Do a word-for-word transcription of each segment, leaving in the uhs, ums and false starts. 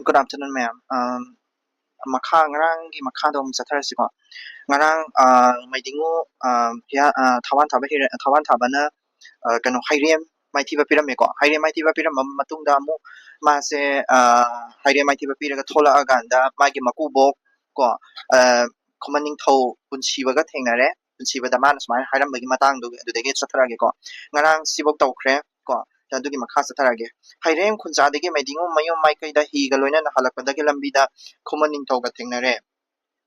Good afternoon, ma'am. Um, ꯃꯈꯥ, ꯉꯔꯥꯡꯒꯤ ꯃꯈꯥꯗꯣ ꯑꯃꯨꯛ ꯆꯠꯊꯔꯁꯤꯀꯣ꯫ ꯉꯔꯥꯡ, ꯑ, ꯃꯩꯗꯤꯡꯉꯨ, ꯑ, ꯍꯤꯌꯥ-, ꯑ, ꯊꯋꯥꯟ ꯊꯥꯕ ꯍꯤꯔꯦ-, ꯊꯋꯥꯟ ꯊꯥꯕꯅ, ꯑ, ꯀꯩꯅꯣ, ꯍꯩꯔꯦꯝ ꯃꯥꯏꯊꯤꯕ ꯄꯤꯔꯝꯃꯦꯀꯣ꯫ ꯍꯩꯔꯦꯝ ꯃꯥꯏꯊꯤꯕ ꯄꯤꯔꯝꯕ ꯃꯇꯨꯡꯗ ꯑꯃꯨꯛ ꯃꯥꯁꯦ, ꯑ, ꯍꯩꯔꯦꯝ ꯃꯥꯏꯊꯤꯕ ꯄꯤꯔꯒ ꯊꯣꯛꯂꯛꯑꯀꯥꯟꯗ ꯃꯥꯒꯤ ꯃꯀꯨꯕꯣꯛ ꯀꯣ, ꯑ, ꯈꯨꯃꯟ ꯅꯤꯡꯊꯧ ꯄꯨꯟꯁꯤꯕꯒ ꯊꯦꯡꯅꯔꯦ꯫ ꯄꯨꯟꯁꯤꯕꯗ ꯃꯥꯅ ꯁꯨꯃꯥꯏꯅ ꯍꯥꯏꯔꯝꯕꯒꯤ ꯃꯇꯥꯡꯗꯨ ꯑꯗꯨꯗꯒꯤ ꯆꯠꯊꯔꯛꯑꯒꯦꯀꯣ꯫ ꯉꯔꯥꯡ ꯁꯤꯐꯧ ꯇꯧꯈ꯭ꯔꯦ ꯀꯣ꯫ ꯑꯗꯨꯒꯤ ꯃꯈꯥ ꯆꯠꯊꯔꯛꯑꯒꯦ꯫ ꯍꯩꯔꯦꯝ ꯈꯨꯟꯖꯥꯗꯒꯤ ꯃꯩꯗꯤꯡꯉꯨ ꯃꯌꯨꯝ ꯃꯥꯏꯀꯩꯗ ꯍꯤꯒ ꯂꯣꯏꯅꯅ ꯍꯜꯂꯛꯄꯗꯒꯤ ꯂꯝꯕꯤꯗ ꯈꯨꯃꯟ ꯅꯤꯡꯊꯧꯒ ꯊꯦꯡꯅꯔꯦ꯫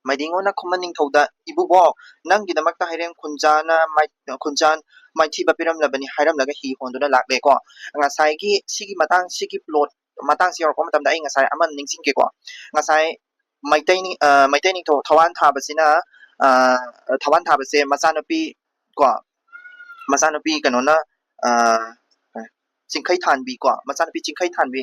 ꯃꯩꯗꯤꯡꯉꯨꯅ ꯈꯨꯃꯟ ꯅꯤꯡꯊꯧꯗ, "ꯏꯕꯨꯕꯣ, ꯅꯪꯒꯤꯗꯃꯛꯇ ꯍꯩꯔꯦꯝ ꯈꯨꯟꯖꯥꯅ ꯃꯥꯏ-, ꯈꯨꯟꯖꯥꯟ ꯃꯥꯏꯊꯤꯕ ꯄꯤꯔꯝꯂꯕꯅꯤ" ꯍꯥꯏꯔꯝꯂꯒ ꯍꯤ ꯍꯣꯟꯗꯨꯅ ꯂꯥꯛꯂꯦꯀꯣ꯫ ꯉꯁꯥꯏꯒꯤ ꯁꯤꯒꯤ ꯃꯇꯥꯡ, ꯁꯤꯒꯤ ꯄ꯭ꯂꯣꯠ ꯃꯇꯥꯡꯁꯤ ꯌꯧꯔꯛꯄ ꯃꯇꯝꯗ ꯑꯩ ꯉꯁꯥꯏ ꯑꯃ ꯅꯤꯡꯁꯤꯡꯒꯦꯀꯣ꯫ ꯉꯁꯥꯏ ꯃꯩꯇꯩ ꯅꯤꯡ-, ꯑ, ꯃꯩꯇꯩ ꯅꯤꯡꯊꯧ ꯊꯋꯥꯟ ꯊꯥꯕꯁꯤꯅ, ꯑ, ꯊꯋꯥꯟ ꯊꯥꯕꯁꯦ ꯃꯆꯥꯅꯨꯄꯤ ꯀꯣ, ꯃꯆꯥꯅꯨꯄꯤ ꯀꯩꯅꯣꯅ, ꯑ, ꯆꯤꯡꯈꯩ ꯊꯥꯟꯕꯤ ꯀꯣ, ꯃꯆꯥꯅꯨꯄꯤ ꯆꯤꯡꯈꯩ ꯊꯥꯟꯕꯤ,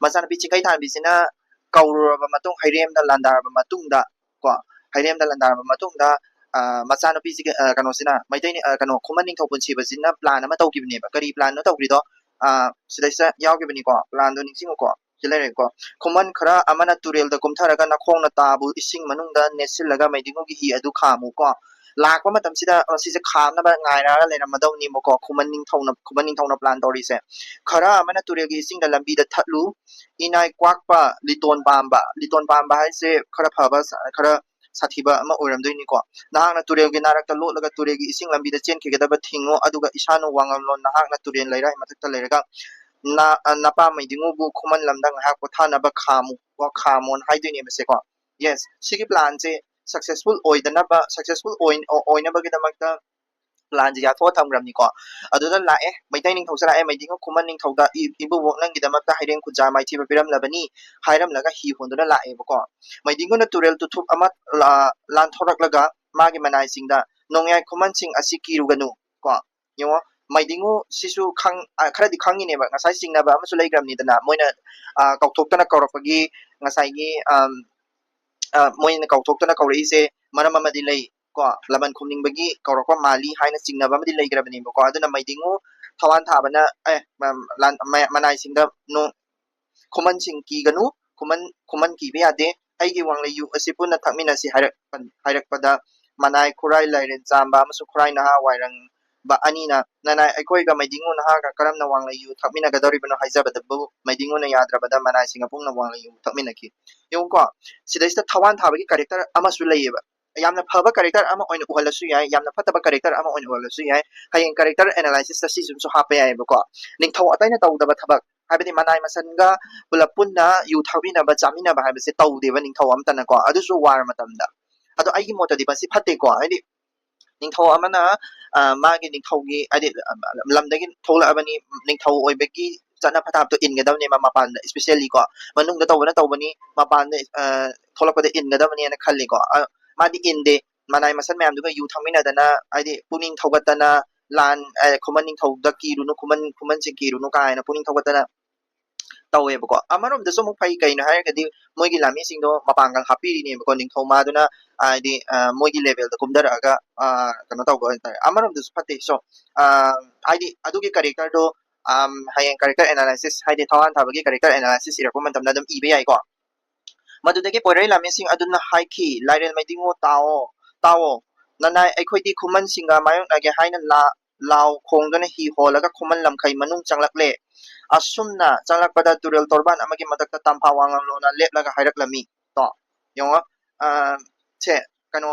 ꯃꯆꯥꯅꯨꯄꯤ ꯆꯤꯡꯈꯩ ꯊꯥꯟꯕꯤꯁꯤꯅ ꯀꯧꯔꯨꯔꯕ ꯃꯇꯨꯡ, ꯍꯩꯔꯦꯝꯗ ꯂꯥꯟꯗꯥꯔꯕ ꯃꯇꯨꯡꯗ ꯀꯣ, ꯍꯩꯔꯦꯝꯗ ꯂꯥꯟꯗꯥꯔꯕ ꯃꯇꯨꯡꯗ, ꯑ, ꯃꯆꯥꯅꯨꯄꯤꯁꯤꯒ, ꯑ, ꯀꯩꯅꯣꯁꯤꯅ, ꯃꯩꯇꯩ ꯅꯤ-, ꯑ, ꯀꯩꯅꯣ, ꯈꯨꯃꯟ ꯅꯤꯡꯊꯧ ꯄꯨꯟꯁꯤꯕꯁꯤꯅ ꯄ꯭ꯂꯥꯟ ꯑꯃ ꯇꯧꯈꯤꯕꯅꯦꯕ꯫ ꯀꯔꯤ ꯄ꯭ꯂꯥꯟꯅꯣ ꯇꯧꯈ꯭ꯔꯤꯗꯣ? ꯑ, ꯁꯤꯗꯩꯁꯤꯗ ꯌꯥꯎꯈꯤꯕꯅꯤꯀꯣ, ꯄ꯭ꯂꯥꯟꯗꯣ ꯅꯤꯡꯁꯤꯡꯉꯨꯀꯣ꯫ ꯁꯤ ꯂꯩꯔꯦꯀꯣ꯫ ꯈꯨꯃꯟ ꯈꯔ ꯑꯃꯅ ꯇꯨꯔꯦꯜꯗ ꯀꯨꯝꯊꯔꯒ ꯅꯈꯣꯡꯅ ꯇꯥꯕꯨ ꯏꯁꯤꯡ ꯃꯅꯨꯡꯗ ꯅꯦꯠꯁꯤꯜꯂꯒ ꯃꯩꯗꯤꯡꯉꯨꯒꯤ ꯍꯤ ꯑꯗꯨ ꯈꯥꯝꯃꯨ ꯀꯣ꯫ ꯂꯥꯛꯄ ꯃꯇꯝꯁꯤꯗ ꯃꯁꯤꯁꯦ ꯈꯥꯝꯅꯕ ꯉꯥꯏꯔꯒ ꯂꯩꯔꯝꯃꯗꯧꯅꯤꯕꯀꯣ꯫ ꯈꯨꯃꯟ ꯅꯤꯡꯊꯧꯅ, ꯈꯨꯃꯟ ꯅꯤꯡꯊꯧꯅ ꯄ꯭ꯂꯥꯟ ꯇꯧꯔꯤꯁꯦ꯫ ꯈꯔ ꯑꯃꯅ ꯇꯨꯔꯦꯜꯒꯤ ꯏꯁꯤꯡꯗ ꯂꯝꯕꯤꯗ ꯊꯠꯂꯨ꯫ ꯏꯅꯥꯏ ꯀ꯭ꯋꯥꯛꯄ ꯂꯤꯇꯣꯟ ꯄꯥꯝꯕ꯫ ꯂꯤꯇꯣꯟ ꯄꯥꯝꯕ ꯍꯥꯏꯁꯦ ꯈꯔ ꯐꯕ, ꯈꯔ ꯁꯥꯊꯤꯕ ꯑꯃ ꯑꯣꯏꯔꯝꯗꯣꯏꯅꯤꯀꯣ꯫ ꯅꯍꯥꯛꯅ ꯇꯨꯔꯦꯜꯒꯤ ꯅꯥꯔꯛꯇ ꯂꯣꯠꯂꯒ ꯇꯨꯔꯦꯜꯒꯤ ꯏꯁꯤꯡ ꯂꯝꯕꯤꯗ ꯆꯦꯟꯈꯤꯒꯗꯕ ꯊꯤꯡꯉꯨ, ꯑꯗꯨꯒ ꯏꯁꯥꯅ ꯋꯥꯉꯝꯂꯣꯟ ꯅꯍꯥꯛꯅ ꯇꯨꯔꯦꯜ ꯂꯩꯔꯥꯏ ꯃꯊꯛꯇ ꯂꯩꯔꯒ ꯅ-, ꯑ, ꯅꯄꯥ ꯃꯩꯗꯤꯡꯉꯨꯕꯨ ꯈꯨꯃꯟ ꯂꯝꯗ ꯉꯥꯏꯍꯥꯛ ꯄꯣꯊꯥꯅꯕ ꯈꯥꯝꯃꯨ, ꯀꯣ, ꯈꯥꯝꯃꯣꯅ ꯍꯥꯏꯗꯣꯏꯅꯦꯕ ꯁꯦꯀꯣ꯫ Yes, ꯁꯤꯒꯤ ꯄ꯭ꯂꯥꯟꯁꯦ ꯁꯛꯁꯦꯁꯐꯨꯜ ꯑꯣꯏꯗꯅꯕ, ꯁꯛꯁꯦꯁꯐꯨꯜ ꯑꯣꯏ-, ꯑꯣꯏꯅꯕꯒꯤꯗꯃꯛꯇ ꯄ꯭ꯂꯥꯟꯁꯦ ꯌꯥꯊꯣꯛꯑ ꯊꯝꯈ꯭ꯔꯕꯅꯤꯀꯣ꯫ ꯑꯗꯨꯗ ꯂꯥꯛꯑꯦ, ꯃꯩꯇꯩ ꯅꯤꯡꯊꯧꯁꯦ ꯂꯥꯛꯑꯦ, ꯃꯩꯗꯤꯡꯉꯨ ꯈꯨꯃꯟ ꯅꯤꯡꯊꯧꯗ, "ꯏ-, ꯏꯕꯨꯕꯣꯛ ꯅꯪꯒꯤꯗꯃꯛꯇ ꯍꯩꯔꯦꯝ ꯈꯨꯟꯖꯥ ꯃꯥꯏꯊꯤꯕ ꯄꯤꯔꯝꯂꯕꯅꯤ" ꯍꯥꯏꯔꯝꯂꯒ ꯍꯤ ꯍꯣꯟꯗꯨꯅ ꯂꯥꯛꯑꯦꯕꯀꯣ꯫ ꯃꯩꯗꯤꯡꯉꯨꯅ ꯇꯨꯔꯦꯜ ꯇꯨꯊꯨꯞ ꯑꯃ ꯂꯥ-, ꯂꯥꯟꯊꯣꯔꯛꯂꯒ ꯃꯥꯒꯤ ꯃꯅꯥꯏꯁꯤꯡꯗ, "ꯅꯣꯡꯌꯥꯏ ꯈꯨꯃꯟꯁꯤꯡ ꯑꯁꯤ ꯀꯤꯔꯨꯒꯅꯨ" ꯀꯣ꯫ ꯌꯦꯡꯉꯣ, ꯃꯩꯗꯤꯡꯉꯨ ꯁꯤꯁꯨ ꯈꯪ-, ꯑ, ꯈꯔꯗꯤ ꯈꯪꯉꯤꯅꯦꯕ, ꯉꯁꯥꯏ ꯆꯤꯡꯅꯕ ꯑꯃꯁꯨ ꯂꯩꯈ꯭ꯔꯕꯅꯤꯗꯅ, ꯃꯣꯏꯅ, ꯑ, ꯀꯧꯊꯣꯛꯇꯅ ꯀꯧꯔꯛꯄꯒꯤ ꯉꯁꯥꯏꯒꯤ, ꯑꯝ, ꯑ, ꯃꯣꯏꯅ ꯀꯧꯊꯣꯛꯇꯅ ꯀꯧꯔꯛꯏꯁꯦ ꯃꯔꯝ ꯑꯃꯗꯤ ꯂꯩ ꯀꯣ, ꯂꯃꯟ ꯈꯨꯝꯅꯤꯡꯕꯒꯤ ꯀꯧꯔꯛꯄ ꯃꯥꯜꯂꯤ ꯍꯥꯏꯅ ꯆꯤꯡꯅꯕ ꯑꯃꯗꯤ ꯂꯩꯈ꯭ꯔꯕꯅꯦꯕꯀꯣ꯫ ꯑꯗꯨꯅ ꯃꯩꯗꯤꯡꯉꯨ ꯊꯋꯥꯟ ꯊꯥꯕꯅ, ꯑꯦ, ꯃ-, ꯂꯥꯟ-, ꯃ-, ꯃꯅꯥꯏꯁꯤꯡꯗ ꯅꯣ-, "ꯈꯨꯃꯟꯁꯤꯡ ꯀꯤꯒꯅꯨ, ꯈꯨꯃꯟ ꯈꯨꯃꯟ ꯀꯤꯕ ꯌꯥꯗꯦ꯫ ꯑꯩꯒꯤ ꯋꯥꯡꯂꯩ ꯌꯨ ꯑꯁꯤ ꯄꯨꯟꯅ ꯊꯛꯃꯤꯟꯅꯁꯤ ꯍꯥꯏꯔꯛꯄ ꯍꯥꯏꯔꯛꯄꯗ ꯃꯅꯥꯏ ꯈꯨꯔꯥꯏ ꯂꯥꯏꯔꯦꯟ ꯆꯥꯝꯕ ꯑꯃꯁꯨꯡ ꯈꯨꯔꯥꯏ ꯅꯍꯥ ꯋꯥꯏꯔꯪꯕ ꯑꯅꯤꯅ ꯅꯅꯥꯏ ꯑꯩꯈꯣꯏꯒ ꯃꯩꯗꯤꯡꯉꯨ ꯅꯍꯥꯒ ꯀꯔꯝꯅ ꯋꯥꯡꯂꯩ ꯌꯨ ꯊꯛꯃꯤꯟꯅꯒꯗꯧꯔꯤꯕꯅꯣ ꯍꯥꯏꯖꯕꯗꯕꯨ ꯃꯩꯗꯤꯡꯉꯨꯅ ꯌꯥꯗ꯭ꯔꯕꯗ ꯃꯅꯥꯏꯁꯤꯡ ꯄꯨꯟꯅ ꯋꯥꯡꯂꯩ ꯌꯨ ꯊꯛꯃꯤꯟꯅꯈꯤ꯫ ꯌꯦꯡꯉꯨꯀꯣ, ꯁꯤꯗꯩꯁꯤꯗ ꯊꯋꯥꯟ ꯊꯥꯕꯒꯤ ꯀꯦꯔꯦꯛꯇꯔ ꯑꯃꯁꯨ ꯂꯩꯌꯦꯕ꯫ ꯌꯥꯝꯅ ꯐꯕ ꯀꯦꯔꯦꯛꯇꯔ ꯑꯃ ꯑꯣꯏꯅ ꯎꯍꯜꯂꯁꯨ ꯌꯥꯏ, ꯌꯥꯝꯅ ꯐꯠꯇꯕ ꯀꯦꯔꯦꯛꯇꯔ ꯑꯃ ꯑꯣꯏꯅ ꯎꯍꯜꯂꯁꯨ ꯌꯥꯏ꯫ ꯍꯌꯦꯡ ꯀꯦꯔꯦꯛꯇꯔ ꯑꯦꯅꯥꯂꯥꯏꯁꯤꯁꯇ ꯁꯤꯁꯨ ꯍꯥꯞꯄ ꯌꯥꯏꯑꯕꯀꯣ꯫ ꯅꯤꯡꯊꯧ ꯑꯇꯩꯅ ꯇꯧꯗꯕ ꯊꯕꯛ, ꯍꯥꯏꯕꯗꯤ ꯃꯅꯥꯏ ꯃꯁꯟꯒ ꯄꯨꯂꯞ ꯄꯨꯟꯅ ꯌꯨ ꯊꯛꯃꯤꯟꯅꯕ ꯆꯥꯃꯤꯟꯅꯕ ꯍꯥꯏꯕꯁꯦ ꯇꯧꯗꯦꯕ ꯅꯤꯡꯊꯧ ꯑꯝꯇꯅꯀꯣ, ꯑꯗꯨꯁꯨ ꯋꯥꯔ ꯃꯇꯝꯗ꯫ ꯑꯗꯣ ꯑꯩꯒꯤ ꯃꯣꯠꯇꯗꯤ ꯃꯁꯤ ꯐꯠꯇꯦꯀꯣ, ꯍꯥꯏꯗꯤ ꯅꯤꯡꯊꯧ ꯑꯃꯅ ꯑ, ꯃꯥꯒꯤ ꯅꯤꯡꯊꯧꯒꯤ ꯍꯥꯏꯗꯤ ꯑ, ꯂꯝꯗꯒꯤ ꯊꯣꯛꯂꯛꯑꯕꯅꯤ, ꯅꯤꯡꯊꯧ ꯑꯣꯏꯕꯒꯤ ꯆꯠꯅ ꯄꯊꯥꯞꯇꯣ ꯏꯟꯒꯗꯕꯅꯦꯕ ꯃꯄꯥꯟꯗ, ꯏꯁꯄꯤꯁꯦꯜꯂꯤ ꯀꯣ, ꯃꯅꯨꯡꯗ ꯇꯧꯕꯅ ꯇꯧꯕꯅꯤ, ꯃꯄꯥꯟꯗ ꯑ, ꯊꯣꯛꯂꯛꯄꯗ ꯏꯟꯒꯗꯕꯅꯦꯅ ꯈꯜꯂꯤꯀꯣ꯫ ꯑ, ꯃꯥꯗꯤ ꯏꯟꯗꯦ, ꯃꯅꯥꯏ ꯃꯁꯟ ꯃꯌꯥꯝꯗꯨꯒ ꯌꯨ ꯊꯛꯃꯤꯟꯅꯗꯅ ꯍꯥꯏꯗꯤ ꯄꯨꯛꯅꯤꯡ ꯊꯧꯒꯠꯇꯅ ꯂꯥꯟ ꯑ, ꯈꯨꯃꯟ ꯅꯤꯡꯊꯧꯗ ꯀꯤꯔꯨꯅꯨ, ꯈꯨꯃꯟ ꯈꯨꯃꯟꯁꯤꯡ ꯀꯤꯔꯨꯅꯨ ꯀꯥꯏꯅ ꯄꯨꯛꯅꯤꯡ ꯊꯧꯒꯠꯇꯅ ꯇꯧꯋꯦꯕꯀꯣ꯫ ꯑꯃꯔꯣꯝꯗꯁꯨ ꯑꯃꯨꯛ ꯐꯩ, ꯀꯩꯅꯣ ꯍꯥꯏꯔꯒꯗꯤ ꯃꯣꯏꯒꯤ ꯂꯥꯟꯃꯤꯁꯤꯡꯗꯣ ꯃꯄꯥꯡꯒꯜ ꯍꯥꯞꯄꯤꯔꯤꯅꯦꯕꯀꯣ, ꯅꯤꯡꯊꯧ ꯃꯥꯗꯨꯅ ꯍꯥꯏꯗꯤ ꯑ, ꯃꯣꯏꯒꯤ ꯂꯦꯚꯦꯜꯗ ꯀꯨꯝꯊꯔꯛꯑꯒ ꯑ, ꯀꯩꯅꯣ ꯇꯧꯕ ꯍꯥꯏꯇꯥꯔꯦ꯫ ꯑꯃꯔꯣꯝꯗꯁꯨ ꯐꯠꯇꯦ꯫ ꯁꯣ ꯍꯥꯏꯗꯤ ꯑꯗꯨꯒꯤ ꯀꯦꯔꯦꯛꯇꯔꯗꯣ ꯍꯌꯦꯡ ꯀꯦꯔꯦꯛꯇꯔ ꯑꯦꯅꯥꯂꯥꯏꯁꯤꯁ ꯍꯥꯏꯗꯤ ꯊꯋꯥꯟ ꯊꯥꯕꯒꯤ ꯀꯦꯔꯦꯛꯇꯔ ꯑꯦꯅꯥꯂꯥꯏꯁꯤꯁ ꯏꯔꯛꯄ ꯃꯇꯝꯗ ꯑꯗꯨꯝ ꯏꯕ ꯌꯥꯏꯀꯣ꯫ ꯃꯗꯨꯗꯒꯤ ꯄꯣꯏꯔꯩ ꯂꯥꯟꯃꯤꯁꯤꯡ ꯑꯗꯨꯅ ꯍꯥꯏꯈꯤ, "ꯂꯥꯏꯔꯦꯜ ꯃꯩꯗꯤꯡꯉꯨ ꯇꯥꯑꯣ, ꯇꯥꯑꯣ, ꯅꯅꯥꯏ ꯑꯩꯈꯣꯏꯗꯤ ꯈꯨꯃꯟꯁꯤꯡꯒ ꯃꯥꯌꯣꯛꯅꯒꯦ ꯍꯥꯏꯅ ꯂꯥ-, ꯂꯥꯎ ꯈꯣꯡꯗꯨꯅ ꯍꯤ ꯍꯣꯜꯂꯒ ꯈꯨꯃꯟ ꯂꯝꯈꯩ ꯃꯅꯨꯡ ꯆꯪꯂꯛꯂꯦ꯫ ꯑꯁꯨꯝꯅ ꯆꯪꯂꯛꯄꯗ ꯇꯨꯔꯦꯜ ꯇꯣꯔꯕꯥꯟ ꯑꯃꯒꯤ ꯃꯊꯛꯇ ꯇꯝꯐꯥ ꯋꯥꯉꯝꯂꯣꯟꯅ ꯂꯦꯞꯂꯒ ꯍꯥꯏꯔꯛꯂꯝꯃꯤ"꯫ ꯇꯣ, ꯌꯦꯡꯉꯣ, ꯑ, ꯁꯦ, ꯀꯩꯅꯣ,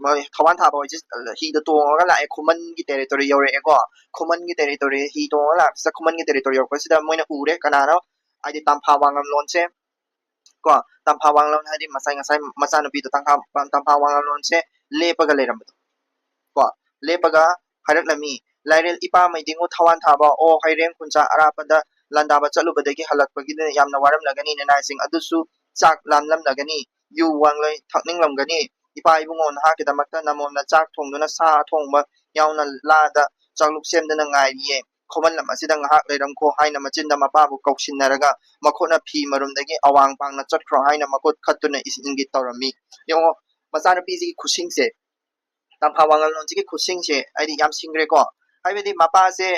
ꯃꯣꯏ ꯊꯧꯕꯥꯟ ꯊꯥꯕ ꯍꯣꯏꯁꯦ ꯍꯤꯗ ꯇꯣꯡꯉꯒ ꯂꯥꯛꯑꯦ, ꯈꯨꯃꯟꯒꯤ ꯇꯦꯔꯤꯇꯣꯔꯤ ꯌꯧꯔꯛꯑꯦꯀꯣ꯫ ꯈꯨꯃꯟꯒꯤ ꯇꯦꯔꯤꯇꯣꯔꯤ ꯍꯤ ꯇꯣꯡꯉꯒ ꯂꯥꯛꯄꯁꯤꯗ, ꯈꯨꯃꯟꯒꯤ ꯇꯦꯔꯤꯇꯣꯔꯤ ꯌꯧꯔꯛꯄꯁꯤꯗ ꯃꯣꯏꯅ ꯎꯔꯦ, ꯀꯅꯥꯅꯣ? ꯍꯥꯏꯗꯤ ꯇꯝꯐꯥ ꯋꯥꯉꯝꯂꯣꯟꯁꯦ ꯀꯣ, ꯇꯝꯐꯥ ꯋꯥꯉꯝꯂꯣꯟ ꯍꯥꯏꯗꯤ ꯉꯁꯥꯏ, ꯉꯁꯥꯏ ꯃꯆꯥꯅꯨꯄꯤꯗꯣ, ꯇꯝꯐꯥ, ꯇꯝꯐꯥ ꯋꯥꯉꯝꯂꯣꯟꯁꯦ ꯂꯦꯞꯄꯒ ꯂꯩꯔꯝꯕꯗꯣ ꯀꯣ, ꯂꯦꯞꯄꯒ ꯍꯥꯏꯔꯛꯂꯝꯃꯤ, "ꯂꯥꯏꯔꯦꯜ ꯏꯄꯥ ꯃꯩꯗꯤꯡꯉꯨ ꯊꯋꯥꯟ ꯊꯥꯕ, ꯑꯣ ꯍꯩꯔꯦꯝ ꯈꯨꯟꯆꯥ ꯑꯔꯥꯞꯄꯗ ꯂꯥꯟꯗꯥꯕ ꯆꯠꯂꯨꯕꯗꯒꯤ ꯍꯜꯂꯛꯄꯒꯤꯗ ꯌꯥꯝꯅ ꯋꯥꯔꯝꯂꯒꯅꯤ, ꯅꯅꯥꯏꯁꯤꯡ ꯑꯗꯨꯁꯨ ꯆꯥꯛ ꯂꯥꯝꯂꯝꯂꯒꯅꯤ, ꯌꯨ ꯋꯥꯡꯂꯩ ꯊꯛꯅꯤꯡꯂꯝꯒꯅꯤ꯫ ꯏꯄꯥ ꯏꯕꯨꯡꯉꯣ, ꯅꯍꯥꯛꯀꯤꯗꯃꯛꯇ ꯅꯃꯣꯝꯅ ꯆꯥꯛ ꯊꯣꯡꯗꯨꯅ ꯁꯥ ꯊꯣꯡꯕ ꯌꯥꯎꯅ ꯂꯥꯗ ꯆꯥꯛꯂꯨꯛ ꯁꯦꯝꯗꯨꯅ ꯉꯥꯏꯔꯤꯌꯦ꯫ ꯈꯨꯃꯟ ꯂꯝ ꯑꯁꯤꯗ ꯉꯥꯏꯍꯥꯛ ꯂꯩꯔꯝꯈꯣ" ꯍꯥꯏꯅ ꯃꯆꯤꯟꯗ ꯃꯄꯥꯕꯨ ꯀꯧꯁꯤꯟꯅꯔꯒ ꯃꯈꯨꯠꯅ ꯐꯤ ꯃꯔꯨꯝꯗꯒꯤ "ꯑꯋꯥꯡ ꯄꯥꯡꯅ ꯆꯠꯈ꯭ꯔꯣ" ꯍꯥꯏꯅ ꯃꯈꯨꯠ ꯈꯠꯇꯨꯅ ꯏꯁ ꯏꯪꯒꯤꯠ ꯇꯧꯔꯝꯃꯤ꯫ ꯌꯦꯡꯉꯣ, ꯃꯆꯥꯅꯨꯄꯤꯁꯤꯒꯤ ꯈꯨꯠꯁꯤꯡꯁꯦ, ꯇꯝꯐꯥ ꯋꯥꯉꯜꯂꯣꯟꯁꯤꯒꯤ ꯈꯨꯠꯁꯤꯡꯁꯦ ꯍꯥꯏꯗꯤ ꯌꯥꯝ ꯁꯤꯡꯈ꯭ꯔꯦꯀꯣ꯫ ꯍꯥꯏꯕꯗꯤ ꯃꯄꯥꯁꯦ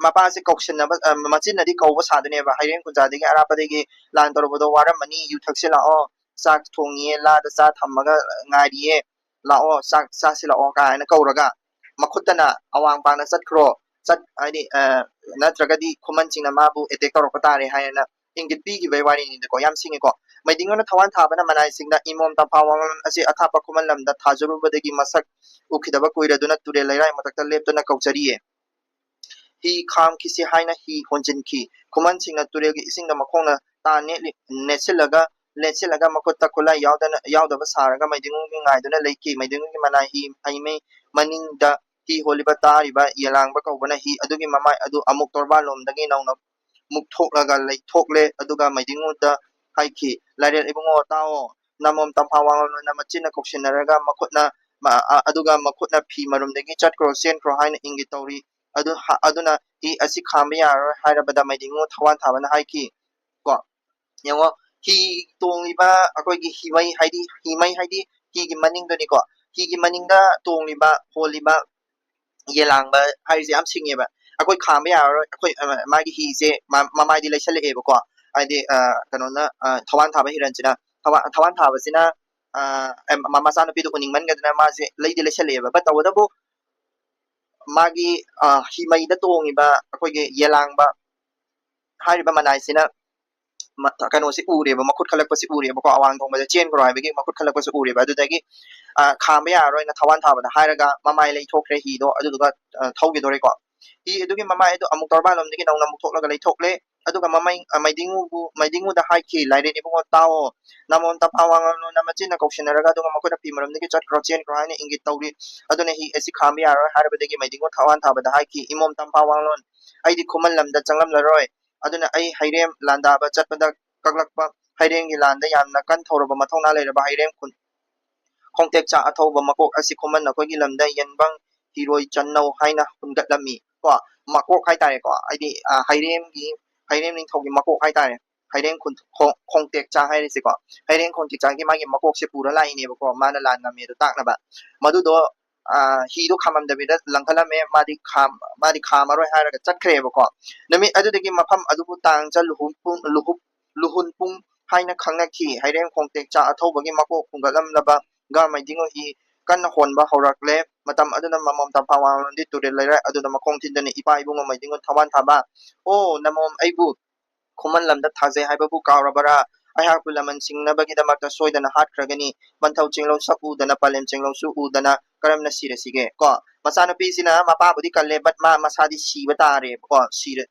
ꯃꯄꯥꯁꯦ ꯀꯧꯁꯤꯟꯅꯕ, ꯑ, ꯃꯆꯤꯟꯅꯗꯤ ꯀꯧꯕ ꯁꯥꯗꯣꯏꯅꯦꯕ, ꯍꯩꯔꯦꯝ ꯈꯨꯟꯖꯥꯗꯒꯤ ꯑꯔꯥꯞꯄꯗꯒꯤ ꯂꯥꯟ ꯇꯧꯔꯨꯕꯗꯣ ꯋꯥꯔꯝꯃꯅꯤ, ꯌꯨ ꯊꯛꯁꯤ ꯂꯥꯛꯑꯣ, ꯆꯥꯛ ꯊꯣꯡꯉꯤꯌꯦ, ꯂꯥꯗ ꯆꯥ ꯊꯝꯃꯒ ꯉꯥꯏꯔꯤꯌꯦ, ꯂꯥꯛꯑꯣ, ꯆꯥꯛ ꯆꯥꯁꯤ ꯂꯥꯛꯑꯣ ꯀꯥꯏꯅ ꯀꯧꯔꯒ, ꯃꯈꯨꯠꯇꯅ ꯑꯋꯥꯡ ꯄꯥꯡꯅ ꯆꯠꯈ꯭ꯔꯣ, ꯆꯠ ꯍꯥꯏꯗꯤ, ꯑ, ꯅꯠꯇ꯭ꯔꯒꯗꯤ ꯈꯨꯃꯟꯁꯤꯡꯅ ꯃꯥꯕꯨ ꯑꯦꯇꯦꯛ ꯇꯧꯔꯛꯄ ꯇꯥꯔꯦ ꯍꯥꯏꯅ ꯏꯪꯒꯤꯠ ꯄꯤꯈꯤꯕꯒꯤ ꯋꯥꯔꯤꯅꯤꯀꯣ꯫ ꯌꯥꯝ ꯁꯤꯡꯉꯤꯀꯣ꯫ ꯃꯩꯗꯤꯡꯉꯨꯅ ꯊꯋꯥꯟ ꯊꯥꯕꯅ ꯃꯅꯥꯏꯁꯤꯡꯗ ꯏꯃꯣꯝ ꯇꯝꯐꯥ ꯋꯥꯉꯣꯟ ꯑꯁꯤ ꯑꯊꯥꯞꯄ ꯈꯨꯃꯟ ꯂꯝꯗ ꯊꯥꯖꯔꯨꯕꯗꯒꯤ ꯃꯁꯛ ꯎꯈꯤꯗꯕ ꯀꯨꯏꯔꯗꯨꯅ ꯇꯨꯔꯦꯜ ꯂꯩꯔꯥꯏ ꯃꯊꯛꯇ ꯂꯦꯞꯇꯨꯅ ꯀꯧꯖꯔꯤꯌꯦ꯫ ꯍꯤ ꯈꯥꯝꯈꯤꯁꯤ ꯍꯥꯏꯅ ꯍꯤ ꯍꯣꯟꯖꯤꯟꯈꯤ꯫ ꯈꯨꯃꯟꯁꯤꯡꯅ ꯇꯨꯔꯦꯜꯒꯤ ꯏꯁꯤꯡꯗ ꯃꯈꯣꯡꯅ ꯇꯥ ꯅꯦꯠꯂꯤ-, ꯅꯦꯠꯁꯤꯜꯂꯒ, ꯂꯦꯠꯁꯤꯜꯂꯒ ꯃꯈꯨꯠꯇ ꯈꯨꯠꯂꯥꯏ ꯌꯥꯎꯗꯅ, ꯌꯥꯎꯗꯕ ꯁꯥꯔꯒ ꯃꯩꯗꯤꯡꯉꯨꯒꯤ ꯉꯥꯏꯗꯨꯅ ꯂꯩꯈꯤ꯫ ꯃꯩꯗꯤꯡꯉꯨꯒꯤ ꯃꯅꯥꯏ ꯍꯤ ꯍꯩꯃꯩ ꯃꯅꯤꯡꯗ ꯍꯤ ꯍꯣꯜꯂꯤꯕ ꯇꯥꯔꯤꯕ ꯌꯦꯂꯥꯡꯕ ꯀꯧꯕꯅ ꯍꯤ ꯑꯗꯨꯒꯤ ꯃꯃꯥꯏ ꯑꯗꯨ ꯑꯃꯨꯛ ꯇꯣꯔꯕꯥꯟꯂꯣꯝꯗꯒꯤ ꯅꯧꯅ ꯃꯨꯛꯊꯣꯛꯂꯒ ꯂꯩꯊꯣꯛꯂꯦ꯫ ꯑꯗꯨꯒ ꯃꯩꯗꯤꯡꯉꯨꯗ ꯍꯥꯏꯈꯤ, "ꯂꯥꯏꯔꯦꯜ ꯏꯕꯨꯡꯉꯣ, ꯇꯥꯑꯣ, ꯅꯃꯣꯝ ꯇꯝꯐꯥ ꯋꯥꯉꯣꯟꯅ ꯃꯆꯤꯟꯅ ꯀꯧꯁꯤꯟꯅꯔꯒ ꯃꯈꯨꯠꯅ, ꯃ-, ꯑ-, ꯑꯗꯨꯒ ꯃꯈꯨꯠꯅ ꯐꯤ ꯃꯔꯨꯝꯗꯒꯤ ꯆꯠꯈ꯭ꯔꯣ, ꯆꯦꯟꯈ꯭ꯔꯣ ꯍꯥꯏꯅ ꯏꯪꯒꯤꯠ ꯇꯧꯔꯤ꯫ ꯑꯗꯨ ꯍ-, ꯑꯗꯨꯅ ꯍꯤ ꯑꯁꯤ ꯈꯥꯝꯕ ꯌꯥꯔꯔꯣꯏ" ꯍꯥꯏꯔꯕꯗ ꯃꯩꯗꯤꯡꯉꯨ ꯊꯋꯥꯟ ꯊꯥꯕꯅ ꯍꯥꯏꯈꯤ꯫ ꯀꯣ, ꯌꯦꯡꯉꯣ, ꯍꯤ ꯇꯣꯡꯂꯤꯕ ꯑꯩꯈꯣꯏꯒꯤ ꯍꯤꯃꯩ ꯍꯥꯏꯗꯤ, ꯍꯤꯃꯩ ꯍꯥꯏꯗꯤ ꯍꯤꯒꯤ ꯃꯅꯤꯡꯗꯨꯅꯤꯀꯣ꯫ ꯍꯤꯒꯤ ꯃꯅꯤꯡꯗ ꯇꯣꯡꯂꯤꯕ, ꯍꯣꯜꯂꯤꯕ ꯌꯦꯂꯥꯡꯕ ꯍꯥꯏꯔꯤꯁꯦ ꯌꯥꯝ ꯁꯤꯡꯉꯦꯕ꯫ "ꯑꯩꯈꯣꯏ ꯈꯥꯝꯕ ꯌꯥꯔꯔꯣꯏ, ꯑꯩꯈꯣꯏ, ꯑ, ꯃꯥꯒꯤ ꯍꯤꯁꯦ ꯃ-, ꯃꯃꯥꯏꯗꯤ ꯂꯩꯁꯜꯂꯛꯑꯦꯕꯀꯣ", ꯍꯥꯏꯗꯤ, ꯑ, ꯀꯩꯅꯣꯅ, ꯑ, ꯊꯋꯥꯟ ꯊꯥꯕ ꯍꯤꯔꯟꯁꯤꯅ, ꯊꯋꯥ-, ꯊꯋꯥꯟ ꯊꯥꯕꯁꯤꯅ, ꯑ, ꯑ, ꯃ-, ꯃꯆꯥꯅꯨꯄꯤꯗꯣ ꯎꯅꯤꯡꯃꯟꯒꯗꯅ ꯃꯥꯁꯦ ꯂꯩꯗꯤ ꯂꯩꯁꯜꯂꯛꯑꯦꯕ꯫ But ꯇꯧꯕꯇꯕꯨ ꯃꯥꯒꯤ, ꯑ, ꯍꯤꯃꯩꯗ ꯇꯣꯡꯉꯤꯕ ꯑꯩꯈꯣꯏꯒꯤ ꯌꯦꯂꯥꯡꯕ ꯍꯥꯏꯔꯤꯕ ꯃꯅꯥꯏꯁꯤꯅ ꯃ-, ꯀꯩꯅꯣꯁꯤ ꯎꯔꯦꯕ, ꯃꯈꯨꯠ ꯈꯜꯂꯛꯄꯁꯤ ꯎꯔꯦꯕꯀꯣ, ꯑꯋꯥꯡ ꯊꯣꯡꯕꯗ ꯆꯦꯟꯈ꯭ꯔꯣ ꯍꯥꯏꯕꯒꯤ ꯃꯈꯨꯠ ꯈꯜꯂꯛꯄꯁꯤ ꯎꯔꯦꯕ꯫ ꯑꯗꯨꯗꯒꯤ, ꯑ, "ꯈꯥꯝꯕ ꯌꯥꯔꯔꯣꯏꯅ ꯊꯋꯥꯟ ꯊꯥꯕꯗ" ꯍꯥꯏꯔꯒ ꯃꯃꯥꯏ ꯂꯩꯊꯣꯛꯈ꯭ꯔꯦ ꯍꯤꯗꯣ, ꯑꯗꯨꯗꯨꯒ, ꯑ, ꯊꯧꯈꯤꯗꯣꯔꯦꯀꯣ꯫ ꯍꯤ ꯑꯗꯨꯒꯤ ꯃꯃꯥꯏ ꯑꯗꯨ ꯑꯃꯨꯛ ꯇꯣꯔꯕꯥꯟꯂꯣꯝꯗꯒꯤ ꯅꯧꯅ ꯑꯃꯨꯛ ꯊꯣꯛꯂꯒ ꯂꯩꯊꯣꯛꯂꯦ꯫ ꯑꯗꯨꯒ ꯃꯃꯩ-, ꯑ, ꯃꯩꯗꯤꯡꯉꯨꯕꯨ-, ꯃꯩꯗꯤꯡꯉꯨꯗ ꯍꯥꯏꯈꯤ, "ꯂꯥꯏꯔꯦꯟ ꯏꯕꯨꯡꯉꯣ, ꯇꯥꯑꯣ, ꯅꯃꯣꯝ ꯇꯝꯐꯥ ꯋꯥꯉꯣꯟꯅ ꯃꯆꯤꯟꯅ ꯀꯧꯁꯤꯟꯅꯔꯒ ꯑꯗꯨꯒ ꯃꯈꯨꯠꯅ ꯐꯤ ꯃꯔꯨꯝꯗꯒꯤ ꯆꯠꯈ꯭ꯔꯣ, ꯆꯦꯟꯈ꯭ꯔꯣ ꯍꯥꯏꯅ ꯏꯪꯒꯤꯠ ꯇꯧꯔꯤ꯫ ꯑꯗꯨꯅ ꯍꯤ ꯑꯁꯤ ꯈꯥꯝꯕ ꯌꯥꯔꯔꯣꯏ" ꯍꯥꯏꯔꯕꯗꯒꯤ ꯃꯩꯗꯤꯡꯉꯨ ꯊꯋꯥꯟ ꯊꯥꯕꯗ ꯍꯥꯏꯈꯤ, "ꯏꯃꯣꯝ ꯇꯝꯐꯥ ꯋꯥꯉꯣꯟ, ꯑꯩꯗꯤ ꯈꯨꯃꯟ ꯂꯝꯗ ꯆꯪꯂꯝꯂꯔꯣꯏ꯫ ꯑꯗꯨꯅ ꯑꯩ ꯍꯩꯔꯦꯝ ꯂꯥꯟꯗꯥꯕ ꯆꯠꯄꯗ ꯀꯛꯂꯛꯄ ꯍꯩꯔꯦꯝꯒꯤ ꯂꯥꯟꯗ ꯌꯥꯝꯅ ꯀꯟ ꯊꯧꯔꯕ ꯃꯊꯧꯅꯥ ꯂꯩꯔꯕ ꯍꯩꯔꯦꯝ ꯈꯨꯟ-, ꯈꯣꯡꯇꯦꯛꯆꯥ ꯑꯊꯧꯕ ꯃꯀꯣꯛ ꯑꯁꯤ ꯈꯨꯃꯟ ꯑꯩꯈꯣꯏꯒꯤ ꯂꯝꯗ ꯌꯦꯟꯕꯪ ꯍꯤꯔꯣꯏ ꯆꯟꯅꯧ ꯍꯥꯏꯅ ꯍꯨꯟꯒꯠꯂꯝꯃꯤ"꯫ ꯀꯣ, ꯃꯀꯣꯛ ꯍꯥꯏꯇꯥꯔꯦꯀꯣ, ꯍꯥꯏꯗꯤ, ꯑ, ꯍꯩꯔꯦꯝꯒꯤ, ꯍꯩꯔꯦꯝ ꯅꯤꯡꯊꯧꯒꯤ ꯃꯀꯣꯛ ꯍꯥꯏꯇꯥꯔꯦ꯫ ꯍꯩꯔꯦꯝ ꯈꯨꯟ-, ꯈꯣꯡ-, ꯈꯣꯡꯇꯦꯛꯆꯥ ꯍꯥꯏꯔꯤꯁꯤꯀꯣ, ꯍꯩꯔꯦꯝ ꯈꯣꯡꯇꯦꯛꯆꯥꯒꯤ ꯃꯥꯒꯤ ꯃꯀꯣꯛꯁꯦ ꯄꯨꯔ ꯂꯥꯛꯏꯅꯦꯕꯀꯣ, ꯃꯥꯅ ꯂꯥꯟ ꯉꯝꯃꯦ ꯑꯗꯨ ꯇꯥꯛꯅꯕ꯫ ꯃꯗꯨꯗꯣ ꯑ, ꯍꯤꯗꯣ ꯈꯥꯝꯃꯝꯗꯕꯤꯗ ꯂꯪꯈꯠꯂꯝꯃꯦ꯫ ꯃꯥꯗꯤ ꯈꯥꯝ-, ꯃꯥꯗꯤ ꯈꯥꯝꯃꯔꯣꯏ ꯍꯥꯏꯔꯒ ꯆꯠꯈ꯭ꯔꯦꯕꯀꯣ꯫ ꯅꯨꯃꯤꯠ ꯑꯗꯨꯗꯒꯤ ꯃꯐꯝ ꯑꯗꯨꯕꯨ ꯇꯥꯡꯖ ꯂꯨꯍꯨꯟꯄꯨꯡ, ꯂꯨꯍꯨꯞ-, ꯂꯨꯍꯨꯟꯄꯨꯡ ꯍꯥꯏꯅ ꯈꯪꯅꯈꯤ꯫ ꯍꯩꯔꯦꯝ ꯈꯣꯡꯇꯦꯛ ꯆꯥ ꯑꯊꯧꯕꯒꯤ ꯃꯀꯣꯛ ꯈꯨꯝꯒꯠꯂꯝꯂꯕ ꯒ ꯃꯩꯗꯤꯡꯉꯨ ꯍꯤ ꯀꯟꯅ ꯍꯣꯟꯕ ꯍꯧꯔꯛꯂꯦ꯫ ꯃꯇꯝ ꯑꯗꯨꯅ ꯃꯃꯣꯝ ꯇꯝꯐꯥ ꯋꯥꯡꯂꯣꯟꯗꯤ ꯇꯨꯔꯦꯜ ꯂꯩꯔꯥꯏ ꯑꯗꯨꯗ ꯃꯈꯣꯡ ꯊꯤꯟꯗꯨꯅ ꯏꯄꯥ ꯏꯕꯨꯡꯉꯣ ꯃꯩꯗꯤꯡꯉꯨ ꯊꯋꯥꯟ ꯊꯥꯕ, "ꯑꯣ ꯅꯃꯣꯝ, ꯑꯩꯕꯨ ꯈꯨꯃꯟ ꯂꯝꯗ ꯊꯥꯖꯩ ꯍꯥꯏꯕꯕꯨ ꯀꯥꯎꯔꯕꯔꯥ? ꯑꯩꯍꯥꯛꯄꯨ ꯂꯃꯟ ꯁꯤꯡꯅꯕꯒꯤꯗꯃꯛꯇ ꯁꯣꯏꯗꯅ ꯍꯥꯠꯈ꯭ꯔꯒꯅꯤ꯫ ꯄꯟꯊꯧ ꯆꯦꯡꯂꯧ ꯁꯛ ꯎꯗꯅ, ꯄꯂꯦꯝ ꯆꯦꯡꯂꯧꯁꯨ ꯎꯗꯅ ꯀꯔꯝꯅ ꯁꯤꯔꯁꯤꯒꯦ?" ꯀꯣ, ꯃꯆꯥꯅꯨꯄꯤꯁꯤꯅ ꯃꯄꯥꯕꯨꯗꯤ ꯀꯜꯂꯦ, but ꯃꯥ ꯃꯁꯥꯗꯤ ꯁꯤꯕ ꯇꯥꯔꯦꯕꯀꯣ꯫ ꯁꯤꯔ-,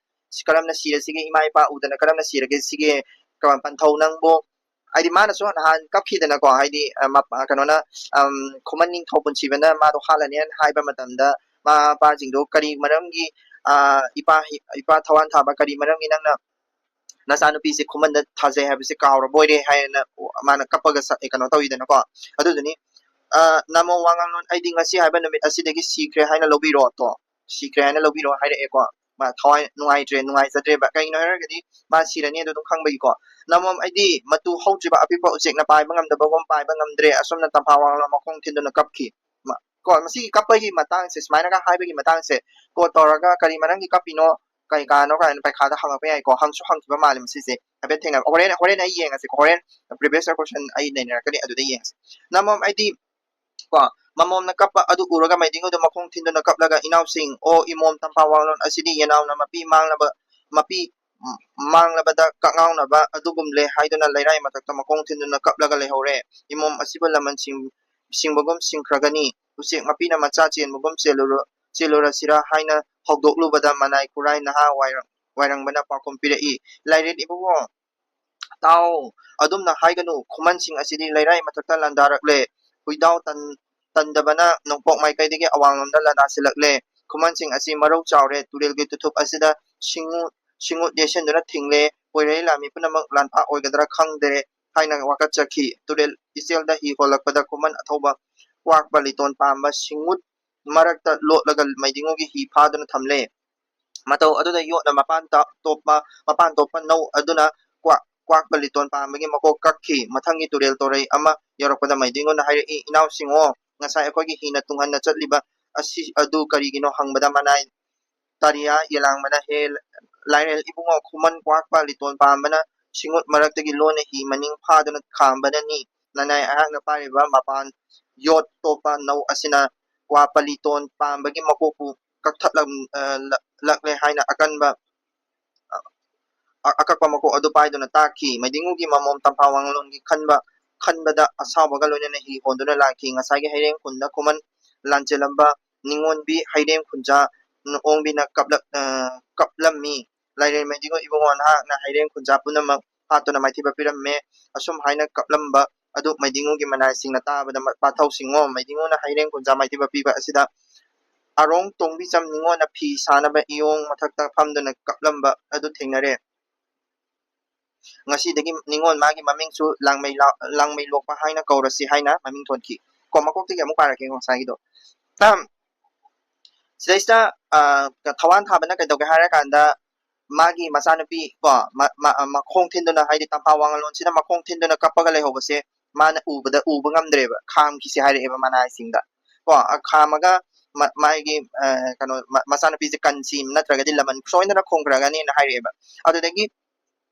ꯀꯔꯝꯅ ꯁꯤꯔꯁꯤꯒꯦ? ꯏꯃꯥ ꯏꯄꯥ ꯎꯗꯅ ꯀꯔꯝꯅ ꯁꯤꯔꯒꯦ ꯁꯤꯒꯦ? ꯀ-, ꯄꯟꯊꯧ ꯅꯪꯕꯨ, ꯍꯥꯏꯗꯤ ꯃꯥꯅꯁꯨ ꯅꯍꯥꯟ ꯀꯞꯈꯤꯗꯅꯀꯣ, ꯍꯥꯏꯗꯤ, ꯑ, ꯃꯄꯥ-, ꯀꯩꯅꯣꯅ, ꯑꯝ, ꯈꯨꯃꯟ ꯅꯤꯡꯊꯧ ꯄꯨꯟꯁꯤꯕꯅ ꯃꯥꯗꯣ ꯍꯥꯠꯂꯅꯦꯅ ꯍꯥꯏꯕ ꯃꯇꯝꯗ ꯃꯃꯥ ꯃꯄꯥꯁꯤꯡꯗꯣ ꯀꯔꯤ ꯃꯔꯝꯒꯤ, ꯑ, ꯏꯄꯥ, ꯏꯄꯥ ꯊꯋꯥꯟ ꯊꯥꯕ, ꯀꯔꯤ ꯃꯔꯝꯒꯤ ꯅꯪꯅ ꯅꯆꯥꯅꯨꯄꯤꯁꯦ ꯈꯨꯃꯟꯗ ꯊꯥꯖꯩ ꯍꯥꯏꯕꯁꯦ ꯀꯥꯎꯔꯕꯣꯏꯔꯦ ꯍꯥꯏꯅ ꯃꯥꯅ ꯀꯞꯄꯒ ꯁ-, ꯀꯩꯅꯣ ꯇꯧꯋꯤꯗꯅꯀꯣ꯫ ꯑꯗꯨꯗꯨꯅꯤ, ꯑ, ꯅꯃꯣ ꯋꯥꯉꯥꯡꯂꯣꯟ, ꯑꯩꯗꯤ ꯉꯁꯤ ꯍꯥꯏꯕ ꯅꯨꯃꯤꯠ ꯑꯁꯤꯗꯒꯤ ꯁꯤꯈ꯭ꯔꯦ ꯍꯥꯏꯅ ꯂꯧꯕꯤꯔꯣ ꯇꯣ, ꯁꯤꯈ꯭ꯔꯦ ꯍꯥꯏꯅ ꯂꯧꯕꯤꯔꯣ ꯍꯥꯏꯔꯛꯑꯦꯀꯣ꯫ ꯃꯥ ꯊꯋꯥꯏ ꯅꯨꯡꯉꯥꯏꯇ꯭ꯔꯦ, ꯅꯨꯡꯉꯥꯏꯖꯗ꯭ꯔꯦꯕ꯫ ꯀꯩꯒꯤꯅꯣ ꯍꯥꯏꯔꯒꯗꯤ ꯃꯥ ꯁꯤꯔꯅꯤ ꯑꯗꯨ ꯑꯗꯨꯝ ꯈꯪꯕꯒꯤꯀꯣ꯫ ꯅꯃꯣꯝ, ꯑꯩꯗꯤ ꯃꯇꯨ ꯍꯧꯗ꯭ꯔꯤꯕ ꯑꯄꯤꯛꯄ ꯎꯆꯦꯛꯅ ꯄꯥꯏꯕ ꯉꯝꯗꯕꯒꯨꯝ ꯄꯥꯏꯕ ꯉꯝꯗ꯭ꯔꯦ꯫ ꯑꯁꯨꯝꯅ ꯇꯝꯐꯥ ꯋꯥꯡꯂꯣꯟ ꯃꯈꯣꯡ ꯊꯤꯟꯗꯨꯅ ꯀꯞꯈꯤ꯫ ꯃ-, ꯀꯣ, ꯃꯁꯤꯒꯤ ꯀꯞꯄꯒꯤ ꯃꯇꯥꯡꯁꯦ, ꯁꯨꯃꯥꯏꯅꯒ ꯍꯥꯏꯕꯒꯤ ꯃꯇꯥꯡꯁꯦ, ꯀꯣ ꯇꯧꯔꯒ ꯀꯔꯤ ꯃꯔꯝꯒꯤ ꯀꯞꯄꯤꯅꯣ, ꯀꯩ ꯀꯥꯅꯣ ꯀꯥꯏꯅ ꯄꯩꯈꯥꯗ ꯍꯪꯉꯛꯄ ꯌꯥꯏꯀꯣ꯫ ꯍꯪꯁꯨ ꯍꯪꯈꯤꯕ ꯃꯥꯜꯂꯦ ꯃꯁꯤꯁꯦ꯫ ꯍꯥꯏꯐꯦꯠ ꯊꯦꯡꯅꯕ꯫ ꯍꯣꯔꯦꯟ, ꯍꯣꯔꯦꯟ ꯑꯩ ꯌꯦꯡꯉꯁꯦꯀꯣ꯫ ꯍꯣꯔꯦꯟ previous year question ꯑꯩ ꯅꯩꯅꯔꯛꯀꯅꯤ, ꯑꯗꯨꯗ ꯌꯦꯡꯉꯁꯦ꯫ ꯅꯃꯣꯝ, ꯑꯩꯗꯤ ꯀꯣ, ꯃꯃꯣꯝꯅ ꯀꯞꯄ ꯑꯗꯨ ꯎꯔꯒ ꯃꯩꯗꯤꯡꯒꯨꯗꯨ ꯃꯈꯣꯡ ꯊꯤꯟꯗꯨꯅ ꯀꯞꯂꯒ, "ꯏꯅꯥꯎꯁꯤꯡ, ꯑꯣ ꯏꯃꯣꯝ ꯇꯝꯐꯥ ꯋꯥꯡꯂꯣꯟ ꯑꯁꯤꯗꯤ ꯌꯦꯅꯥꯎꯅ ꯃꯄꯤ ꯃꯥꯡꯂꯕ, ꯃꯄꯤ ꯃꯥꯡꯂꯕꯗ ꯀꯛꯉꯥꯎꯅꯕ ꯑꯗꯨꯒꯨꯝꯂꯦ" ꯍꯥꯏꯗꯨꯅ ꯂꯩꯔꯥꯏ ꯃꯊꯛꯇ ꯃꯈꯣꯡ ꯊꯤꯟꯗꯨꯅ ꯀꯞꯂꯒ ꯂꯩꯍꯧꯔꯦ꯫ ꯏꯃꯣꯝ ꯑꯁꯤꯕꯨ ꯂꯃꯟ ꯁꯤꯡ-, ꯁꯤꯡꯕꯒꯨꯝ ꯁꯤꯡꯈ꯭ꯔꯒꯅꯤ꯫ ꯎꯆꯦꯛ ꯃꯄꯤꯅ ꯃꯆꯥ ꯆꯦꯟꯕꯒꯨꯝ ꯆꯦꯜꯂꯨꯔ-, ꯆꯦꯜꯂꯨꯔꯁꯤꯔꯥ ꯍꯥꯏꯅ ꯍꯧꯗꯣꯛꯂꯨꯕꯗ ꯃꯅꯥꯏ ꯀꯨꯔꯥꯏ ꯅꯍꯥ ꯋꯥꯏꯔ-, ꯋꯥꯏꯔꯪꯕꯅ ꯄꯥꯎꯈꯨꯝ ꯄꯤꯔꯛꯏ, "ꯂꯥꯏꯔꯦꯟ ꯏꯕꯨꯡꯉꯣ, ꯇꯥꯎ, ꯑꯗꯨꯝꯅ ꯍꯥꯏꯒꯅꯨ, ꯈꯨꯃꯟꯁꯤꯡ ꯑꯁꯤꯗꯤ ꯂꯩꯔꯥꯏ ꯃꯊꯛꯇ ꯂꯥꯟꯗꯥꯔꯛꯂꯦ꯫ ꯍꯨꯏꯗꯥꯎ ꯇꯟ-, ꯇꯟꯗꯕꯅ ꯅꯣꯡꯄꯣꯛ ꯃꯥꯏꯀꯩꯗꯒꯤ ꯑꯋꯥꯡꯂꯣꯝꯗ ꯂꯥꯟꯗꯥꯁꯤꯜꯂꯛꯂꯦ꯫ ꯈꯨꯃꯟꯁꯤꯡ ꯑꯁꯤ ꯃꯔꯧ ꯆꯥꯎꯔꯦ, ꯇꯨꯔꯦꯜꯒꯤ ꯇꯨꯊꯨꯞ ꯑꯁꯤꯗ ꯁꯤꯡꯎ-, ꯁꯤꯡꯎꯠ ꯌꯩꯁꯤꯟꯗꯨꯅ ꯊꯤꯡꯂꯦ꯫ ꯄꯣꯏꯔꯩ ꯂꯥꯟꯃꯤ ꯄꯨꯝꯅꯃꯛ ꯂꯥꯟꯐꯥ ꯑꯣꯏꯒꯗ꯭ꯔꯥ ꯈꯪꯗꯔꯦ" ꯍꯥꯏꯅ ꯋꯥꯀꯠꯆꯈꯤ꯫ ꯇꯨꯔꯦꯜ ꯏꯆꯦꯜꯗ ꯍꯤ ꯍꯣꯜꯂꯛꯄꯗ ꯈꯨꯃꯟ ꯑꯊꯧꯕ ꯀ꯭ꯋꯥꯛꯄ ꯂꯤꯇꯣꯟ ꯄꯥꯝꯕ ꯁꯤꯡꯎꯠ ꯃꯔꯛꯇ ꯂꯣꯠꯂꯒ ꯃꯩꯗꯤꯡꯉꯨꯒꯤ ꯍꯤ ꯐꯥꯗꯨꯅ ꯊꯝꯂꯦ꯫ ꯃꯇꯧ ꯑꯗꯨꯗ ꯌꯣꯠꯅ ꯃꯄꯥꯟ ꯇ-, ꯇꯣꯞꯄ, ꯃꯄꯥꯟ ꯇꯣꯞꯄ ꯅꯧ ꯑꯗꯨꯅ ꯀ꯭ꯋꯥꯛ, ꯀ꯭ꯋꯥꯛꯄ ꯂꯤꯇꯣꯟ ꯄꯥꯝꯕꯒꯤ ꯃꯀꯣꯛ ꯀꯛꯈꯤ꯫ ꯃꯊꯪꯒꯤ ꯇꯨꯔꯦꯜ ꯇꯣꯔꯩ ꯑꯃ ꯌꯧꯔꯛꯄꯗ ꯃꯩꯗꯤꯡꯉꯨꯅ ꯍꯥꯏꯔꯛꯏ, "ꯏꯅꯥꯎꯁꯤꯡꯉꯣ, ꯉꯁꯥꯏ ꯑꯩꯈꯣꯏꯒꯤ ꯍꯤꯅ ꯇꯨꯡꯍꯟꯅ ꯆꯠꯂꯤꯕ ꯑꯁꯤ ꯑꯗꯨ ꯀꯔꯤꯒꯤꯅꯣ ꯍꯪꯕꯗ ꯃꯅꯥꯏ ꯇꯥꯔꯤꯌꯥ ꯌꯦꯂꯥꯡꯕꯅ, "ꯍꯦ ꯂꯥꯏꯔꯦꯜ ꯏꯕꯨꯡꯉꯣ, ꯈꯨꯃꯟ ꯀ꯭ꯋꯥꯛꯄ ꯂꯤꯇꯣꯟ ꯄꯥꯝꯕꯅ ꯁꯤꯡꯎꯠ ꯃꯔꯛꯇꯒꯤ ꯂꯣꯟꯅ ꯍꯤ ꯃꯅꯤꯡ ꯐꯥꯗꯨꯅ ꯈꯥꯝꯕꯅꯅꯤ꯫ ꯅꯅꯥꯏ ꯑꯩꯍꯥꯛꯅ ꯄꯥꯏꯔꯤꯕ ꯃꯄꯥꯟ ꯌꯣꯠ ꯇꯣꯞꯄ ꯅꯧ ꯑꯁꯤꯅ ꯀ꯭ꯋꯥꯛꯄ ꯂꯤꯇꯣꯟ ꯄꯥꯝꯕꯒꯤ ꯃꯀꯣꯛꯄꯨ ꯀꯛꯊꯠꯂꯝ-, ꯑ, ꯂ-, ꯂꯛꯂꯦ" ꯍꯥꯏꯅ ꯑꯀꯟꯕ, ꯑ, ꯑꯀꯛꯄ ꯃꯀꯣꯛ ꯑꯗꯨ ꯄꯥꯏꯗꯨꯅ ꯇꯥꯛꯈꯤ꯫ ꯃꯩꯗꯤꯡꯉꯨꯒꯤ ꯃꯃꯣꯝ ꯇꯝꯐꯥ ꯋꯥꯉꯂꯣꯟꯒꯤ ꯈꯟꯕ, ꯈꯟꯕꯗ ꯑꯁꯥꯎꯕꯒ ꯂꯣꯏꯅꯅ ꯍꯤ ꯍꯣꯟꯗꯨꯅ ꯂꯥꯛꯈꯤ꯫ ꯉꯁꯥꯏꯒꯤ ꯍꯩꯔꯦꯝ ꯈꯨꯟꯗ ꯈꯨꯃꯟ ꯂꯥꯟꯆꯦꯜꯂꯝꯕ ꯅꯤꯉꯣꯟꯕꯤ ꯍꯩꯔꯦꯝ ꯈꯨꯟꯖꯥ ꯑꯣꯡꯕꯤꯅ ꯀꯞꯂꯛ-, ꯑ, ꯀꯞꯂꯝꯃꯤ꯫ "ꯂꯥꯏꯔꯦꯟ ꯃꯩꯗꯤꯡꯉꯨ ꯏꯕꯨꯡꯉꯣ, ꯅꯍꯥꯛꯅ ꯍꯩꯔꯦꯝ ꯈꯨꯟꯖꯥ ꯄꯨꯝꯅꯃꯛ ꯍꯥꯠꯇꯨꯅ ꯃꯥꯏꯊꯤꯕ ꯄꯤꯔꯝꯃꯦ" ꯑꯁꯨꯝ ꯍꯥꯏꯅ ꯀꯞꯂꯝꯕ ꯑꯗꯨ ꯃꯩꯗꯤꯡꯉꯨꯒꯤ ꯃꯅꯥꯏꯁꯤꯡꯅ ꯇꯥꯕꯗ ꯃ-, ꯄꯥꯊꯧ ꯁꯤꯡꯉꯣ, ꯃꯩꯗꯤꯡꯉꯨꯅ ꯍꯩꯔꯦꯝ ꯈꯨꯟꯖꯥ ꯃꯥꯏꯊꯤꯕ ꯄꯤꯕ ꯑꯁꯤꯗ ꯑꯔꯣꯡ ꯇꯣꯡꯕꯤꯆꯝ ꯅꯤꯉꯣꯟꯅ ꯐꯤ ꯁꯥꯅꯕ ꯏꯌꯣꯡ ꯃꯊꯛꯇ ꯐꯝꯗꯨꯅ ꯀꯞꯂꯝꯕ ꯑꯗꯨ ꯊꯦꯡꯅꯔꯦ꯫ ꯉꯁꯤꯗꯒꯤ ꯅꯤꯉꯣꯜ ꯃꯥꯒꯤ ꯃꯃꯤꯡꯁꯨ ꯂꯥꯡꯃꯩ ꯂꯥ-, ꯂꯥꯡꯃꯩ ꯂꯣꯛꯄ ꯍꯥꯏꯅ ꯀꯧꯔꯁꯤ ꯍꯥꯏꯅ ꯃꯃꯤꯡ ꯊꯣꯟꯈꯤ꯫ ꯀꯣ, ꯃꯀꯣꯛꯇꯒꯤ ꯑꯃꯨꯛ ꯄꯥꯔꯛꯀꯦ ꯉꯁꯥꯏꯒꯤꯗꯣ꯫ ꯑꯝ, ꯁꯤꯗꯩꯁꯤꯗ, ꯑ, ꯊꯋꯥꯟ ꯊꯥꯕꯅ ꯀꯩꯗꯧꯒꯦ ꯍꯥꯏꯔꯀꯥꯟꯗ ꯃꯥꯒꯤ ꯃꯆꯥꯅꯨꯄꯤ ꯀꯣ, ꯃ-, ꯃ-, ꯃꯈꯣꯡ ꯊꯤꯟꯗꯨꯅ, ꯍꯥꯏꯗꯤ ꯇꯝꯐꯥ ꯋꯥꯉꯂꯣꯟꯁꯤꯅ ꯃꯈꯣꯡ ꯊꯤꯟꯗꯨꯅ ꯀꯞꯄꯒ ꯂꯩꯍꯧꯕꯁꯦ ꯃꯥꯅ ꯎꯕꯗ, ꯎꯕ ꯉꯝꯗ꯭ꯔꯦꯕ, ꯈꯥꯝꯈꯤꯁꯤ ꯍꯥꯏꯔꯛꯑꯦꯕ ꯃꯅꯥꯏꯁꯤꯡꯗ꯫ ꯀꯣ, ꯑ, ꯈꯥꯝꯃꯒ ꯃ-, ꯃꯥꯒꯤ, ꯑ, ꯀꯩꯅꯣ, ꯃ-, ꯃꯆꯥꯅꯨꯄꯤꯁꯦ ꯀꯟꯁꯤ ꯅꯠꯇ꯭ꯔꯒꯗꯤ ꯂꯃꯟ ꯁꯣꯏꯗꯅ ꯈꯣꯡꯈ꯭ꯔꯒꯅꯤꯅ ꯍꯥꯏꯔꯛꯑꯦꯕ꯫ ꯑꯗꯨꯗꯒꯤ,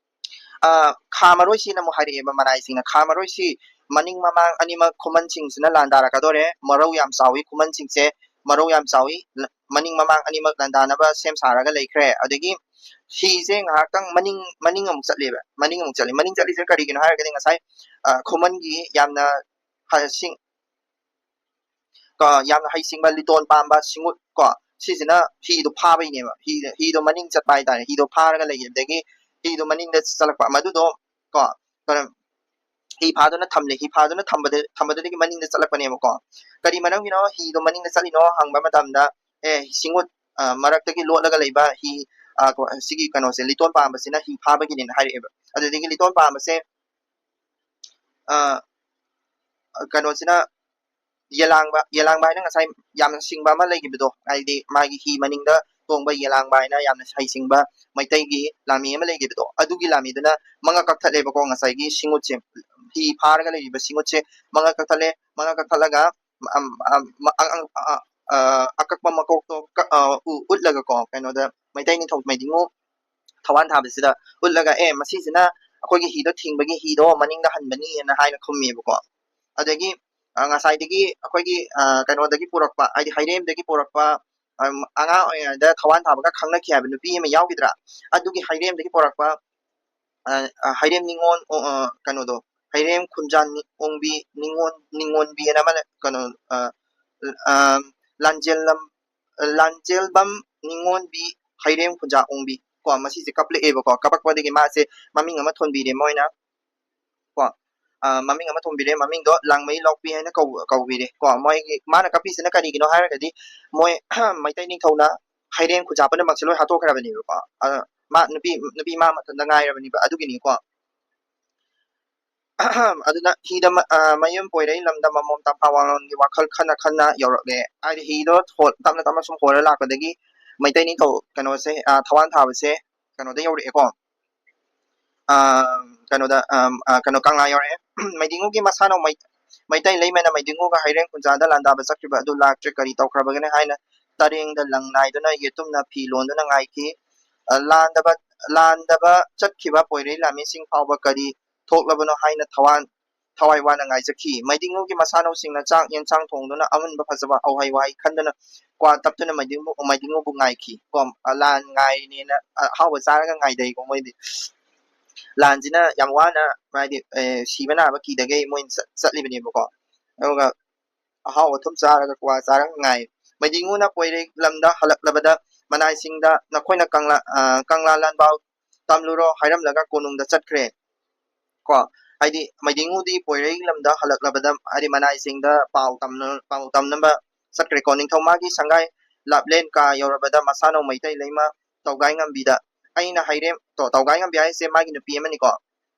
ꯑ, ꯈꯥꯝꯃꯔꯣꯏꯁꯤꯅ ꯑꯃꯨꯛ ꯍꯥꯏꯔꯛꯑꯦꯕ ꯃꯅꯥꯏꯁꯤꯡꯅ, "ꯈꯥꯝꯃꯔꯣꯏꯁꯤ, ꯃꯅꯤꯡ ꯃꯃꯥꯡ ꯑꯅꯤꯃꯛ ꯈꯨꯃꯟꯁꯤꯡꯁꯤꯅ ꯂꯥꯟꯗꯥꯔꯛꯀꯗꯣꯔꯦ, ꯃꯔꯧ ꯌꯥꯝ ꯆꯥꯎꯏ, ꯈꯨꯃꯟꯁꯤꯡꯁꯦ ꯃꯔꯧ ꯌꯥꯝ ꯆꯥꯎꯏ, ꯂ-, ꯃꯅꯤꯡ ꯃꯃꯥꯡ ꯑꯅꯤꯃꯛ ꯂꯥꯟꯗꯥꯅꯕ ꯁꯦꯝ ꯁꯥꯔꯒ ꯂꯩꯈ꯭ꯔꯦ"꯫ ꯑꯗꯒꯤ ꯍꯤꯁꯦ ꯉꯥꯏꯍꯥꯛꯇꯪ ꯃꯅꯤꯡ, ꯃꯅꯤꯡ ꯑꯃꯨꯛ ꯆꯠꯂꯦꯕ, ꯃꯅꯤꯡ ꯑꯃꯨꯛ ꯆꯠꯂꯦ꯫ ꯃꯅꯤꯡ ꯆꯠꯂꯤꯁꯦ ꯀꯔꯤꯒꯤꯅꯣ ꯍꯥꯏꯔꯒꯗꯤ ꯉꯁꯥꯏ, ꯑ, ꯈꯨꯃꯟꯒꯤ ꯌꯥꯝꯅ ꯍ-, ꯁꯤꯡ-, ꯀꯣ, ꯌꯥꯝꯅ ꯍꯩꯁꯤꯡꯕ ꯂꯤꯇꯣꯟ ꯄꯥꯝꯕ ꯁꯤꯡꯎꯠ ꯀꯣ, ꯁꯤꯁꯤꯅ ꯍꯤꯗꯣ ꯐꯥꯕꯩꯅꯦꯕ꯫ ꯍꯤ-, ꯍꯤꯗꯣ ꯃꯅꯤꯡ ꯆꯠꯄ ꯍꯥꯏꯇꯥꯔꯦ꯫ ꯍꯤꯗꯣ ꯐꯥꯔꯒ ꯂꯩꯈꯤꯕꯗꯒꯤ ꯍꯤꯗꯣ ꯃꯅꯤꯡꯗ ꯆꯠꯂꯛꯄ꯫ ꯃꯗꯨꯗꯣ ꯀꯣ, ꯀꯩꯅꯣ, ꯍꯤ ꯐꯥꯗꯨꯅ ꯊꯝꯂꯦ꯫ ꯍꯤ ꯐꯥꯗꯨꯅ ꯊꯝꯕꯗ-, ꯊꯝꯕꯗꯨꯗꯒꯤ ꯃꯅꯤꯡꯗ ꯆꯠꯂꯛꯄꯅꯦꯕꯀꯣ꯫ ꯀꯔꯤ ꯃꯔꯝꯒꯤꯅꯣ ꯍꯤꯗꯣ ꯃꯅꯤꯡꯗ ꯆꯠꯂꯤꯅꯣ ꯍꯪꯕ ꯃꯇꯝꯗ, "ꯑꯦ, ꯁꯤꯡꯎꯠ, ꯑ, ꯃꯔꯛꯇꯒꯤ ꯂꯣꯠꯂꯒ ꯂꯩꯕ ꯍꯤ, ꯑ, ꯀꯣ-, ꯁꯤꯒꯤ ꯀꯩꯅꯣꯁꯦ, ꯂꯤꯇꯣꯟ ꯄꯥꯝꯕꯁꯤꯅ ꯍꯤ ꯐꯥꯕꯒꯤꯅꯦꯅ" ꯍꯥꯏꯔꯛꯑꯦꯕ꯫ ꯑꯗꯨꯗꯒꯤ ꯂꯤꯇꯣꯟ ꯄꯥꯝꯕꯁꯦ, ꯑ, ꯀꯩꯅꯣꯁꯤꯅ, ꯌꯦꯂꯥꯡꯕ, ꯌꯦꯂꯥꯡꯕ ꯍꯥꯏꯅ ꯉꯁꯥꯏ ꯌꯥꯝꯅ ꯁꯤꯡꯕ ꯑꯃ ꯂꯩꯈꯤꯕꯗꯣ, ꯍꯥꯏꯗꯤ ꯃꯥꯒꯤ ꯍꯤ ꯃꯅꯤꯡꯗ ꯇꯣꯡꯕ ꯌꯦꯂꯥꯡꯕ ꯍꯥꯏꯅ ꯌꯥꯝꯅ ꯍꯩꯁꯤꯡꯕ ꯃꯩꯇꯩꯒꯤ ꯂꯥꯟꯃꯤ ꯑꯃ ꯂꯩꯈꯤꯕꯗꯣ, ꯑꯗꯨꯒꯤ ꯂꯥꯟꯃꯤꯗꯨꯅ ꯃꯉꯛ ꯀꯛꯊꯠꯂꯦꯕꯀꯣ꯫ ꯉꯁꯥꯏꯒꯤ ꯁꯤꯡꯎꯠꯁꯦ, ꯍꯤ ꯐꯥꯔꯒ ꯂꯩꯔꯤꯕ ꯁꯤꯡꯎꯠꯁꯦ ꯃꯉꯛ ꯀꯛꯊꯠꯂꯦ꯫ ꯃꯉꯛ ꯀꯛꯊꯠꯂꯒ ꯑꯀꯛꯄ ꯃꯀꯣꯛꯇꯣ ꯎꯠꯂꯒꯀꯣ, ꯀꯩꯅꯣꯗ ꯃꯩꯇꯩ ꯅꯤꯡꯊꯧ ꯃꯩꯗꯤꯡꯉꯨ ꯊꯋꯥꯟ ꯊꯥꯕꯁꯤꯗ ꯎꯠꯂꯒ, "ꯑꯦ, ꯃꯁꯤꯁꯤꯅ ꯑꯩꯈꯣꯏꯒꯤ ꯍꯤꯗꯣ ꯊꯤꯡꯕꯒꯤ ꯍꯤꯗꯣ ꯃꯅꯤꯡꯗ ꯍꯟꯕꯅꯤꯅ" ꯍꯥꯏꯅ ꯈꯨꯝꯃꯦꯕꯀꯣ꯫ ꯑꯗꯒꯤ ꯉꯁꯥꯏꯗꯒꯤ ꯑꯩꯈꯣꯏꯒꯤ ꯀꯩꯅꯣꯗꯒꯤ ꯄꯨꯔꯛꯄ, ꯍꯥꯏꯗꯤ ꯍꯩꯔꯦꯝꯗꯒꯤ ꯄꯨꯔꯛꯄ, ꯑꯉꯥꯡ ꯑꯣꯏꯔꯤꯉꯩꯗ ꯊꯋꯥꯟ ꯊꯥꯕꯒ ꯈꯪꯅꯈꯤ ꯍꯥꯏꯕ ꯅꯨꯄꯤ ꯑꯃ ꯌꯥꯎꯈꯤꯗ꯭ꯔꯥ? ꯑꯗꯨꯒꯤ ꯍꯩꯔꯦꯝꯗꯒꯤ ꯄꯨꯔꯛꯄ ꯍꯩꯔꯦꯝ ꯅꯤꯉꯣꯜ, ꯀꯩꯅꯣꯗꯣ, ꯍꯩꯔꯦꯝ ꯈꯨꯟꯖꯥ ꯑꯣꯡꯕꯤ, ꯅꯤꯉꯣꯜ ꯅꯤꯉꯣꯟꯕꯤ ꯑꯅ ꯑꯃ, ꯀꯩꯅꯣ, ꯂꯥꯟꯖꯦꯜꯂꯝ ꯂꯥꯟꯖꯦꯜꯕꯝ ꯅꯤꯉꯣꯟꯕꯤ ꯍꯩꯔꯦꯝ ꯈꯨꯟꯖꯥ ꯑꯣꯡꯕꯤ ꯀꯣ, ꯃꯁꯤꯁꯦ ꯀꯞꯂꯛꯑꯦꯕꯀꯣ꯫ ꯀꯞꯂꯛꯄꯗꯒꯤ ꯃꯥꯁꯦ ꯃꯃꯤꯡ ꯑꯃ ꯊꯣꯟꯕꯤꯔꯦ ꯃꯣꯏꯅ ꯀꯣ꯫ ꯃꯃꯤꯡ ꯑꯃ ꯊꯣꯟꯕꯤꯔꯦ, ꯃꯃꯤꯡꯗꯣ ꯂꯥꯡꯃꯩ ꯂꯣꯛꯄꯤ ꯍꯥꯏꯅ ꯀꯧꯕꯤꯔꯦ ꯀꯣ꯫ ꯃꯣꯏꯒꯤ, ꯃꯥꯅ ꯀꯞꯄꯤꯁꯤꯅ ꯀꯔꯤꯒꯤꯅꯣ ꯍꯥꯏꯔꯒꯗꯤ, ꯃꯣꯏ ꯃꯩꯇꯩ ꯅꯤꯡꯊꯧꯅ ꯍꯩꯔꯦꯝ ꯈꯨꯟꯖꯥ ꯄꯨꯝꯅꯃꯛꯁꯦ ꯂꯣꯏ ꯍꯥꯠꯇꯣꯛꯈ꯭ꯔꯕꯅꯦꯕꯀꯣ꯫ ꯃꯥ ꯅꯨꯄꯤ ꯅꯨꯄꯤ ꯃꯥ ꯃꯊꯟꯇ ꯉꯥꯏꯔꯕꯅꯦꯕ, ꯑꯗꯨꯒꯤꯅꯤꯀꯣ꯫ ꯑꯗꯨꯅ ꯍꯤꯗ ꯃꯌꯨꯝ ꯄꯣꯏꯔꯩ ꯂꯝꯗ ꯃꯃꯣꯝ ꯇꯝꯐꯥ ꯋꯥꯡꯂꯣꯟꯒꯤ ꯋꯥꯈꯜ ꯈꯟꯅ ꯈꯟꯅ ꯌꯧꯔꯛꯂꯦ꯫ ꯍꯥꯏꯗꯤ ꯍꯤꯗꯣ ꯇꯞꯅ ꯇꯞꯅ ꯁꯨꯝ ꯍꯣꯔ ꯂꯥꯛꯄꯗꯒꯤ ꯃꯩꯇꯩ ꯅꯤꯡꯊꯧ ꯀꯩꯅꯣꯁꯦ, ꯊꯋꯥꯟ ꯊꯥꯕꯁꯦ ꯀꯩꯅꯣꯗ ꯌꯧꯔꯛꯑꯦꯀꯣ꯫ ꯀꯩꯅꯣꯗ, ꯀꯩꯅꯣ, ꯀꯪꯂꯥ ꯌꯧꯔꯛꯑꯦ꯫ ꯃꯩꯗꯤꯡꯉꯨꯒꯤ ꯃꯁꯥꯅꯧ ꯃꯩꯇꯩ ꯂꯩꯃꯅ ꯃꯩꯗꯤꯡꯉꯨꯒ ꯍꯩꯔꯦꯝ ꯈꯨꯟꯖꯥꯗ ꯂꯥꯟꯗꯥꯕ ꯆꯠꯈ꯭ꯔꯤꯕ ꯑꯗꯨ ꯂꯥꯛꯇ꯭ꯔꯦ, ꯀꯔꯤ ꯇꯧꯈ꯭ꯔꯕꯒꯦꯅ ꯍꯥꯏꯅ ꯇꯔꯦꯡꯗ ꯂꯪ ꯅꯥꯏꯗꯨꯅ ꯌꯦꯇꯨꯝꯅ ꯐꯤ ꯂꯣꯟꯗꯨꯅ ꯉꯥꯏꯈꯤ꯫ ꯂꯥꯟꯗꯕ ꯂꯥꯟꯗꯕ ꯆꯠꯈꯤꯕ ꯄꯣꯏꯔꯩ ꯂꯥꯃꯤꯁꯤꯡ ꯐꯥꯎꯕ ꯀꯔꯤ ꯊꯣꯛꯂꯕꯅꯣ ꯍꯥꯏꯅ ꯊꯋꯥꯟ ꯊꯋꯥꯏ ꯋꯥꯅ ꯉꯥꯏꯖꯈꯤ꯫ ꯃꯩꯗꯤꯡꯉꯨꯒꯤ ꯃꯁꯥꯅꯧꯁꯤꯡꯅ ꯆꯥꯛ ꯌꯦꯟꯁꯥꯡ ꯊꯣꯡꯗꯨꯅ ꯑꯃꯨꯟꯕ ꯐꯖꯕ ꯎꯍꯩ ꯋꯥꯍꯩ ꯈꯟꯗꯨꯅ ꯀ꯭ꯋꯥ ꯇꯞꯇꯨꯅ ꯃꯩꯗꯤꯡꯉꯨ ꯃꯩꯗꯤꯡꯉꯨꯕꯨ ꯉꯥꯏꯈꯤ꯫ ꯀꯣ, ꯂꯥꯟ ꯉꯥꯏꯔꯤꯅꯦꯅ ꯑꯍꯥꯎꯕ ꯆꯥꯔꯒ ꯉꯥꯏꯗꯩꯀꯣ ꯃꯣꯏꯗꯤ꯫ ꯂꯥꯟꯁꯤꯅ ꯌꯥꯝ ꯋꯥꯅ, ꯍꯥꯏꯗꯤ, ꯁꯤꯕ ꯅꯥꯕ ꯀꯤꯗꯒꯩ ꯃꯣꯏꯅ ꯆꯠꯂꯤꯕꯅꯦꯕꯀꯣ꯫ ꯑꯗꯨꯒ ꯑꯍꯥꯎ ꯑꯊꯨꯝ ꯆꯥꯔꯒ ꯀ꯭ꯋꯥ ꯆꯥꯔꯒ ꯉꯥꯏ꯫ ꯃꯩꯗꯤꯡꯉꯨꯅ ꯄꯣꯏꯔꯩ ꯂꯝꯗ ꯍꯜꯂꯛꯂꯕꯗ ꯃꯅꯥꯏꯁꯤꯡꯗ ꯅꯈꯣꯏꯅ ꯀꯪꯂꯥ ꯀꯪꯂꯥ ꯂꯥꯟꯕꯥꯎ ꯇꯝꯂꯨꯔꯣ ꯍꯥꯏꯔꯝꯂꯒ ꯀꯣꯅꯨꯡꯗ ꯆꯠꯈ꯭ꯔꯦ꯫ ꯀꯣ, ꯍꯥꯏꯗꯤ ꯃꯩꯗꯤꯡꯉꯨꯗꯤ ꯄꯣꯏꯔꯩ ꯂꯝꯗ ꯍꯜꯂꯛꯂꯕꯗ, ꯍꯥꯏꯗꯤ ꯃꯅꯥꯏꯁꯤꯡꯗ ꯄꯥꯎ ꯇꯝꯅ-, ꯄꯥꯎ ꯇꯝꯅꯕ ꯆꯠꯈ꯭ꯔꯦꯀꯣ꯫ ꯅꯤꯡꯊꯧ ꯃꯥꯒꯤ ꯁꯪꯒꯥꯏ ꯂꯥꯞꯂꯦꯟ ꯀꯥ ꯌꯧꯔꯕꯗ ꯃꯁꯥꯅꯧ ꯃꯩꯇꯩ ꯂꯩꯃ ꯇꯧꯒꯥꯏ ꯉꯝꯕꯤꯗ, ꯑꯩꯅ ꯍꯩꯔꯦꯝ-, ꯇꯣ, ꯇꯧꯒꯥꯏ ꯉꯝꯕꯤ ꯍꯥꯏꯁꯦ ꯃꯥꯒꯤ ꯅꯨꯄꯤ ꯑꯃꯅꯤꯀꯣ꯫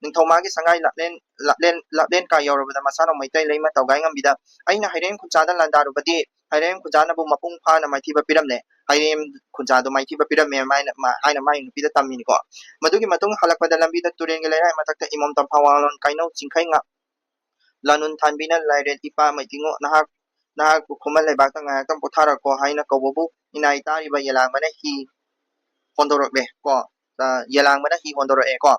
ꯅꯤꯡꯊꯧ ꯃꯥꯒꯤ ꯁꯪꯒꯥꯏ ꯂꯥꯞꯂꯦꯟ, ꯂꯥꯞꯂꯦꯟ, ꯂꯥꯞꯂꯦꯟ ꯀꯥ ꯌꯧꯔꯕꯗ ꯃꯁꯥꯅꯧ ꯃꯩꯇꯩ ꯂꯩꯃ ꯇꯧꯒꯥꯏ ꯉꯝꯕꯤꯗ, ꯑꯩꯅ ꯍꯩꯔꯦꯝ ꯈꯨꯟꯖꯥꯗ ꯂꯥꯟꯗꯥꯔꯨꯕꯗꯤ ꯍꯩꯔꯦꯝ ꯈꯨꯟꯖꯥꯅꯕꯨ ꯃꯄꯨꯡ ꯐꯥꯅ ꯃꯥꯏꯊꯤꯕ ꯄꯤꯔꯝꯂꯦ꯫ ꯍꯩꯔꯦꯝ ꯈꯨꯟꯖꯥꯗꯨ ꯃꯥꯏꯊꯤꯕ ꯄꯤꯔꯝꯃꯦ ꯍꯥꯏꯅ ꯃꯥ-, ꯍꯥꯏꯅ ꯃꯥꯒꯤ ꯅꯨꯄꯤꯗ ꯇꯝꯃꯤꯅꯤꯀꯣ꯫ ꯃꯗꯨꯒꯤ ꯃꯇꯨꯡ ꯍꯜꯂꯛꯄꯗ ꯂꯝꯕꯤꯗ ꯇꯨꯔꯦꯜꯒꯤ ꯂꯩꯔꯥꯏ ꯃꯊꯛꯇ ꯏꯃꯣꯝ ꯇꯝꯐꯥ ꯋꯥꯡꯂꯣꯟ ꯀꯩꯅꯧ ꯆꯤꯡꯈꯩ ꯉꯥ-, ꯂꯥꯅꯨꯟ ꯊꯥꯟꯕꯤꯅ ꯂꯥꯏꯔꯦꯜ ꯏꯄꯥ ꯃꯩꯗꯤꯡꯉꯨ ꯅꯍꯥꯛ ꯅꯍꯥꯛꯄꯨ ꯈꯨꯃꯟ ꯂꯩꯕꯥꯛꯇ ꯉꯥꯏꯍꯥꯛꯇꯪ ꯄꯣꯊꯥꯔꯛꯀꯣ ꯍꯥꯏꯅ ꯀꯧꯕꯕꯨ ꯏꯅꯥꯏ ꯇꯥꯔꯤꯕ ꯌꯦꯂꯥꯡꯕꯅ ꯍꯤ ꯍꯣꯟꯗꯣꯔꯛꯂꯦ ꯀꯣ꯫ ꯑ, ꯌꯦꯂꯥꯡꯕꯅ ꯍꯤ ꯍꯣꯟꯗꯣꯔꯛꯑꯦ ꯀꯣ꯫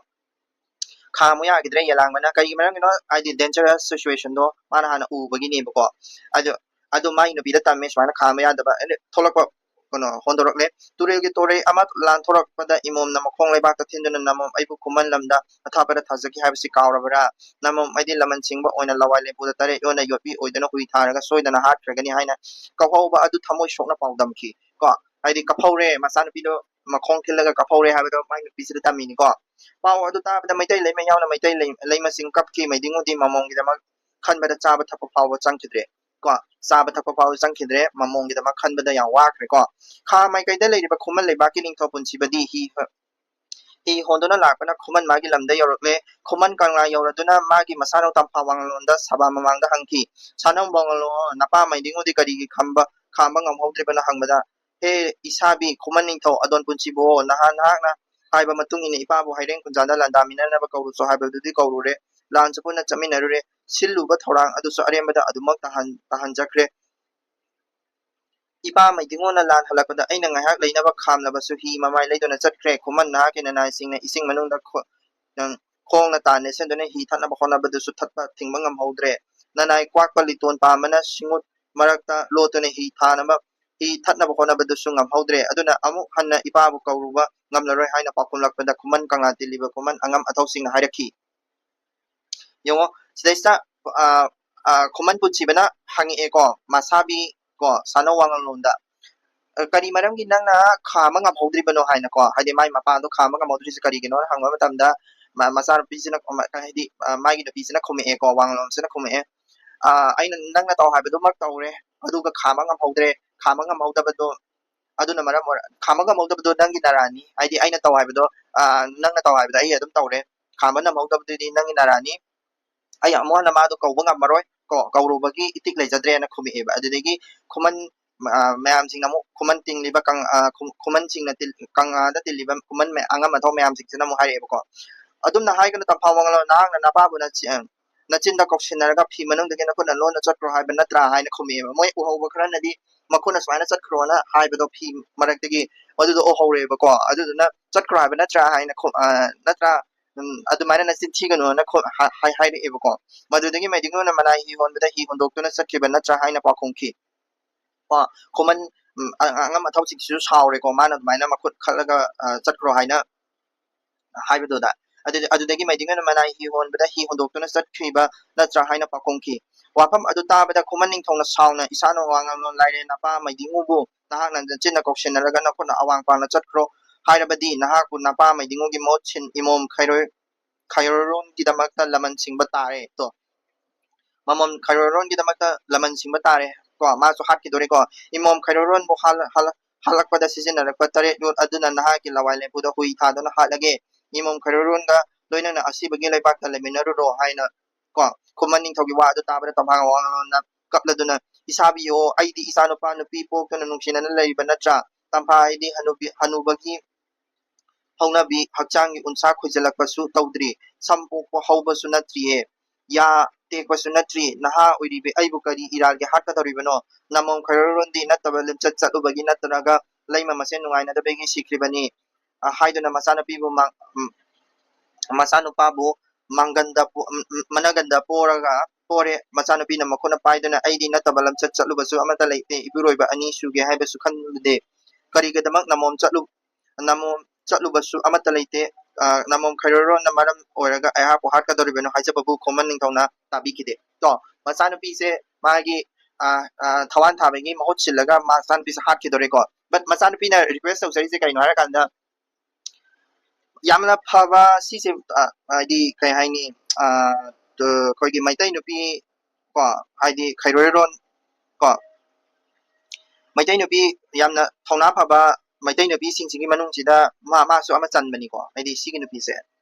ꯈꯥꯝꯃꯨ ꯌꯥꯈꯤꯗ꯭ꯔꯦ ꯌꯦꯂꯥꯡꯕꯅ꯫ ꯀꯩꯒꯤ ꯃꯔꯝꯒꯤꯅꯣ? ꯍꯥꯏꯗꯤ dangerous situation ꯗꯣ ꯃꯥꯅ ꯍꯥꯟꯅ ꯎꯕꯒꯤꯅꯦꯕꯀꯣ꯫ ꯑꯗꯨ, ꯑꯗꯨ ꯃꯥꯒꯤ ꯅꯨꯄꯤꯗ ꯇꯝꯃꯦ ꯁꯨꯃꯥꯏꯅ ꯈꯥꯝꯕ ꯌꯥꯗꯕ꯫ ꯑꯗꯨ ꯊꯣꯛꯂꯛꯄ, ꯀꯩꯅꯣ, ꯍꯣꯟꯗꯣꯔꯛꯂꯦ꯫ "ꯇꯨꯔꯦꯜꯒꯤ ꯇꯣꯔꯩ ꯑꯃ ꯂꯥꯟꯊꯣꯔꯛꯄꯗ ꯏꯃꯣꯝꯅ ꯃꯈꯣꯡ ꯂꯩꯕꯥꯛꯇ ꯊꯤꯟꯗꯨꯅ ꯅꯃꯣꯝ ꯑꯩꯕꯨ ꯈꯨꯃꯟ ꯂꯝꯗ ꯑꯊꯥꯞꯄꯗ ꯊꯥꯖꯈꯤ ꯍꯥꯏꯕꯁꯤ ꯀꯥꯎꯔꯕ꯭ꯔꯥ? ꯅꯃꯣꯝ ꯑꯩꯗꯤ ꯂꯃꯟ ꯁꯤꯡꯕ ꯑꯣꯏꯅ ꯂꯋꯥꯏ ꯂꯦꯝꯕꯨꯗ ꯇꯔꯦꯠ ꯌꯣꯟꯅ ꯌꯣꯠꯄꯤ ꯑꯣꯏꯗꯨꯅ ꯍꯨꯏ ꯊꯥꯔꯒ ꯁꯣꯏꯗꯅ ꯍꯥꯠꯈ꯭ꯔꯒꯅꯤ" ꯍꯥꯏꯅ ꯀꯧꯍꯧꯕ ꯑꯗꯨ ꯊꯃꯣꯏ ꯁꯣꯛꯅ ꯄꯥꯎꯗꯝꯈꯤ ꯀꯣ꯫ ꯍꯥꯏꯗꯤ ꯀꯞꯍꯧꯔꯦ, ꯃꯆꯥꯅꯨꯄꯤꯗꯣ ꯃꯈꯣꯡ ꯊꯤꯜꯂꯒ ꯀꯞꯍꯧꯔꯦ ꯍꯥꯏꯕꯗꯣ ꯃꯥꯏ ꯅꯨꯄꯤꯁꯤꯗ ꯇꯝꯃꯤꯅꯤꯀꯣ꯫ ꯄꯥꯎ ꯑꯗꯨ ꯇꯥꯕꯗ ꯃꯩꯇꯩ ꯂꯩꯃ ꯌꯥꯎꯅ ꯃꯩꯇꯩ ꯂꯩ-, ꯂꯩꯃꯁꯤꯡ ꯀꯞꯈꯤ꯫ ꯃꯩꯗꯤꯡꯉꯨꯗꯤ ꯃꯃꯣꯝꯒꯤꯗꯃꯛ ꯈꯟꯕꯗ ꯆꯥꯕ ꯊꯛꯄ ꯐꯥꯎꯕ ꯆꯪꯈꯤꯗ꯭ꯔꯦ ꯀꯣ꯫ ꯆꯥꯕ ꯊꯛꯄ ꯐꯥꯎꯕ ꯆꯪꯈꯤꯗ꯭ꯔꯦ꯫ ꯃꯃꯣꯝꯒꯤꯗꯃꯛ ꯈꯟꯕꯗ ꯌꯥꯝ ꯋꯥꯈ꯭ꯔꯦ ꯀꯣ꯫ ꯈꯥ ꯃꯥꯏꯀꯩꯗ ꯂꯩꯔꯤꯕ ꯈꯨꯃꯟ ꯂꯩꯕꯥꯛꯀꯤ ꯅꯤꯡꯊꯧ ꯄꯨꯟꯁꯤꯕꯗꯤ ꯍꯤ ꯍꯤ ꯍꯣꯟꯗꯨꯅ ꯂꯥꯛꯄꯅ ꯈꯨꯃꯟ ꯃꯥꯒꯤ ꯂꯝꯗ ꯌꯧꯔꯛꯂꯦ꯫ ꯈꯨꯃꯟ ꯀꯪꯂꯥ ꯌꯧꯔꯗꯨꯅ ꯃꯥꯒꯤ ꯃꯁꯥꯅꯧ ꯇꯝꯐꯥ ꯋꯥꯡꯂꯣꯟꯗ ꯁꯚꯥ ꯃꯃꯥꯡꯗ ꯍꯪꯈꯤ, "ꯁꯥꯅꯧ ꯋꯥꯡꯂꯣꯟ, ꯅꯄꯥ ꯃꯩꯗꯤꯡꯉꯨꯗꯤ ꯀꯔꯤꯒꯤ ꯈꯝꯕ, ꯈꯥꯝꯕ ꯉꯝꯍꯧꯗ꯭ꯔꯤꯕꯅꯣ?" ꯍꯪꯕꯗ, "ꯍꯦ ꯏꯁꯥꯕꯤ ꯈꯨꯃꯟ ꯅꯤꯡꯊꯧ ꯑꯗꯣꯟ ꯄꯨꯟꯁꯤꯕꯨ, ꯅꯍꯥꯟ ꯅꯍꯥꯛꯅ ꯍꯥꯏꯕ ꯃꯇꯨꯡ ꯏꯟꯅ ꯏꯄꯥꯕꯨ ꯍꯩꯔꯦꯡ ꯈꯨꯟꯖꯥꯗ ꯂꯥꯟꯗꯥꯃꯤꯟꯅꯅꯕ ꯀꯧꯔꯨꯆꯣ ꯍꯥꯏꯕꯗꯨꯗꯤ ꯀꯧꯔꯨꯔꯦ꯫ ꯂꯥꯟꯁꯨ ꯄꯨꯟꯅ ꯆꯠꯃꯤꯟꯅꯔꯨꯔꯦ꯫ ꯁꯤꯜꯂꯨꯕ ꯊꯧꯔꯥꯡ ꯑꯗꯨꯁꯨ ꯑꯔꯦꯝꯕꯗ ꯑꯗꯨꯃꯛ ꯇꯥꯍꯟ-, ꯇꯥꯍꯟꯖꯈ꯭ꯔꯦ꯫ ꯏꯄꯥ ꯃꯩꯗꯤꯡꯉꯣꯅ ꯂꯥꯟ ꯍꯜꯂꯛꯄꯗ ꯑꯩꯅ ꯉꯥꯏꯍꯥꯛ ꯂꯩꯅꯕ ꯈꯥꯝꯂꯕꯁꯨ ꯍꯤ ꯃꯃꯥꯏ ꯂꯩꯗꯨꯅ ꯆꯠꯈ꯭ꯔꯦ꯫ ꯈꯨꯃꯟ ꯅꯍꯥꯛꯀꯤ ꯅꯅꯥꯏꯁꯤꯡꯅ ꯏꯁꯤꯡ ꯃꯅꯨꯡꯗ ꯈꯣ-, ꯅꯪ ꯈꯣꯡꯅ ꯇꯥꯟ ꯅꯦꯠꯁꯤꯟꯗꯨꯅ ꯍꯤ ꯊꯠꯅꯕ ꯍꯣꯠꯅꯕꯗꯨꯁꯨ ꯊꯠꯄ ꯊꯤꯡꯕ ꯉꯝꯍꯧꯗ꯭ꯔꯦ꯫ ꯅꯅꯥꯏ ꯀ꯭ꯋꯥꯛꯄ ꯂꯤꯇꯣꯟ ꯄꯥꯝꯕꯅ ꯁꯤꯡꯎꯠ ꯃꯔꯛꯇ ꯂꯣꯠꯇꯨꯅ ꯍꯤ ꯊꯥꯅꯕ, ꯍꯤ ꯊꯠꯅꯕ ꯍꯣꯠꯅꯕꯗꯨꯁꯨ ꯉꯝꯍꯧꯗ꯭ꯔꯦ꯫ ꯑꯗꯨꯅ ꯑꯃꯨꯛ ꯍꯟꯅ ꯏꯄꯥꯕꯨ ꯀꯧꯔꯨꯕ ꯉꯝꯂꯔꯣꯏ" ꯍꯥꯏꯅ ꯄꯥꯎꯈꯨꯝꯂꯛꯄꯗ ꯈꯨꯃꯟ ꯀꯪꯂꯥ ꯇꯤꯜꯂꯤꯕ ꯈꯨꯃꯟ ꯑꯉꯝ ꯑꯊꯧꯁꯤꯡꯅ ꯍꯥꯏꯔꯛꯈꯤ꯫ ꯌꯦꯡꯉꯣ, ꯁꯤꯗꯩꯁꯤꯗ, ꯑ, ꯑ, ꯈꯨꯃꯟ ꯄꯨꯟꯁꯤꯕꯅ ꯍꯪꯉꯛꯑꯦꯀꯣ, ꯃꯁꯥꯕꯤ ꯀꯣ, ꯁꯥꯅꯧ ꯋꯥꯉꯜꯂꯣꯟꯗ, "ꯑ, ꯀꯔꯤ ꯃꯔꯝꯒꯤ ꯅꯪꯅ ꯈꯥꯝꯕ ꯉꯝꯍꯧꯗ꯭ꯔꯤꯕꯅꯣ?" ꯍꯥꯏꯅꯀꯣ, ꯍꯥꯏꯗꯤ ꯃꯥꯏ ꯃꯄꯥꯗꯣ ꯈꯥꯝꯕ ꯉꯝꯍꯧꯗ꯭ꯔꯤꯁꯦ ꯀꯔꯤꯒꯤꯅꯣ ꯍꯪꯕ ꯃꯇꯝꯗ, ꯃ-, ꯃꯆꯥꯅꯨꯄꯤꯁꯤꯅ, ꯀꯃ-, ꯍꯥꯏꯗꯤ, ꯑ, ꯃꯥꯒꯤ ꯅꯨꯄꯤꯁꯤꯅ ꯈꯨꯝꯃꯛꯑꯦꯀꯣ, ꯋꯥꯉꯜꯂꯣꯟꯁꯤꯅ ꯈꯨꯝꯃꯛꯑꯦ, "ꯑ, ꯑꯩꯅ ꯅꯪꯅ ꯇꯧ ꯍꯥꯏꯕꯗꯨꯃꯛ ꯇꯧꯔꯦ, ꯑꯗꯨꯒ ꯈꯥꯝꯕ ꯉꯝꯍꯧꯗ꯭ꯔꯦ꯫ ꯈꯥꯝꯕ ꯉꯝꯍꯧꯗꯕꯗꯣ, ꯑꯗꯨꯅ ꯃꯔꯝ ꯑꯣꯏꯔ-, ꯈꯥꯝꯕ ꯉꯝꯍꯧꯗꯕꯗꯣ ꯅꯪꯒꯤ ꯅꯔꯥꯟꯅꯤ꯫ ꯍꯥꯏꯗꯤ ꯑꯩꯅ ꯇꯧ ꯍꯥꯏꯕꯗꯣ, ꯑ, ꯅꯪꯅ ꯇꯧ ꯍꯥꯏꯕꯗꯣ ꯑꯩ ꯑꯗꯨꯝ ꯇꯧꯔꯦ꯫ ꯈꯥꯝꯕ ꯉꯝꯍꯧꯗꯕꯗꯨꯗꯤ ꯅꯪꯒꯤ ꯅꯔꯥꯟꯅꯤ꯫ ꯑꯩ ꯑꯃꯨꯛ ꯍꯟꯅ ꯃꯥꯗꯣ ꯀꯧꯕ ꯉꯝꯃꯔꯣꯏ, ꯀꯣ, ꯀꯧꯔꯨꯕꯒꯤ ꯏꯇꯤꯛ ꯂꯩꯖꯗ꯭ꯔꯦꯅ" ꯈꯨꯝꯃꯛꯑꯦꯕ꯫ ꯑꯗꯨꯗꯒꯤ ꯈꯨꯃꯟ, ꯑ, ꯃꯌꯥꯝꯁꯤꯡꯅ ꯑꯃꯨꯛ ꯈꯨꯃꯟ ꯇꯤꯡꯂꯤꯕ ꯀꯪ-, ꯑ, ꯈꯨ-, ꯈꯨꯃꯟꯁꯤꯡꯅ ꯇꯤꯜ-, ꯀꯪꯂꯥꯗ ꯇꯤꯜꯂꯤꯕ ꯈꯨꯃꯟ ꯃꯌꯥ-, ꯑꯉꯝ ꯑꯊꯧ ꯃꯌꯥꯝꯁꯤꯡꯁꯤꯅ ꯑꯃꯨꯛ ꯍꯥꯏꯔꯛꯑꯦꯕꯀꯣ, "ꯑꯗꯨꯝꯅ ꯍꯥꯏꯒꯅꯨ ꯇꯝꯐꯥ ꯋꯥꯉꯜꯂꯣꯟ, ꯅꯍꯥꯛꯅ ꯅꯄꯥꯕꯨ ꯅꯆꯤ-, ꯑ, ꯅꯆꯤꯟꯗ ꯀꯧꯁꯤꯟꯅꯔꯒ ꯐꯤ ꯃꯅꯨꯡꯗꯒꯤ ꯅꯈꯨꯠꯅ ꯂꯣꯟꯅ ꯆꯠꯈ꯭ꯔꯣ ꯍꯥꯏꯕ ꯅꯠꯇ꯭ꯔꯥ ꯍꯥꯏꯅ ꯈꯨꯝꯃꯛꯑꯦꯕ꯫ ꯃꯣꯏ ꯎꯍꯧꯕ ꯈꯔꯅꯗꯤ ꯃꯈꯨꯠꯅ ꯁꯨꯃꯥꯏꯅ ꯆꯠꯈ꯭ꯔꯣꯅ ꯍꯥꯏꯕꯗꯣ ꯐꯤ ꯃꯔꯛꯇꯒꯤ, ꯃꯗꯨꯗꯣ ꯎꯍꯧꯔꯦꯕꯀꯣ꯫ ꯑꯗꯨꯗꯨꯅ ꯆꯠꯈ꯭ꯔꯣ ꯍꯥꯏꯕ ꯅꯠꯇ꯭ꯔꯥ ꯍꯥꯏꯅ ꯈꯨꯝ-, ꯑ, ꯅꯠꯇ꯭ꯔꯥ, ꯎꯝ, ꯑꯗꯨꯃꯥꯏꯅ ꯅꯆꯤꯟ ꯊꯤꯒꯅꯣꯅ ꯈꯨ-, ꯍꯥ-, ꯍꯥꯏ-, ꯍꯥꯏꯔꯛꯑꯦꯕꯀꯣ꯫ ꯃꯗꯨꯗꯒꯤ ꯃꯥꯏꯗꯤꯡꯉꯨꯅ ꯃꯅꯥꯏ ꯍꯤ ꯍꯣꯟꯕꯗ ꯍꯤ ꯍꯣꯟꯗꯣꯛꯇꯨꯅ ꯆꯠꯈꯤꯕ ꯅꯠꯇ꯭ꯔꯥ ꯍꯥꯏꯅ ꯄꯥꯎꯈꯨꯝꯈꯤ꯫ ꯀꯣ, ꯈꯨꯃꯟ, ꯎꯝ, ꯑ-, ꯑꯉꯝ ꯑꯊꯧꯁꯤꯡꯁꯤꯁꯨ ꯁꯥꯎꯔꯦꯀꯣ, ꯃꯥꯅ ꯑꯗꯨꯃꯥꯏꯅ ꯃꯈꯨꯠ ꯈꯠꯂꯒ, ꯑ, ꯆꯠꯈ꯭ꯔꯣ ꯍꯥꯏꯅ ꯍꯥꯏꯕꯗꯨꯗ꯫ ꯑꯗꯨꯗꯤ, ꯑꯗꯨꯗꯒꯤ ꯃꯥꯏꯗꯤꯡꯉꯨꯅ ꯃꯅꯥꯏ ꯍꯤ ꯍꯣꯟꯕꯗ ꯍꯤ ꯍꯣꯟꯗꯣꯛꯇꯨꯅ ꯆꯠꯈꯤꯕ ꯅꯠꯇ꯭ꯔꯥ ꯍꯥꯏꯅ ꯄꯥꯎꯈꯨꯝꯈꯤ꯫ ꯋꯥꯐꯝ ꯑꯗꯨ ꯇꯥꯕꯗ ꯈꯨꯃꯟ ꯅꯤꯡꯊꯧꯅ ꯁꯥꯎꯅ, "ꯏꯁꯥꯅ ꯋꯥ ꯉꯥꯡꯂꯣꯟ ꯂꯥꯏꯔꯦ, ꯅꯄꯥ ꯃꯥꯏꯗꯤꯡꯉꯨꯕꯨ ꯅꯍꯥꯛꯅ ꯅꯆꯤꯟꯅ ꯀꯧꯁꯤꯟꯅꯔꯒ ꯅꯈꯨꯠꯅ ꯑꯋꯥꯡ ꯄꯥꯡꯅ ꯆꯠꯈ꯭ꯔꯣ ꯍꯥꯏꯔꯕꯗꯤ ꯅꯍꯥꯛꯄꯨ ꯅꯄꯥ ꯃꯥꯏꯗꯤꯡꯉꯨꯒꯤ ꯃꯍꯨꯠ ꯁꯤꯟ ꯏꯃꯣꯝ ꯈꯩꯔꯣꯏ-, ꯈꯩꯔꯣꯔꯣꯟꯒꯤꯗꯃꯛꯇ ꯂꯃꯟ ꯁꯤꯡꯕ ꯇꯥꯔꯦ"꯫ ꯇꯣ꯫ ꯃꯃꯣꯝ ꯈꯩꯔꯣꯔꯣꯟꯒꯤꯗꯃꯛꯇ ꯂꯃꯟ ꯁꯤꯡꯕ ꯇꯥꯔꯦ꯫ ꯀꯣ, ꯃꯥꯁꯨ ꯍꯥꯠꯈꯤꯗꯣꯔꯦꯀꯣ꯫ "ꯏꯃꯣꯝ ꯈꯩꯔꯣꯔꯣꯟꯕꯨ ꯍꯥꯜ-, ꯍꯥꯜ-, ꯍꯥꯜꯂꯛꯄꯗ ꯁꯤꯖꯤꯟꯅꯔꯛꯄ ꯇꯔꯦꯠ ꯌꯣꯠ ꯑꯗꯨꯅ ꯅꯍꯥꯛꯀꯤ ꯂꯋꯥꯏ ꯂꯦꯝꯄꯨꯗ ꯍꯨꯏ ꯊꯥꯗꯨꯅ ꯍꯥꯠꯂꯒꯦ꯫ ꯏꯃꯣꯝ ꯈꯩꯔꯣꯔꯣꯟꯒ ꯂꯣꯏꯅꯅ ꯑꯁꯤꯕꯒꯤ ꯂꯩꯕꯥꯛꯇ ꯂꯩꯃꯤꯟꯅꯔꯨꯔꯣ" ꯍꯥꯏꯅ ꯀꯣ꯫ ꯈꯨꯃꯟ ꯅꯤꯡꯊꯧꯒꯤ ꯋꯥ ꯑꯗꯨ ꯇꯥꯕꯗ ꯇꯝꯐꯥ ꯋꯥꯉꯂꯣꯟꯅ ꯀꯞꯂꯗꯨꯅ, "ꯏꯁꯥꯕꯤꯌꯣ, ꯑꯩꯗꯤ ꯏꯆꯥꯅꯨꯄꯥ ꯅꯨꯄꯤ ꯄꯣꯛꯇꯨꯅ ꯅꯨꯡꯁꯤꯅꯅ ꯂꯩꯔꯤꯕ ꯅꯠꯇ꯭ꯔꯥ? ꯇꯝꯐꯥ ꯍꯥꯏꯗꯤ ꯍꯅꯨꯕꯤ-, ꯍꯅꯨꯕꯒꯤ ꯍꯧꯅꯕꯤ, ꯍꯛꯆꯥꯡꯒꯤ ꯎꯟꯁꯥ ꯈꯣꯏꯖꯤꯜꯂꯛꯄꯁꯨ ꯇꯧꯗ꯭ꯔꯤ, ꯁꯝ ꯄꯣꯛꯄ ꯍꯧꯕꯁꯨ ꯅꯠꯇ꯭ꯔꯤꯌꯦ, ꯌꯥ ꯇꯦꯛꯄꯁꯨ ꯅꯠꯇ꯭ꯔꯤ, ꯅꯍꯥ ꯑꯣꯏꯔꯤꯕꯤ ꯑꯩꯕꯨ ꯀꯔꯤ ꯏꯔꯥꯜꯒꯤ ꯍꯥꯠꯀꯗꯧꯔꯤꯕꯅꯣ? ꯅꯃꯣꯝ ꯈꯩꯔꯣꯔꯣꯟꯗꯤ ꯅꯠꯇꯕ ꯂꯝꯆꯠ ꯆꯠꯂꯨꯕꯒꯤ ꯅꯠꯇ꯭ꯔꯒ ꯂꯩꯃ ꯃꯁꯦꯟ ꯅꯨꯡꯉꯥꯏꯅꯗꯕꯒꯤ ꯁꯤꯈ꯭ꯔꯤꯕꯅꯤ", ꯑ, ꯍꯥꯏꯗꯨꯅ ꯃꯆꯥꯅꯨꯄꯤꯕꯨ ꯃꯥ-, ꯎꯝ, ꯃꯆꯥꯅꯨꯄꯥꯕꯨ ꯃꯥꯡꯒꯟꯗ ꯄꯣ-, ꯎꯝ, ꯎꯝ, ꯃꯅꯒꯟꯗ ꯄꯣꯔꯒ, ꯄꯣꯔꯦ꯫ ꯃꯆꯥꯅꯨꯄꯤꯅ ꯃꯈꯨꯠꯅ ꯄꯥꯏꯗꯨꯅ, "ꯑꯩꯗꯤ ꯅꯠꯇꯕ ꯂꯝꯆꯠ ꯆꯠꯂꯨꯕꯁꯨ ꯑꯃꯠꯇ ꯂꯩꯇꯦ, ꯏꯄꯨꯔꯣꯏꯕ ꯑꯅꯤ ꯁꯨꯒꯦ ꯍꯥꯏꯕꯁꯨ ꯈꯟꯂꯨꯗꯦ꯫ ꯀꯔꯤꯒꯤꯗꯃꯛ ꯅꯃꯣꯝ ꯆꯠꯂꯨ-, ꯅꯃꯣꯝ ꯆꯠꯂꯨꯕꯁꯨ ꯑꯃꯠꯇ ꯂꯩꯇꯦ꯫ ꯑ, ꯅꯃꯣꯝ ꯈꯩꯔꯣꯔꯣꯟꯅ ꯃꯔꯝ ꯑꯣꯏꯔꯒ ꯑꯩꯍꯥꯛꯄꯨ ꯍꯥꯠꯀꯗꯧꯔꯤꯕꯅꯣ" ꯍꯥꯏꯖꯕꯕꯨ ꯈꯨꯃꯟ ꯅꯤꯡꯊꯧꯅ ꯇꯥꯕꯤꯈꯤꯗꯦ꯫ ꯇꯣ, ꯃꯆꯥꯅꯨꯄꯤꯁꯦ ꯃꯥꯒꯤ, ꯑ, ꯑ, ꯊꯋꯥꯟ ꯊꯥꯕꯒꯤ ꯃꯍꯨꯠ ꯁꯤꯜꯂꯒ ꯃꯆꯥꯅꯨꯄꯤꯁꯦ ꯍꯥꯠꯈꯤꯗꯣꯔꯦꯀꯣ꯫ But ꯃꯆꯥꯅꯨꯄꯤꯅ request ꯇꯧꯖꯔꯤꯁꯦ ꯀꯩꯅꯣ ꯍꯥꯏꯔꯀꯥꯟꯗ, ꯌꯥꯝꯅ ꯐꯕ ꯁꯤꯁꯦ, ꯑ, ꯍꯥꯏꯗꯤ ꯀꯩ ꯍꯥꯏꯅꯤ, ꯑ, ꯇ-, ꯑꯩꯈꯣꯏꯒꯤ ꯃꯩꯇꯩ ꯅꯨꯄꯤ ꯀꯣ, ꯍꯥꯏꯗꯤ ꯈꯩꯔꯣꯏꯔꯣꯟ ꯀꯣ, ꯃꯩꯇꯩ ꯅꯨꯄꯤ ꯌꯥꯝꯅ ꯊꯧꯅꯥ ꯐꯕ ꯃꯩꯇꯩ ꯅꯨꯄꯤꯁꯤꯡꯁꯤꯒꯤ ꯃꯅꯨꯡꯁꯤꯗ ꯃꯥ-, ꯃꯥꯁꯨ ꯑꯃ ꯆꯟꯕꯅꯤꯀꯣ, ꯍꯥꯏꯗꯤ ꯁꯤꯒꯤ ꯅꯨꯄꯤꯁꯦ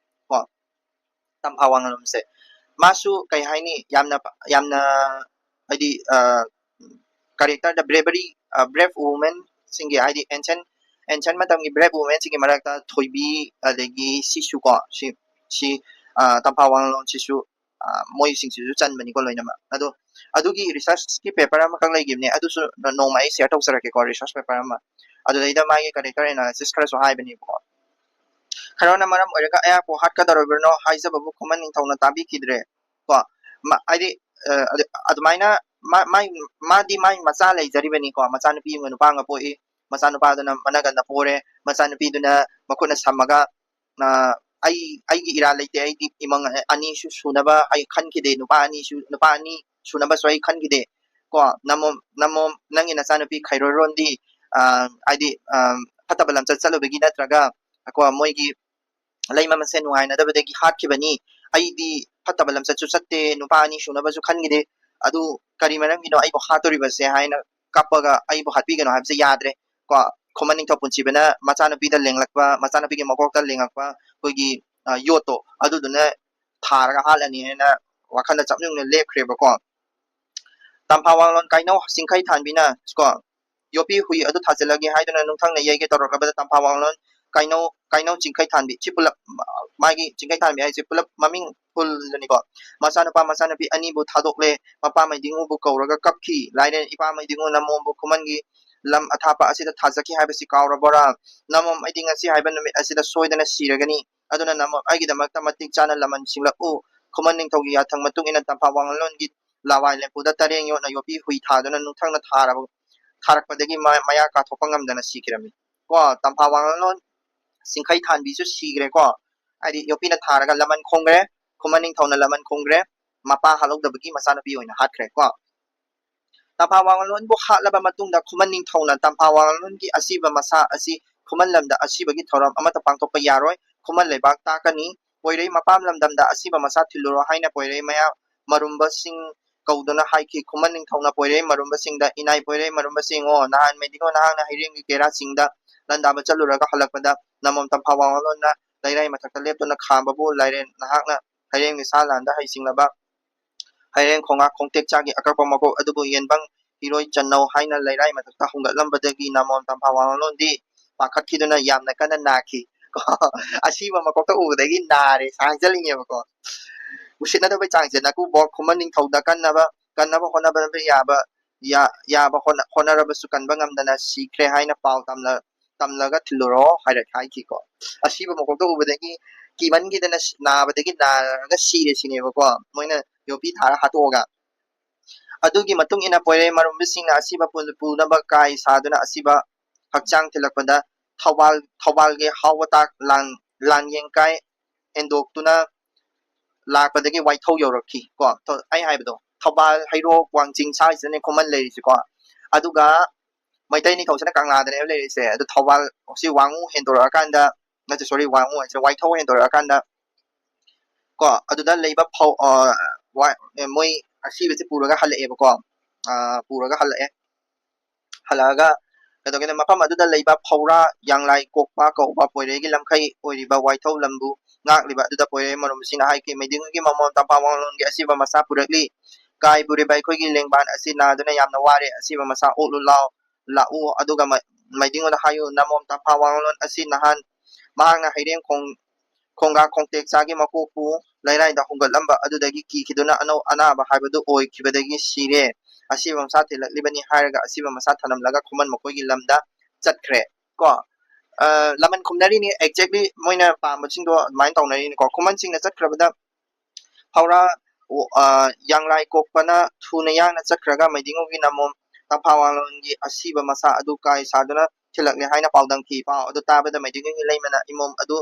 ꯀꯣ, ꯇꯝꯐꯥ ꯋꯥꯉꯝꯂꯣꯝꯁꯦ꯫ ꯃꯥꯁꯨ ꯀꯩ ꯍꯥꯏꯅꯤ, ꯌꯥꯝꯅ, ꯌꯥꯝꯅ ꯍꯥꯏꯗꯤ, ꯑ, characterꯗ bravery, ꯑ, brave womanꯁꯤꯡꯒꯤ, ꯍꯥꯏꯗꯤ ancient, ancient ꯃꯇꯝꯒꯤ brave womanꯁꯤꯡꯒꯤ ꯃꯔꯛꯇ ꯊꯣꯏꯕꯤ, ꯑꯗꯒꯤ ꯁꯤꯁꯨ ꯀꯣ, ꯁꯤ, ꯁꯤ, ꯑ, ꯇꯝꯐꯥ ꯋꯥꯉꯝꯂꯣꯝꯁꯤꯁꯨ ꯃꯣꯏꯁꯤꯡꯁꯤꯁꯨ ꯆꯟꯕꯅꯤꯀꯣ ꯂꯣꯏꯅꯃꯛ꯫ ꯑꯗꯣ ꯑꯗꯨꯒꯤ ꯔꯤꯁꯔꯁꯀꯤ ꯄꯦꯄꯔ ꯑꯃꯈꯛ ꯂꯩꯈꯤꯕꯅꯦ, ꯑꯗꯨꯁꯨ ꯅꯣꯡꯃ ꯑꯩ ꯁꯤꯌꯔ ꯇꯧꯖꯔꯛꯀꯦꯀꯣ, ꯔꯤꯁꯔꯁ ꯄꯦꯄꯔ ꯑꯃ꯫ ꯑꯗꯨꯗꯩꯗ ꯃꯥꯒꯤ ꯀꯦꯔꯦꯛꯇꯔ ꯑꯦꯅꯥꯂꯤꯁꯤꯁ ꯈꯔꯁꯨ ꯍꯥꯏꯕꯅꯦꯕꯀꯣ꯫ ꯈꯔꯅ ꯃꯔꯝ ꯑꯣꯏꯔꯒ ꯑꯩꯍꯥꯛꯄꯨ ꯍꯥꯠꯀꯗꯧꯔꯤꯕꯅꯣ ꯍꯥꯏꯖꯕꯕꯨ ꯈꯨꯃꯟ ꯅꯤꯡꯊꯧꯅ ꯇꯥꯕꯤꯈꯤꯗ꯭ꯔꯦ ꯀꯣ꯫ ꯍꯥꯏꯗꯤ ꯑꯗꯨꯃꯥꯏꯅ ꯃꯥꯗꯤ ꯃꯥꯏ ꯃꯆꯥ ꯂꯩꯖꯔꯤꯕꯅꯤꯀꯣ, ꯃꯆꯥꯅꯨꯄꯤ ꯑꯃꯒ ꯅꯨꯄꯥ ꯑꯃꯒ ꯄꯣꯛꯏ꯫ ꯃꯆꯥꯅꯨꯄꯥꯗꯨꯅ ꯃꯅꯒꯟꯗ ꯄꯣꯔꯦ, ꯃꯆꯥꯅꯨꯄꯤꯗꯨꯅ ꯃꯈꯨꯠꯅ ꯁꯝꯃꯒ ꯑꯩ ꯑꯩꯒꯤ ꯏꯔꯥꯜ ꯂꯩꯇꯦ, ꯑꯩꯗꯤ ꯏꯃꯪ ꯑꯅꯤꯁꯨ ꯁꯨꯅꯕ ꯑꯩ ꯈꯟꯈꯤꯗꯦ, ꯅꯨꯄꯥ ꯑꯅꯤꯁꯨ ꯅꯨꯄꯥ ꯑꯅꯤ ꯁꯨꯅꯕꯁꯨ ꯑꯩ ꯈꯟꯈꯤꯗꯦ ꯀꯣ꯫ ꯅꯃꯣꯝ ꯅꯃꯣꯝ ꯅꯪꯒꯤ ꯅꯆꯥꯅꯨꯄꯤ ꯈꯩꯔꯣꯏꯔꯣꯟꯗꯤ ꯍꯥꯏꯗꯤ ꯐꯠꯇꯕ ꯂꯝꯆꯠ ꯆꯠꯂꯨꯕꯒꯤ ꯅꯠꯇ꯭ꯔꯒ ꯀꯣ ꯃꯣꯏꯒꯤ ꯂꯩꯃ ꯃꯁꯦꯟ ꯅꯨꯡꯉꯥꯏꯅꯗꯕꯗꯒꯤ ꯍꯥꯠꯈꯤꯕꯅꯤ꯫ ꯑꯩꯗꯤ ꯐꯠꯇꯕ ꯂꯝꯆꯠꯁꯨ ꯆꯠꯇꯦ, ꯅꯨꯄꯥ ꯑꯅꯤ ꯁꯨꯅꯕꯁꯨ ꯈꯟꯈꯤꯗꯦ꯫ ꯑꯗꯨ ꯀꯔꯤ ꯃꯔꯝꯒꯤꯅꯣ ꯑꯩꯕꯨ ꯍꯥꯠꯇꯣꯔꯤꯕꯁꯦ ꯍꯥꯏꯅ ꯀꯞꯄꯒ ꯑꯩꯕꯨ ꯍꯥꯠꯄꯤꯒꯅꯣ ꯍꯥꯏꯕꯁꯦ ꯌꯥꯗ꯭ꯔꯦ ꯀꯣ꯫ ꯈꯨꯃꯟ ꯅꯤꯡꯊꯧ ꯄꯨꯟꯁꯤꯕꯅ ꯃꯆꯥꯅꯨꯄꯤꯗ ꯂꯦꯡꯂꯛꯄ, ꯃꯆꯥꯅꯨꯄꯤꯒꯤ ꯃꯀꯣꯛꯇ ꯂꯦꯡꯉꯛꯄ ꯑꯩꯈꯣꯏꯒꯤ ꯌꯣꯠꯇꯣ ꯑꯗꯨꯗꯨꯅ ꯊꯥꯔꯒ ꯍꯥꯠꯂꯅꯤ ꯍꯥꯏꯅ ꯋꯥꯈꯜꯗ ꯆꯞ ꯌꯨꯡꯅ ꯂꯦꯞꯈ꯭ꯔꯦꯕꯀꯣ꯫ ꯇꯝꯐꯥ ꯋꯥꯡꯂꯣꯟ ꯀꯥꯏꯅꯧ ꯆꯤꯡꯈꯩ ꯊꯥꯟꯕꯤꯅ ꯀꯣ ꯌꯣꯄꯤ ꯍꯨꯏ ꯑꯗꯨ ꯊꯥꯖꯤꯜꯂꯒꯦ ꯍꯥꯏꯗꯨꯅ ꯅꯨꯡꯊꯪꯅ ꯌꯩꯒꯦ ꯇꯧꯔꯛꯂꯕꯗ ꯇꯝꯐꯥ ꯋꯥꯡꯂꯣꯟ ꯀꯥꯏꯅꯧ ꯀꯥꯏꯅꯧ ꯆꯤꯡꯈꯩ ꯊꯥꯟꯕꯤ ꯁꯤ ꯄꯨꯂꯞ ꯃꯥꯒꯤ ꯆꯤꯡꯈꯩ ꯊꯥꯟꯕꯤ ꯍꯥꯏꯁꯦ ꯄꯨꯂꯞ ꯃꯃꯤꯡ ꯐꯨꯜꯗꯅꯤꯀꯣ꯫ ꯃꯆꯥꯅꯨꯄꯥ ꯃꯆꯥꯅꯨꯄꯤ ꯑꯅꯤꯕꯨ ꯊꯥꯗꯣꯛꯂꯦ꯫ ꯃꯄꯥ ꯃꯩꯗꯤꯡꯉꯨꯕꯨ ꯀꯧꯔꯒ ꯀꯞꯈꯤ꯫ ꯂꯥꯏꯔꯦꯟ ꯏꯄꯥ ꯃꯩꯗꯤꯡꯉꯨ ꯅꯃꯣꯝꯕꯨ ꯈꯨꯃꯟꯒꯤ ꯂꯝ ꯑꯊꯥꯞꯄ ꯑꯁꯤꯗ ꯊꯥꯖꯈꯤ ꯍꯥꯏꯕꯁꯤ ꯀꯥꯎꯔꯕꯣꯔꯥ? ꯅꯃꯣꯝ ꯑꯩꯗꯤ ꯉꯁꯤ ꯍꯥꯏꯕ ꯅꯨꯃꯤꯠ ꯑꯁꯤꯗ ꯁꯣꯏꯗꯅ ꯁꯤꯔꯒꯅꯤ꯫ ꯑꯗꯨꯅ ꯅꯃꯣꯝ ꯑꯩꯒꯤꯗꯃꯛꯇ ꯃꯇꯤꯛ ꯆꯥꯅ ꯂꯃꯟ ꯁꯤꯡꯂꯛꯎ꯫ ꯈꯨꯃꯟ ꯅꯤꯡꯊꯧꯒꯤ ꯌꯥꯊꯪ ꯃꯇꯨꯡ ꯏꯟꯅ ꯇꯝꯐꯥ ꯋꯥꯡꯂꯣꯟꯒꯤ ꯂꯋꯥꯏ ꯂꯦꯝꯄꯨꯗ ꯇꯔꯦꯡ ꯌꯣꯠꯅ ꯌꯣꯠꯄꯤ ꯍꯨꯏ ꯊꯥꯗꯨꯅ ꯅꯨꯡꯊꯪꯅ ꯊꯥꯔꯕ ꯊꯥꯔꯛꯄꯗꯒꯤ ꯃꯥ ꯃꯌꯥ ꯀꯥꯊꯣꯛꯄ ꯉꯝꯗꯅ ꯁꯤꯈꯤꯔꯝꯃꯤ꯫ ꯀꯣ ꯇꯝꯐꯥ ꯋꯥꯡꯂꯣꯟ ꯆꯤꯡꯈꯩ ꯊꯥꯟꯕꯤꯁꯨ ꯁꯤꯈ꯭ꯔꯦꯀꯣ꯫ ꯍꯥꯏꯗꯤ ꯌꯣꯄꯤꯅ ꯊꯥꯔꯒ ꯂꯃꯟ ꯈꯣꯡꯈ꯭ꯔꯦ꯫ ꯈꯨꯃꯟ ꯅꯤꯡꯊꯧꯅ ꯂꯃꯟ ꯈꯣꯡꯈ꯭ꯔꯦ꯫ ꯃꯄꯥ ꯍꯥꯠꯍꯧꯗꯕꯒꯤ ꯃꯆꯥꯅꯨꯄꯤ ꯑꯣꯏꯅ ꯍꯥꯠꯈ꯭ꯔꯦ ꯀꯣ꯫ ꯇꯝꯐꯥ ꯋꯥꯡꯂꯣꯟꯕꯨ ꯍꯥꯠꯂꯕ ꯃꯇꯨꯡꯗ ꯈꯨꯃꯟ ꯅꯤꯡꯊꯧꯅ ꯇꯝꯐꯥ ꯋꯥꯡꯂꯣꯟꯒꯤ ꯑꯁꯤꯕ ꯃꯁꯥ ꯑꯁꯤ ꯈꯨꯃꯟ ꯂꯝꯗ ꯑꯁꯤꯕꯒꯤ ꯊꯧꯔꯝ ꯑꯃꯠꯇ ꯄꯥꯡꯊꯣꯛꯄ ꯌꯥꯔꯣꯏ꯫ ꯈꯨꯃꯟ ꯂꯩꯕꯥꯛ ꯇꯥꯛꯀꯅꯤ꯫ ꯄꯣꯏꯔꯩ ꯃꯄꯥꯝ ꯂꯝꯗꯝꯗ ꯑꯁꯤꯕ ꯃꯁꯥ ꯊꯤꯜꯂꯨꯔꯣ ꯍꯥꯏꯅ ꯄꯣꯏꯔꯩ ꯃꯌꯥꯝ ꯃꯔꯨꯝꯕꯁꯤꯡ ꯀꯧꯗꯨꯅ ꯍꯥꯏꯈꯤ꯫ ꯈꯨꯃꯟ ꯅꯤꯡꯊꯧꯅ ꯄꯣꯏꯔꯩ ꯃꯔꯨꯝꯕꯁꯤꯡꯗ, "ꯏꯅꯥꯏ ꯄꯣꯏꯔꯩ ꯃꯔꯨꯝꯕꯁꯤꯡꯉꯣ, ꯅꯍꯥꯟ ꯃꯩꯗꯤꯡꯉꯣ ꯅꯍꯥꯛꯅ ꯍꯩꯔꯦꯝꯒꯤ ꯀꯦꯔꯥ ꯆꯤꯡꯗ ꯂꯥꯟꯗꯥꯕ ꯆꯠꯂꯨꯔꯒ ꯍꯜꯂꯛꯄꯗ ꯅꯃꯣꯝ ꯇꯝꯐꯥ ꯋꯥꯡꯂꯣꯟꯅ ꯂꯩꯔꯥꯏ ꯃꯊꯛꯇ ꯂꯦꯞꯇꯨꯅ ꯈꯥꯝꯕꯕꯨ ꯂꯥꯏꯔꯦꯟ ꯅꯍꯥꯛꯅ ꯍꯩꯔꯦꯝꯒꯤ ꯁꯥ ꯂꯥꯟꯗ ꯍꯩꯁꯤꯡꯂꯕ ꯍꯩꯔꯦꯟ ꯈꯣꯡꯉꯥ ꯈꯣꯡꯇꯦꯛ ꯆꯥꯒꯤ ꯑꯀꯛꯄ ꯃꯀꯣꯛ ꯑꯗꯨꯕꯨ ꯌꯦꯟꯕꯪ ꯏꯔꯣꯏ ꯆꯟꯅꯧ ꯍꯥꯏꯅ ꯂꯩꯔꯥꯏ ꯃꯊꯛꯇ ꯍꯨꯝꯒꯠꯂꯝꯕꯗꯒꯤ ꯅꯃꯣꯝ ꯇꯝꯐꯥ ꯋꯥꯡꯂꯣꯟꯗꯤ ꯄꯥꯈꯠꯈꯤꯗꯨꯅ ꯌꯥꯝꯅ ꯀꯟꯅ ꯅꯥꯈꯤ"꯫ ꯑꯁꯤꯕ ꯃꯀꯣꯛꯇ ꯎꯕꯗꯒꯤ ꯅꯥꯔꯦ ꯍꯥꯏꯖꯜꯂꯤꯅꯦꯕꯀꯣ꯫ ꯎꯁꯤꯠꯅꯗꯕꯩ ꯆꯥꯡꯁꯦ, ꯅꯀꯨꯕꯣꯛ ꯈꯨꯃꯟ ꯅꯤꯡꯊꯧꯗ ꯀꯟꯅꯕ ꯀꯟꯅꯕ ꯍꯣꯠꯅꯕ ꯌꯥꯕ ꯌꯥ- ꯌꯥꯕ ꯍꯣꯠꯅ- ꯍꯣꯠꯅꯔꯕꯁꯨ ꯀꯟꯕ ꯉꯝꯗꯅ ꯁꯤꯈ꯭ꯔꯦ ꯍꯥꯏꯅ ꯄꯥꯎ ꯇꯝꯂ ꯇꯝꯂꯒ ꯊꯤꯜꯂꯨꯔꯣ ꯍꯥꯏꯔ ꯍꯥꯏꯈꯤꯀꯣ꯫ ꯑꯁꯤꯕ ꯃꯀꯣꯛꯇ ꯎꯕꯗꯒꯤ ꯀꯤꯃꯟꯈꯤꯗꯅ ꯁꯤ- ꯅꯥꯕꯗꯒꯤ ꯅꯥꯔꯒ ꯁꯤꯔꯦ ꯁꯤꯅꯦꯕꯀꯣ, ꯃꯣꯏꯅ ꯌꯣꯠꯄꯤ ꯊꯥꯔ ꯍꯥꯠꯇꯣꯛꯑꯒ꯫ ꯑꯗꯨꯒꯤ ꯃꯇꯨꯡ ꯏꯟꯅ ꯄꯣꯏꯔꯩ ꯃꯔꯨꯝꯕꯤꯁꯤꯡꯅ ꯑꯁꯤꯕ ꯄꯨ- ꯄꯨꯅꯕ ꯀꯥꯏ ꯁꯥꯗꯨꯅ ꯑꯁꯤꯕ ꯍꯛꯆꯥꯡ ꯊꯤꯜꯂꯛꯄꯗ ꯊꯧꯕꯥꯜ ꯊꯧꯕꯥꯜꯒꯤ ꯍꯥꯎꯕ ꯇꯥꯛ ꯂꯥꯡ ꯂꯥꯡꯌꯦꯡ ꯀꯥꯏ ꯍꯦꯟꯗꯣꯛꯇꯨꯅ ꯂꯥꯛꯄꯗꯒꯤ ꯋꯥꯏꯊꯧ ꯌꯧꯔꯛꯈꯤ ꯀꯣ꯫ ꯊꯧ- ꯑꯩ ꯍꯥꯏꯕꯗꯣ, ꯊꯧꯕꯥꯜ, ꯍꯩꯔꯣꯛ, ꯋꯥꯡꯖꯤꯡ ꯁ꯭ꯋꯥꯏꯁꯤꯗꯅꯦ ꯈꯨꯃꯟ ꯂꯩꯔꯤꯁꯦꯀꯣ꯫ ꯑꯗꯨꯒ ꯃꯩꯇꯩ ꯅꯤꯡꯊꯧꯁꯤꯅ ꯀꯪꯂꯥꯗꯅꯦꯕ ꯂꯩꯔꯤꯁꯦ꯫ ꯑꯗꯨ ꯊꯧꯕꯥꯜ ꯁꯤ ꯋꯥꯡꯉꯨ ꯍꯦꯟꯗꯣꯔꯛꯑꯀꯥꯟꯗ, ꯅꯠꯇꯦ, ꯁꯣꯔꯤ, ꯋꯥꯡꯉꯨ ꯍꯥꯏꯁꯦ, ꯋꯥꯏꯊꯧ ꯍꯦꯟꯗꯣꯔꯛꯑꯀꯥꯟꯗ ꯀꯣ, ꯑꯗꯨꯗ ꯂꯩꯕ ꯐꯧ ꯑ, ꯋꯥ- ꯑꯦ, ꯃꯣꯏ ꯑꯁꯤꯕꯁꯦ ꯄꯨꯔꯒ ꯍꯜꯂꯛꯑꯦꯕꯀꯣ꯫ ꯑ, ꯄꯨꯔꯒ ꯍꯜꯂꯛꯑꯦ꯫ ꯍꯜꯂꯛꯑꯒ ꯀꯩꯗꯧꯒꯦꯗ, ꯃꯐꯝ ꯑꯗꯨꯗ ꯂꯩꯕ ꯐꯧꯔꯥ ꯌꯥꯡꯂꯥꯏ ꯀꯣꯛꯄ ꯀꯧꯕ ꯄꯣꯏꯔꯩꯒꯤ ꯂꯝꯈꯩ ꯑꯣꯏꯔꯤꯕ ꯋꯥꯏꯊꯧ ꯂꯝꯕꯨ ꯉꯥꯛꯂꯤꯕ ꯑꯗꯨꯗ ꯄꯣꯏꯔꯩ ꯃꯔꯨꯝꯁꯤꯡꯅ ꯍꯥꯏꯈꯤ, "ꯃꯩꯗꯤꯡꯒꯤ ꯃꯃꯣꯝ ꯇꯝꯐꯥ ꯋꯥꯡꯂꯣꯟꯒꯤ ꯑꯁꯤꯕ ꯃꯁꯥ ꯄꯨꯔꯛꯂꯤ꯫ ꯀꯥꯏ ꯄꯨꯔꯤꯕ ꯑꯩꯈꯣꯏꯒꯤ ꯂꯦꯡꯕꯥꯟ ꯑꯁꯤ ꯅꯥꯗꯨꯅ ꯌꯥꯝꯅ ꯋꯥꯔꯦ꯫ ꯑꯁꯤꯕ ꯃꯁꯥ ꯑꯣꯛꯂꯨ ꯂꯥꯎ, ꯂꯥꯛꯎ, ꯑꯗꯨꯒ ꯃ- ꯃꯩꯗꯤꯡꯉꯣꯟꯗ ꯍꯥꯏꯌꯨ, ꯅꯃꯣꯝ ꯇꯝꯐꯥ ꯋꯥꯡꯂꯣꯟ ꯑꯁꯤ ꯅꯍꯥꯟ ꯃꯍꯥꯛꯅ ꯍꯩꯔꯦꯝ ꯈꯣꯡ ꯈꯣꯡꯒꯥ ꯈꯣꯡꯇꯦꯛ ꯆꯥꯒꯤ ꯃꯀꯣꯛꯄꯨ ꯂꯩꯔꯥꯏꯗ ꯍꯨꯡꯒꯠꯂꯝꯕ ꯑꯗꯨꯗꯒꯤ ꯀꯤꯈꯤꯗꯨꯅ ꯑꯅꯧ- ꯑꯅꯥꯕ ꯍꯥꯏꯕꯗꯨ ꯑꯣꯏꯈꯤꯕꯗꯒꯤ ꯁꯤꯔꯦ꯫ ꯑꯁꯤꯕ ꯃꯁꯥ ꯊꯤꯜꯂꯛꯂꯤꯕꯅꯤ" ꯍꯥꯏꯔꯒ ꯑꯁꯤꯕ ꯃꯁꯥ ꯊꯅꯝꯂꯒ ꯈꯨꯃꯟ ꯃꯈꯣꯏꯒꯤ ꯂꯝꯗ ꯆꯠꯈ꯭ꯔꯦ ꯀꯣ꯫ ꯑ, ꯂꯃꯟ ꯈꯨꯝꯅꯔꯤꯅꯤ, exactly ꯃꯣꯏꯅ ꯄꯥꯝꯕꯁꯤꯡꯗꯣ ꯑꯗꯨꯃꯥꯏꯅ ꯇꯧꯅꯔꯤꯅꯤꯀꯣ꯫ ꯈꯨꯃꯟꯁꯤꯡꯅ ꯆꯠꯈ꯭ꯔꯕꯗ ꯐꯧꯔꯥ, ꯑ, ꯌꯥꯡꯂꯥꯏ ꯀꯣꯛꯄꯅ ꯊꯨꯅ ꯌꯥꯡꯅ ꯆꯠꯈ꯭ꯔꯒ ꯃꯩꯗꯤꯡꯉꯨꯒꯤ ꯅꯃꯣꯝ ꯇꯝꯐꯥ ꯋꯥꯡꯂꯣꯟꯒꯤ ꯑꯁꯤꯕ ꯃꯁꯥ ꯑꯗꯨ ꯀꯥꯏ ꯁꯥꯗꯨꯅ ꯊꯤꯜꯂꯛꯂꯦ ꯍꯥꯏꯅ ꯄꯥꯎꯗꯝꯈꯤ꯫ ꯄꯥꯎ ꯑꯗꯨ ꯇꯥꯕꯗ ꯃꯩꯗꯤꯡꯉꯨꯒꯤ ꯂꯩꯃꯅ ꯏꯃꯣꯝ ꯑꯗꯨ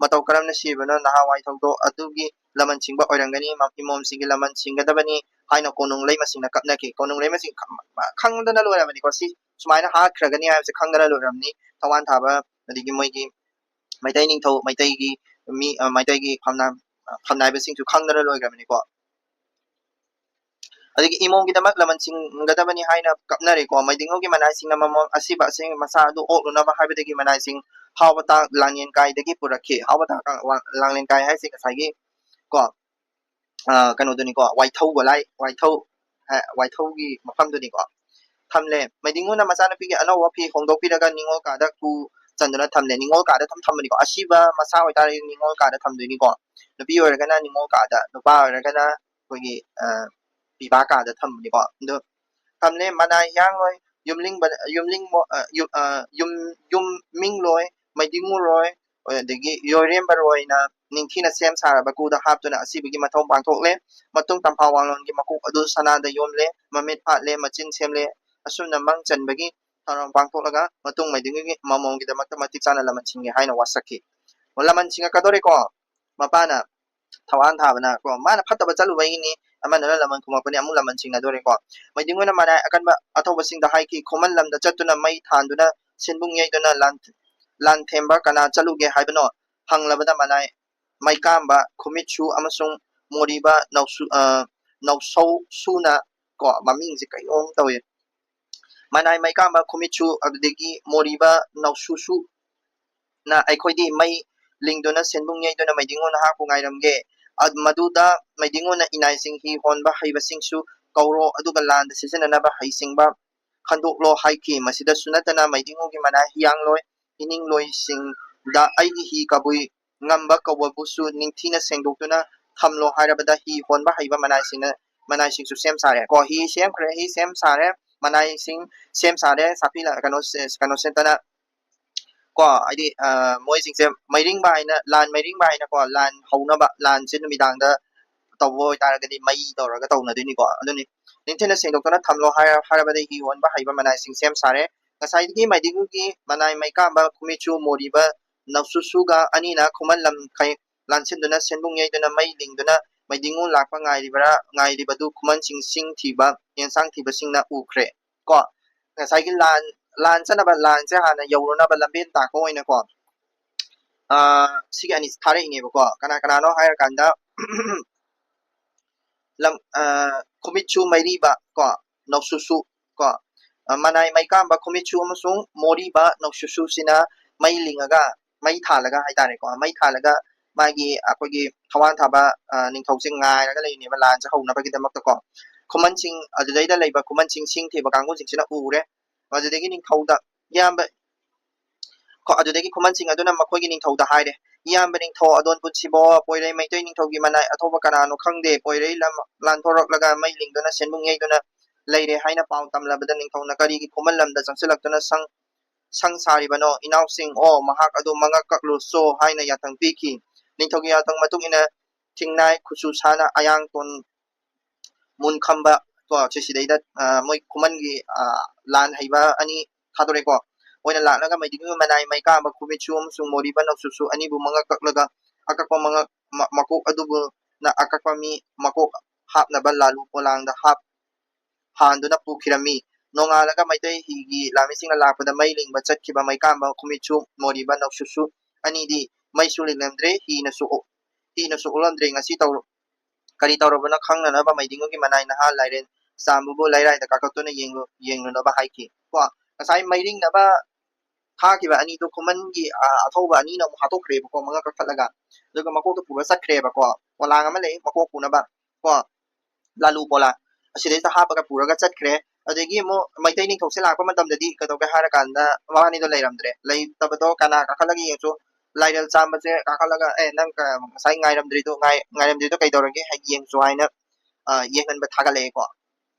ꯃꯇꯧ ꯀꯔꯝꯅ ꯁꯤꯕꯅꯣ, ꯅꯍꯥꯟꯋꯥꯏ ꯊꯧꯗꯣꯛ ꯑꯗꯨꯒꯤ ꯂꯃꯟ ꯁꯤꯡꯕ ꯑꯣꯏꯔꯝꯒꯅꯤ, ꯃ- ꯏꯃꯣꯝꯁꯤꯡꯒꯤ ꯂꯃꯟ ꯁꯤꯡꯒꯗꯕꯅꯤ ꯍꯥꯏꯅ ꯀꯣꯅꯨꯡ ꯂꯩꯃꯁꯤꯡꯅ ꯀꯞꯅꯈꯤ꯫ ꯀꯣꯅꯨꯡ ꯂꯩꯃꯁꯤꯡ ꯈ- ꯃ- ꯈꯪꯗꯅ ꯂꯣꯏꯔꯕꯅꯤꯀꯣ꯫ ꯁꯤ ꯁꯨꯃꯥꯏꯅ ꯍꯥꯠꯈ꯭ꯔꯒꯅꯤ ꯍꯥꯏꯕꯁꯦ ꯈꯪꯗꯅ ꯂꯣꯏꯔꯕꯅꯤ꯫ ꯊꯧꯋꯥꯟ ꯊꯥꯕ, ꯑꯗꯒꯤ ꯃꯣꯏꯒꯤ ꯃꯩꯇꯩ ꯅꯤꯡꯊꯧ, ꯃꯩꯇꯩꯒꯤ ꯃꯤ, ꯑ, ꯃꯩꯇꯩꯒꯤ ꯐꯝꯅꯥꯏ-, ꯐꯝꯅꯥꯏꯕꯁꯤꯡꯁꯨ ꯈꯪꯗꯅ ꯂꯣꯏꯈ꯭ꯔꯕꯅꯤꯀꯣ꯫ ꯑꯗꯒꯤ ꯏꯃꯣꯝꯒꯤꯗꯃꯛ ꯂꯃꯟ ꯁꯤꯡꯒꯗꯕꯅꯤ ꯍꯥꯏꯅ ꯀꯞꯅꯔꯦꯀꯣ꯫ ꯃꯩꯗꯤꯡꯉꯨꯒꯤ ꯃꯅꯥꯏꯁꯤꯡꯅ ꯃꯃꯣꯝ ꯑꯁꯤꯕ ꯑꯁꯦꯡꯕ ꯃꯁꯥ ꯑꯗꯨ ꯑꯣꯛꯂꯨꯅꯕ ꯍꯥꯏꯕꯗꯒꯤ ꯃꯅꯥꯏꯁꯤꯡ ꯍꯥꯎꯕ ꯇꯥꯛ ꯂꯥꯡꯂꯦꯟ ꯀꯥꯏꯗꯒꯤ ꯄꯨꯔꯛꯈꯤ꯫ ꯍꯥꯎꯕ ꯇꯥꯛ ꯂꯥꯡꯂꯦꯟ ꯀꯥꯏ ꯍꯥꯏꯁꯦ ꯉꯁꯥꯏꯒꯤ ꯀꯣ, ꯑ, ꯀꯩꯅꯣꯗꯨꯅꯤꯀꯣ, ꯋꯥꯏꯊꯧ ꯒꯣꯂꯥꯏ, ꯋꯥꯏꯊꯧ, ꯑ, ꯋꯥꯏꯊꯧꯒꯤ ꯃꯐꯝꯗꯨꯅꯤꯀꯣ꯫ ꯊꯝꯂꯦ꯫ ꯃꯩꯗꯤꯡꯉꯨꯅ ꯃꯆꯥꯅꯨꯄꯤꯒꯤ ꯑꯅꯧꯕ ꯐꯤ ꯍꯣꯡꯗꯣꯛꯄꯤꯔꯒ ꯅꯤꯉꯣꯜ ꯀꯥꯗ ꯀꯨ ꯆꯟꯗꯨꯅ ꯊꯝꯂꯦ꯫ ꯅꯤꯉꯣꯜ ꯀꯥꯗ ꯊꯝ ꯊꯝꯕꯅꯤꯀꯣ꯫ ꯑꯁꯤꯕ ꯃꯆꯥ ꯑꯣꯏꯇꯥꯔꯗꯤ ꯅꯤꯉꯣꯜ ꯀꯥꯗ ꯊꯝꯗꯣꯏꯅꯤꯀꯣ꯫ ꯅꯨꯄꯤ ꯑꯣꯏꯔꯒꯅ ꯅꯤꯉꯣꯜ ꯀꯥꯗ, ꯅꯨꯄꯥ ꯑꯣꯏꯔꯒꯅ ꯑꯩꯈꯣꯏꯒꯤ, ꯑ, ꯄꯤꯕꯥ ꯀꯥꯗ ꯊꯝꯕꯅꯤꯀꯣ꯫ ꯑꯗꯨ ꯊꯝꯂꯦ꯫ ꯃꯅꯥꯏ ꯍꯤꯌꯥꯡꯂꯣꯏ, ꯌꯨꯝꯂꯤꯡꯕ, ꯌꯨꯝꯂꯤꯡꯃꯣ-, ꯑ, ꯌꯨꯝ, ꯑ, ꯌꯨꯝ, ꯌꯨꯝꯃꯤꯡꯂꯣꯏ, ꯃꯩꯗꯤꯡꯉꯨꯔꯣꯏ, ꯑꯗꯒꯤ ꯌꯣꯏꯔꯦꯝꯕꯔꯣꯏꯅ ꯅꯤꯡꯊꯤꯅ ꯁꯦꯝ ꯁꯥꯔꯕ ꯀꯨꯗ ꯍꯥꯞꯇꯨꯅ ꯑꯁꯤꯕꯒꯤ ꯃꯊꯧ ꯄꯥꯡꯊꯣꯛꯂꯦ꯫ ꯃꯇꯨꯡ ꯇꯝꯐꯥ ꯋꯥꯡꯂꯣꯟꯒꯤ ꯃꯀꯣꯛ ꯑꯗꯨ ꯁꯅꯥꯗ ꯌꯣꯝꯂꯦ, ꯃꯃꯤꯠ ꯐꯥꯠꯂꯦ, ꯃꯆꯤꯟ ꯁꯦꯝꯂꯦ꯫ ꯑꯁꯨꯝꯅ ꯃꯪ ꯆꯟꯕꯒꯤ ꯊꯧꯔꯝ ꯄꯥꯡꯊꯣꯛꯂꯒ ꯃꯇꯨꯡ ꯃꯩꯗꯤꯡꯒꯤ ꯃꯃꯣꯝꯒꯤꯗꯃꯛꯇ ꯃꯇꯤꯛ ꯆꯥꯅ ꯂꯃꯟ ꯁꯤꯡꯉꯦ ꯍꯥꯏꯅ ꯋꯥꯁꯛꯈꯤ꯫ ꯑꯣ, ꯂꯃꯟ ꯁꯤꯡꯉꯛꯀꯗꯧꯔꯦꯀꯣ꯫ ꯃꯄꯥꯅ ꯊꯋꯥꯟ ꯊꯥꯕꯅ ꯀꯣ, ꯃꯥꯅ ꯐꯠꯇꯕ ꯆꯠꯂꯨꯕꯒꯤꯅꯤ, ꯑꯃꯗꯨꯅ ꯂꯃꯟ ꯈꯨꯝꯃꯛꯄꯅꯤ, ꯑꯃꯨꯛ ꯂꯃꯟ ꯁꯤꯡꯅꯗꯣꯔꯦꯀꯣ꯫ ꯃꯩꯗꯤꯡꯉꯨꯅ ꯃꯅꯥꯏ ꯑꯀꯟꯕ ꯑꯊꯧꯕꯁꯤꯡꯗ ꯍꯥꯏꯈꯤ, ꯈꯨꯃꯟ ꯂꯝꯗ ꯆꯠꯇꯨꯅ ꯃꯩ ꯊꯥꯟꯗꯨꯅ ꯁꯤꯟꯕꯨꯡ ꯌꯩꯗꯨꯅ ꯂꯥꯟ-, ꯂꯥꯟꯊꯦꯝꯕ ꯀꯅꯥ ꯆꯠꯂꯨꯒꯦ ꯍꯥꯏꯕꯅꯣ? ꯍꯪꯂꯕꯗ ꯃꯅꯥꯏ ꯃꯩꯀꯥꯝꯕ ꯈꯨꯃꯤꯠꯁꯨ ꯑꯃꯁꯨꯡ ꯃꯣꯔꯤꯕ ꯅꯧꯁꯨ-, ꯑ, ꯅꯧꯁꯧꯁꯨꯅ ꯀꯣ, ꯃꯃꯤꯡꯁꯦ ꯀꯩꯅꯣꯝ ꯇꯧꯏ꯫ ꯃꯅꯥꯏ ꯃꯩꯀꯥꯝꯕ ꯈꯨꯃꯤꯠꯁꯨ, ꯑꯗꯨꯗꯒꯤ ꯃꯣꯔꯤꯕ ꯅꯧꯁꯨꯁꯨꯅ ꯑꯩꯈꯣꯏꯗꯤ ꯃꯩ ꯂꯤꯡꯗꯨꯅ ꯁꯦꯟꯕꯨꯡ ꯌꯩꯗꯨꯅ ꯃꯩꯗꯤꯡꯉꯨ ꯅꯍꯥꯛꯄꯨ ꯉꯥꯏꯔꯝꯒꯦ꯫ ꯑꯗ-, ꯃꯗꯨꯗ ꯃꯩꯗꯤꯡꯉꯨꯅ ꯏꯅꯥꯏꯁꯤꯡ ꯍꯤ ꯍꯣꯟꯕ ꯍꯩꯕꯁꯤꯡꯁꯨ ꯀꯧꯔꯣ, ꯑꯗꯨꯒ ꯂꯥꯟꯗ ꯁꯤꯖꯤꯟꯅꯅꯕ ꯍꯩꯁꯤꯡꯕ ꯈꯟꯗꯣꯛꯂꯣ ꯍꯥꯏꯈꯤ꯫ ꯃꯁꯤꯗꯁꯨ ꯅꯠꯇꯅ ꯃꯩꯗꯤꯡꯉꯨꯒꯤ ꯃꯅꯥꯏ ꯍꯤꯌꯥꯡꯂꯣꯏ ꯏꯅꯤꯡꯂꯣꯏꯁꯤꯡꯗ ꯑꯩꯒꯤ ꯍꯤ ꯀꯕꯨꯏ ꯉꯝꯕ ꯀꯧꯕꯕꯨꯁꯨ ꯅꯤꯡꯊꯤꯅ ꯁꯦꯡꯗꯣꯛꯇꯨꯅ ꯊꯝꯂꯣ ꯍꯥꯏꯔꯕꯗ ꯍꯤ ꯍꯣꯟꯕ ꯍꯩꯕ ꯃꯅꯥꯏꯁꯤꯡꯅ, ꯃꯅꯥꯏꯁꯤꯡꯁꯨ ꯁꯦꯝ ꯁꯥꯔꯦ꯫ ꯀꯣ, ꯍꯤ ꯁꯦꯝꯈ꯭ꯔꯦ, ꯍꯤ ꯁꯦꯝ ꯁꯥꯔꯦ, ꯃꯅꯥꯏꯁꯤꯡ ꯁꯦꯝ ꯁꯥꯔꯦ, ꯁꯥꯐꯤ ꯂ-, ꯀꯩꯅꯣ ꯁꯦ-, ꯀꯩꯅꯣ ꯁꯦꯠꯇꯅ꯫ ꯀꯣ, ꯍꯥꯏꯗꯤ, ꯑ, ꯃꯣꯏꯁꯤꯡꯁꯦ ꯃꯩꯔꯤꯡꯕ ꯍꯥꯏꯅ, ꯂꯥꯟ ꯃꯩꯔꯤꯡꯕ ꯍꯥꯏꯅꯀꯣ, ꯂꯥꯟ ꯍꯧꯅꯕ, ꯂꯥꯟꯁꯦ ꯅꯨꯃꯤꯗꯥꯡꯗ ꯇꯧꯕ ꯑꯣꯏꯇꯥꯔꯒꯗꯤ ꯃꯩ ꯇꯧꯔꯒ ꯇꯧꯅꯗꯣꯏꯅꯤꯀꯣ꯫ ꯑꯗꯨꯅꯤ, ꯅꯤꯡꯊꯤꯅ ꯁꯦꯡꯗꯣꯛꯇꯨꯅ ꯊꯝꯂꯣ ꯍꯥꯏꯔ-, ꯍꯥꯏꯔꯕꯗ ꯍꯤ ꯍꯣꯟꯕ ꯍꯩꯕ ꯃꯅꯥꯏꯁꯤꯡ ꯁꯦꯝ ꯁꯥꯔꯦ꯫ ꯉꯁꯥꯏꯗꯒꯤ ꯃꯩꯗꯤꯡꯒꯤ ꯃꯅꯥꯏ ꯃꯩꯀꯥꯝꯕ ꯈꯨꯃꯤꯠꯁꯨ ꯃꯣꯔꯤꯕ ꯅꯧꯁꯨꯁꯨꯒ ꯑꯅꯤꯅ ꯈꯨꯃꯟ ꯂꯝꯈꯩ ꯂꯥꯟꯁꯤꯟꯗꯨꯅ ꯁꯦꯟꯕꯨꯡ ꯌꯩꯗꯨꯅ ꯃꯩ ꯂꯤꯡꯗꯨꯅ ꯃꯩꯗꯤꯡꯉꯨ ꯂꯥꯛꯄ ꯉꯥꯏꯔꯤꯕ꯭ꯔꯥ, ꯉꯥꯏꯔꯤꯕꯗꯨ ꯈꯨꯃꯟꯁꯤꯡ ꯁꯤꯡ ꯊꯤꯕ, ꯌꯦꯟꯁꯥꯡ ꯊꯤꯕꯁꯤꯡꯅ ꯎꯈ꯭ꯔꯦ꯫ ꯀꯣ, ꯉꯁꯥꯏꯒꯤ ꯂꯥꯟ, ꯂꯥꯟ ꯆꯠꯅꯕ, ꯂꯥꯟꯁꯦ ꯍꯥꯟꯅ ꯌꯧꯔꯨꯅꯕ ꯂꯝꯕꯦꯟ ꯇꯥꯛꯄ ꯑꯣꯏꯅꯀꯣ, ꯑ, ꯁꯤꯒꯤ ꯑꯅꯤꯁꯤ ꯊꯥꯔꯛꯏꯅꯦꯕꯀꯣ꯫ ꯀꯅꯥ ꯀꯅꯥꯅꯣ ꯍꯥꯏꯔꯀꯥꯟꯗ, ꯂꯝ-, ꯑ, ꯈꯨꯃꯤꯠꯁꯨ ꯃꯩꯔꯤꯕ ꯀꯣ, ꯅꯧꯁꯨꯁꯨ ꯀꯣ, ꯑ, ꯃꯅꯥꯏ ꯃꯩꯀꯥꯝꯕ ꯈꯨꯃꯤꯠꯁꯨ ꯑꯃꯁꯨꯡ ꯃꯣꯔꯤꯕ ꯅꯧꯁꯨꯁꯨꯁꯤꯅ ꯃꯩ ꯂꯤꯡꯉꯒ, ꯃꯩ ꯊꯥꯜꯂꯒ ꯍꯥꯏꯇꯥꯔꯦꯀꯣ, ꯃꯩ ꯊꯥꯜꯂꯒ ꯃꯥꯒꯤ ꯑꯩꯈꯣꯏꯒꯤ ꯊꯋꯥꯟ ꯊꯥꯕ, ꯑ, ꯅꯤꯡꯊꯧꯁꯦ ꯉꯥꯏꯔꯒ ꯂꯩꯔꯤꯅꯦꯕ ꯂꯥꯟꯁꯦ ꯍꯧꯅꯕꯒꯤꯗꯃꯛꯇꯀꯣ꯫ ꯈꯨꯃꯟꯁꯤꯡ, ꯑꯗꯨꯗꯩꯗ ꯂꯩꯕ ꯈꯨꯃꯟꯁꯤꯡ ꯁꯤꯡ ꯊꯤꯕ ꯀꯥꯡꯕꯨꯁꯤꯡꯁꯤꯅ ꯎꯔꯦ꯫ ꯃꯗꯨꯗꯒꯤ ꯅꯤꯡꯊꯧꯗ, "ꯏꯌꯥꯝꯕ, ꯑꯗꯨꯗꯒꯤ ꯈꯨꯃꯟꯁꯤꯡ ꯑꯗꯨꯅ ꯃꯈꯣꯏꯒꯤ ꯅꯤꯡꯊꯧꯗ ꯍꯥꯏꯔꯦ, "ꯏꯌꯥꯝꯕ ꯅꯤꯡꯊꯧ ꯑꯗꯣꯟ ꯄꯨꯟꯁꯤꯕꯣ, ꯄꯣꯏꯔꯩ ꯃꯩꯇꯩ ꯅꯤꯡꯊꯧꯒꯤ ꯃꯅꯥꯏ ꯑꯊꯧꯕ ꯀꯅꯥꯅꯣ ꯈꯪꯗꯦ, ꯄꯣꯏꯔꯩ ꯂꯝ ꯂꯥꯟꯊꯣꯔꯛꯂꯒ ꯃꯩ ꯂꯤꯡꯗꯨꯅ ꯁꯦꯟꯕꯨꯡ ꯌꯩꯗꯨꯅ ꯂꯩꯔꯦ" ꯍꯥꯏꯅ ꯄꯥꯎ ꯇꯝꯂꯕꯗ ꯅꯤꯡꯊꯧꯅ ꯀꯔꯤꯒꯤ ꯈꯨꯃꯟ ꯂꯝꯗ ꯆꯪꯁꯤꯜꯂꯛꯇꯨꯅ ꯁꯪ ꯁꯪ ꯁꯥꯔꯤꯕꯅꯣ? "ꯏꯅꯥꯎꯁꯤꯡ ꯑꯣ, ꯃꯍꯥꯛ ꯑꯗꯨ ꯃꯉꯛ ꯀꯛꯂꯨꯆꯣ" ꯍꯥꯏꯅ ꯌꯥꯊꯪ ꯄꯤꯈꯤ꯫ ꯅꯤꯡꯊꯧꯒꯤ ꯌꯥꯊꯪ ꯃꯇꯨꯡ ꯏꯟꯅ ꯊꯤꯡꯅꯥꯏ ꯈꯨꯠꯁꯨ ꯁꯥꯅ ꯑꯌꯥꯡꯇꯣꯟ ꯃꯨꯟꯈꯝꯕ ꯀꯣ, ꯁꯤ ꯁꯤꯗꯩꯗ, ꯑ, ꯃꯣꯏ ꯈꯨꯃꯟꯒꯤ, ꯑ, ꯂꯥꯟ ꯍꯩꯕ ꯑꯅꯤ ꯊꯥꯗꯣꯔꯛꯑꯦꯀꯣ꯫ ꯃꯣꯏꯅ ꯂꯥꯛꯂꯒ ꯃꯩꯗꯤꯡꯒꯤ ꯃꯅꯥꯏ ꯃꯩꯀꯥꯝꯕ ꯈꯨꯃꯤꯠꯁꯨ ꯑꯃꯁꯨꯡ ꯃꯣꯔꯤꯕ ꯅꯧꯁꯨꯁꯨ ꯑꯅꯤꯕꯨ ꯃꯉꯛ ꯀꯛꯂꯒ ꯑꯀꯛꯄ ꯃꯉꯛ, ꯃ-, ꯃꯀꯣꯛ ꯑꯗꯨꯕꯨꯅ ꯑꯀꯛꯄ ꯃꯤ ꯃꯀꯣꯛ ꯍꯥꯞꯅꯕ ꯂꯥꯂꯨ ꯄꯣꯂꯥꯡꯗ ꯍꯥꯞ-, ꯍꯥꯟꯗꯨꯅ ꯄꯨꯈꯤꯔꯝꯃꯤ꯫ ꯅꯣꯡꯉꯥꯜꯂꯒ ꯃꯩꯇꯩ ꯍꯤꯒꯤ ꯂꯥꯃꯤꯁꯤꯡꯅ ꯂꯥꯛꯄꯗ ꯃꯩ ꯂꯤꯡꯕ ꯆꯠꯈꯤꯕ ꯃꯩꯀꯥꯝꯕ ꯈꯨꯃꯤꯠꯁꯨ ꯃꯣꯔꯤꯕ ꯅꯧꯁꯨꯁꯨ ꯑꯅꯤꯗꯤ ꯃꯩꯁꯨ ꯂꯤꯡꯂꯝꯗ꯭ꯔꯦ, ꯍꯤꯅꯁꯨ ꯑꯣ-, ꯍꯤꯅꯁꯨ ꯑꯣꯛꯂꯝꯗ꯭ꯔꯦ꯫ ꯉꯁꯤ ꯇꯧꯔ-, ꯀꯔꯤ ꯇꯧꯔꯕꯅꯣ ꯈꯪꯅꯅꯕ ꯃꯩꯗꯤꯡꯒꯨꯒꯤ ꯃꯅꯥꯏ ꯅꯍꯥ ꯂꯥꯏꯔꯦꯟ ꯆꯥꯝꯕꯕꯨ ꯂꯩꯔꯥꯏꯗ ꯀꯥꯈꯠꯇꯨꯅ ꯌꯦꯡꯂꯨ-, ꯌꯦꯡꯂꯨꯅꯕ ꯍꯥꯏꯈꯤ꯫ ꯀꯣ, ꯉꯁꯥꯏ ꯃꯩꯔꯤꯡꯅꯕ ꯊꯥꯈꯤꯕ ꯑꯅꯤꯗꯣ ꯈꯨꯃꯟꯒꯤ, ꯑ, ꯑꯊꯧꯕ ꯑꯅꯤꯅ ꯑꯃꯨꯛ ꯍꯥꯠꯇꯣꯛꯈ꯭ꯔꯦꯕꯀꯣ, ꯃꯉꯛ ꯀꯛꯊꯠꯂꯒ꯫ ꯑꯗꯨꯒ ꯃꯀꯣꯛꯇꯣ ꯄꯨꯔ ꯆꯠꯈ꯭ꯔꯦꯕꯀꯣ꯫ ꯄꯣꯂꯥꯡ ꯑꯃ ꯂꯩ, ꯃꯀꯣꯛ ꯄꯨꯅꯕ꯫ ꯀꯣ, ꯂꯥꯂꯨ ꯄꯣꯂꯥꯡ꯫ ꯑꯁꯤꯗꯩꯁꯤꯗ ꯍꯥꯞꯄꯒ ꯄꯨꯔꯒ ꯆꯠꯈ꯭ꯔꯦ꯫ ꯑꯗꯒꯤ ꯑꯃꯨꯛ ꯃꯩꯇꯩ ꯅꯤꯡꯊꯧꯁꯦ ꯂꯥꯛꯄ ꯃꯇꯝꯗꯗꯤ ꯀꯩꯗꯧꯒꯦ ꯍꯥꯏꯔꯀꯥꯟꯗ ꯃꯕꯥꯅꯤꯗꯣ ꯂꯩꯔꯝꯗ꯭ꯔꯦ꯫ ꯂꯩꯇꯕꯗꯣ ꯀꯅꯥ ꯀꯥꯈꯠꯂꯒ ꯌꯦꯡꯉꯁꯨ ꯂꯥꯏꯔꯦꯜ ꯆꯥꯝꯕꯁꯦ ꯀꯥꯈꯠꯂꯒ, "ꯑꯦ, ꯅꯪ ꯀ-, ꯉꯁꯥꯏ ꯉꯥꯏꯔꯝꯗ꯭ꯔꯤꯗꯣ, ꯉꯥꯏ-, ꯉꯥꯏꯔꯝꯗ꯭ꯔꯤꯗꯣ ꯀꯩꯗꯧꯔꯒꯦ? ꯍꯥꯏ ꯌꯦꯡꯁꯨ" ꯍꯥꯏꯅ, ꯑ, ꯌꯦꯡꯍꯟꯕ ꯊꯥꯒꯠꯂꯛꯑꯦꯀꯣ꯫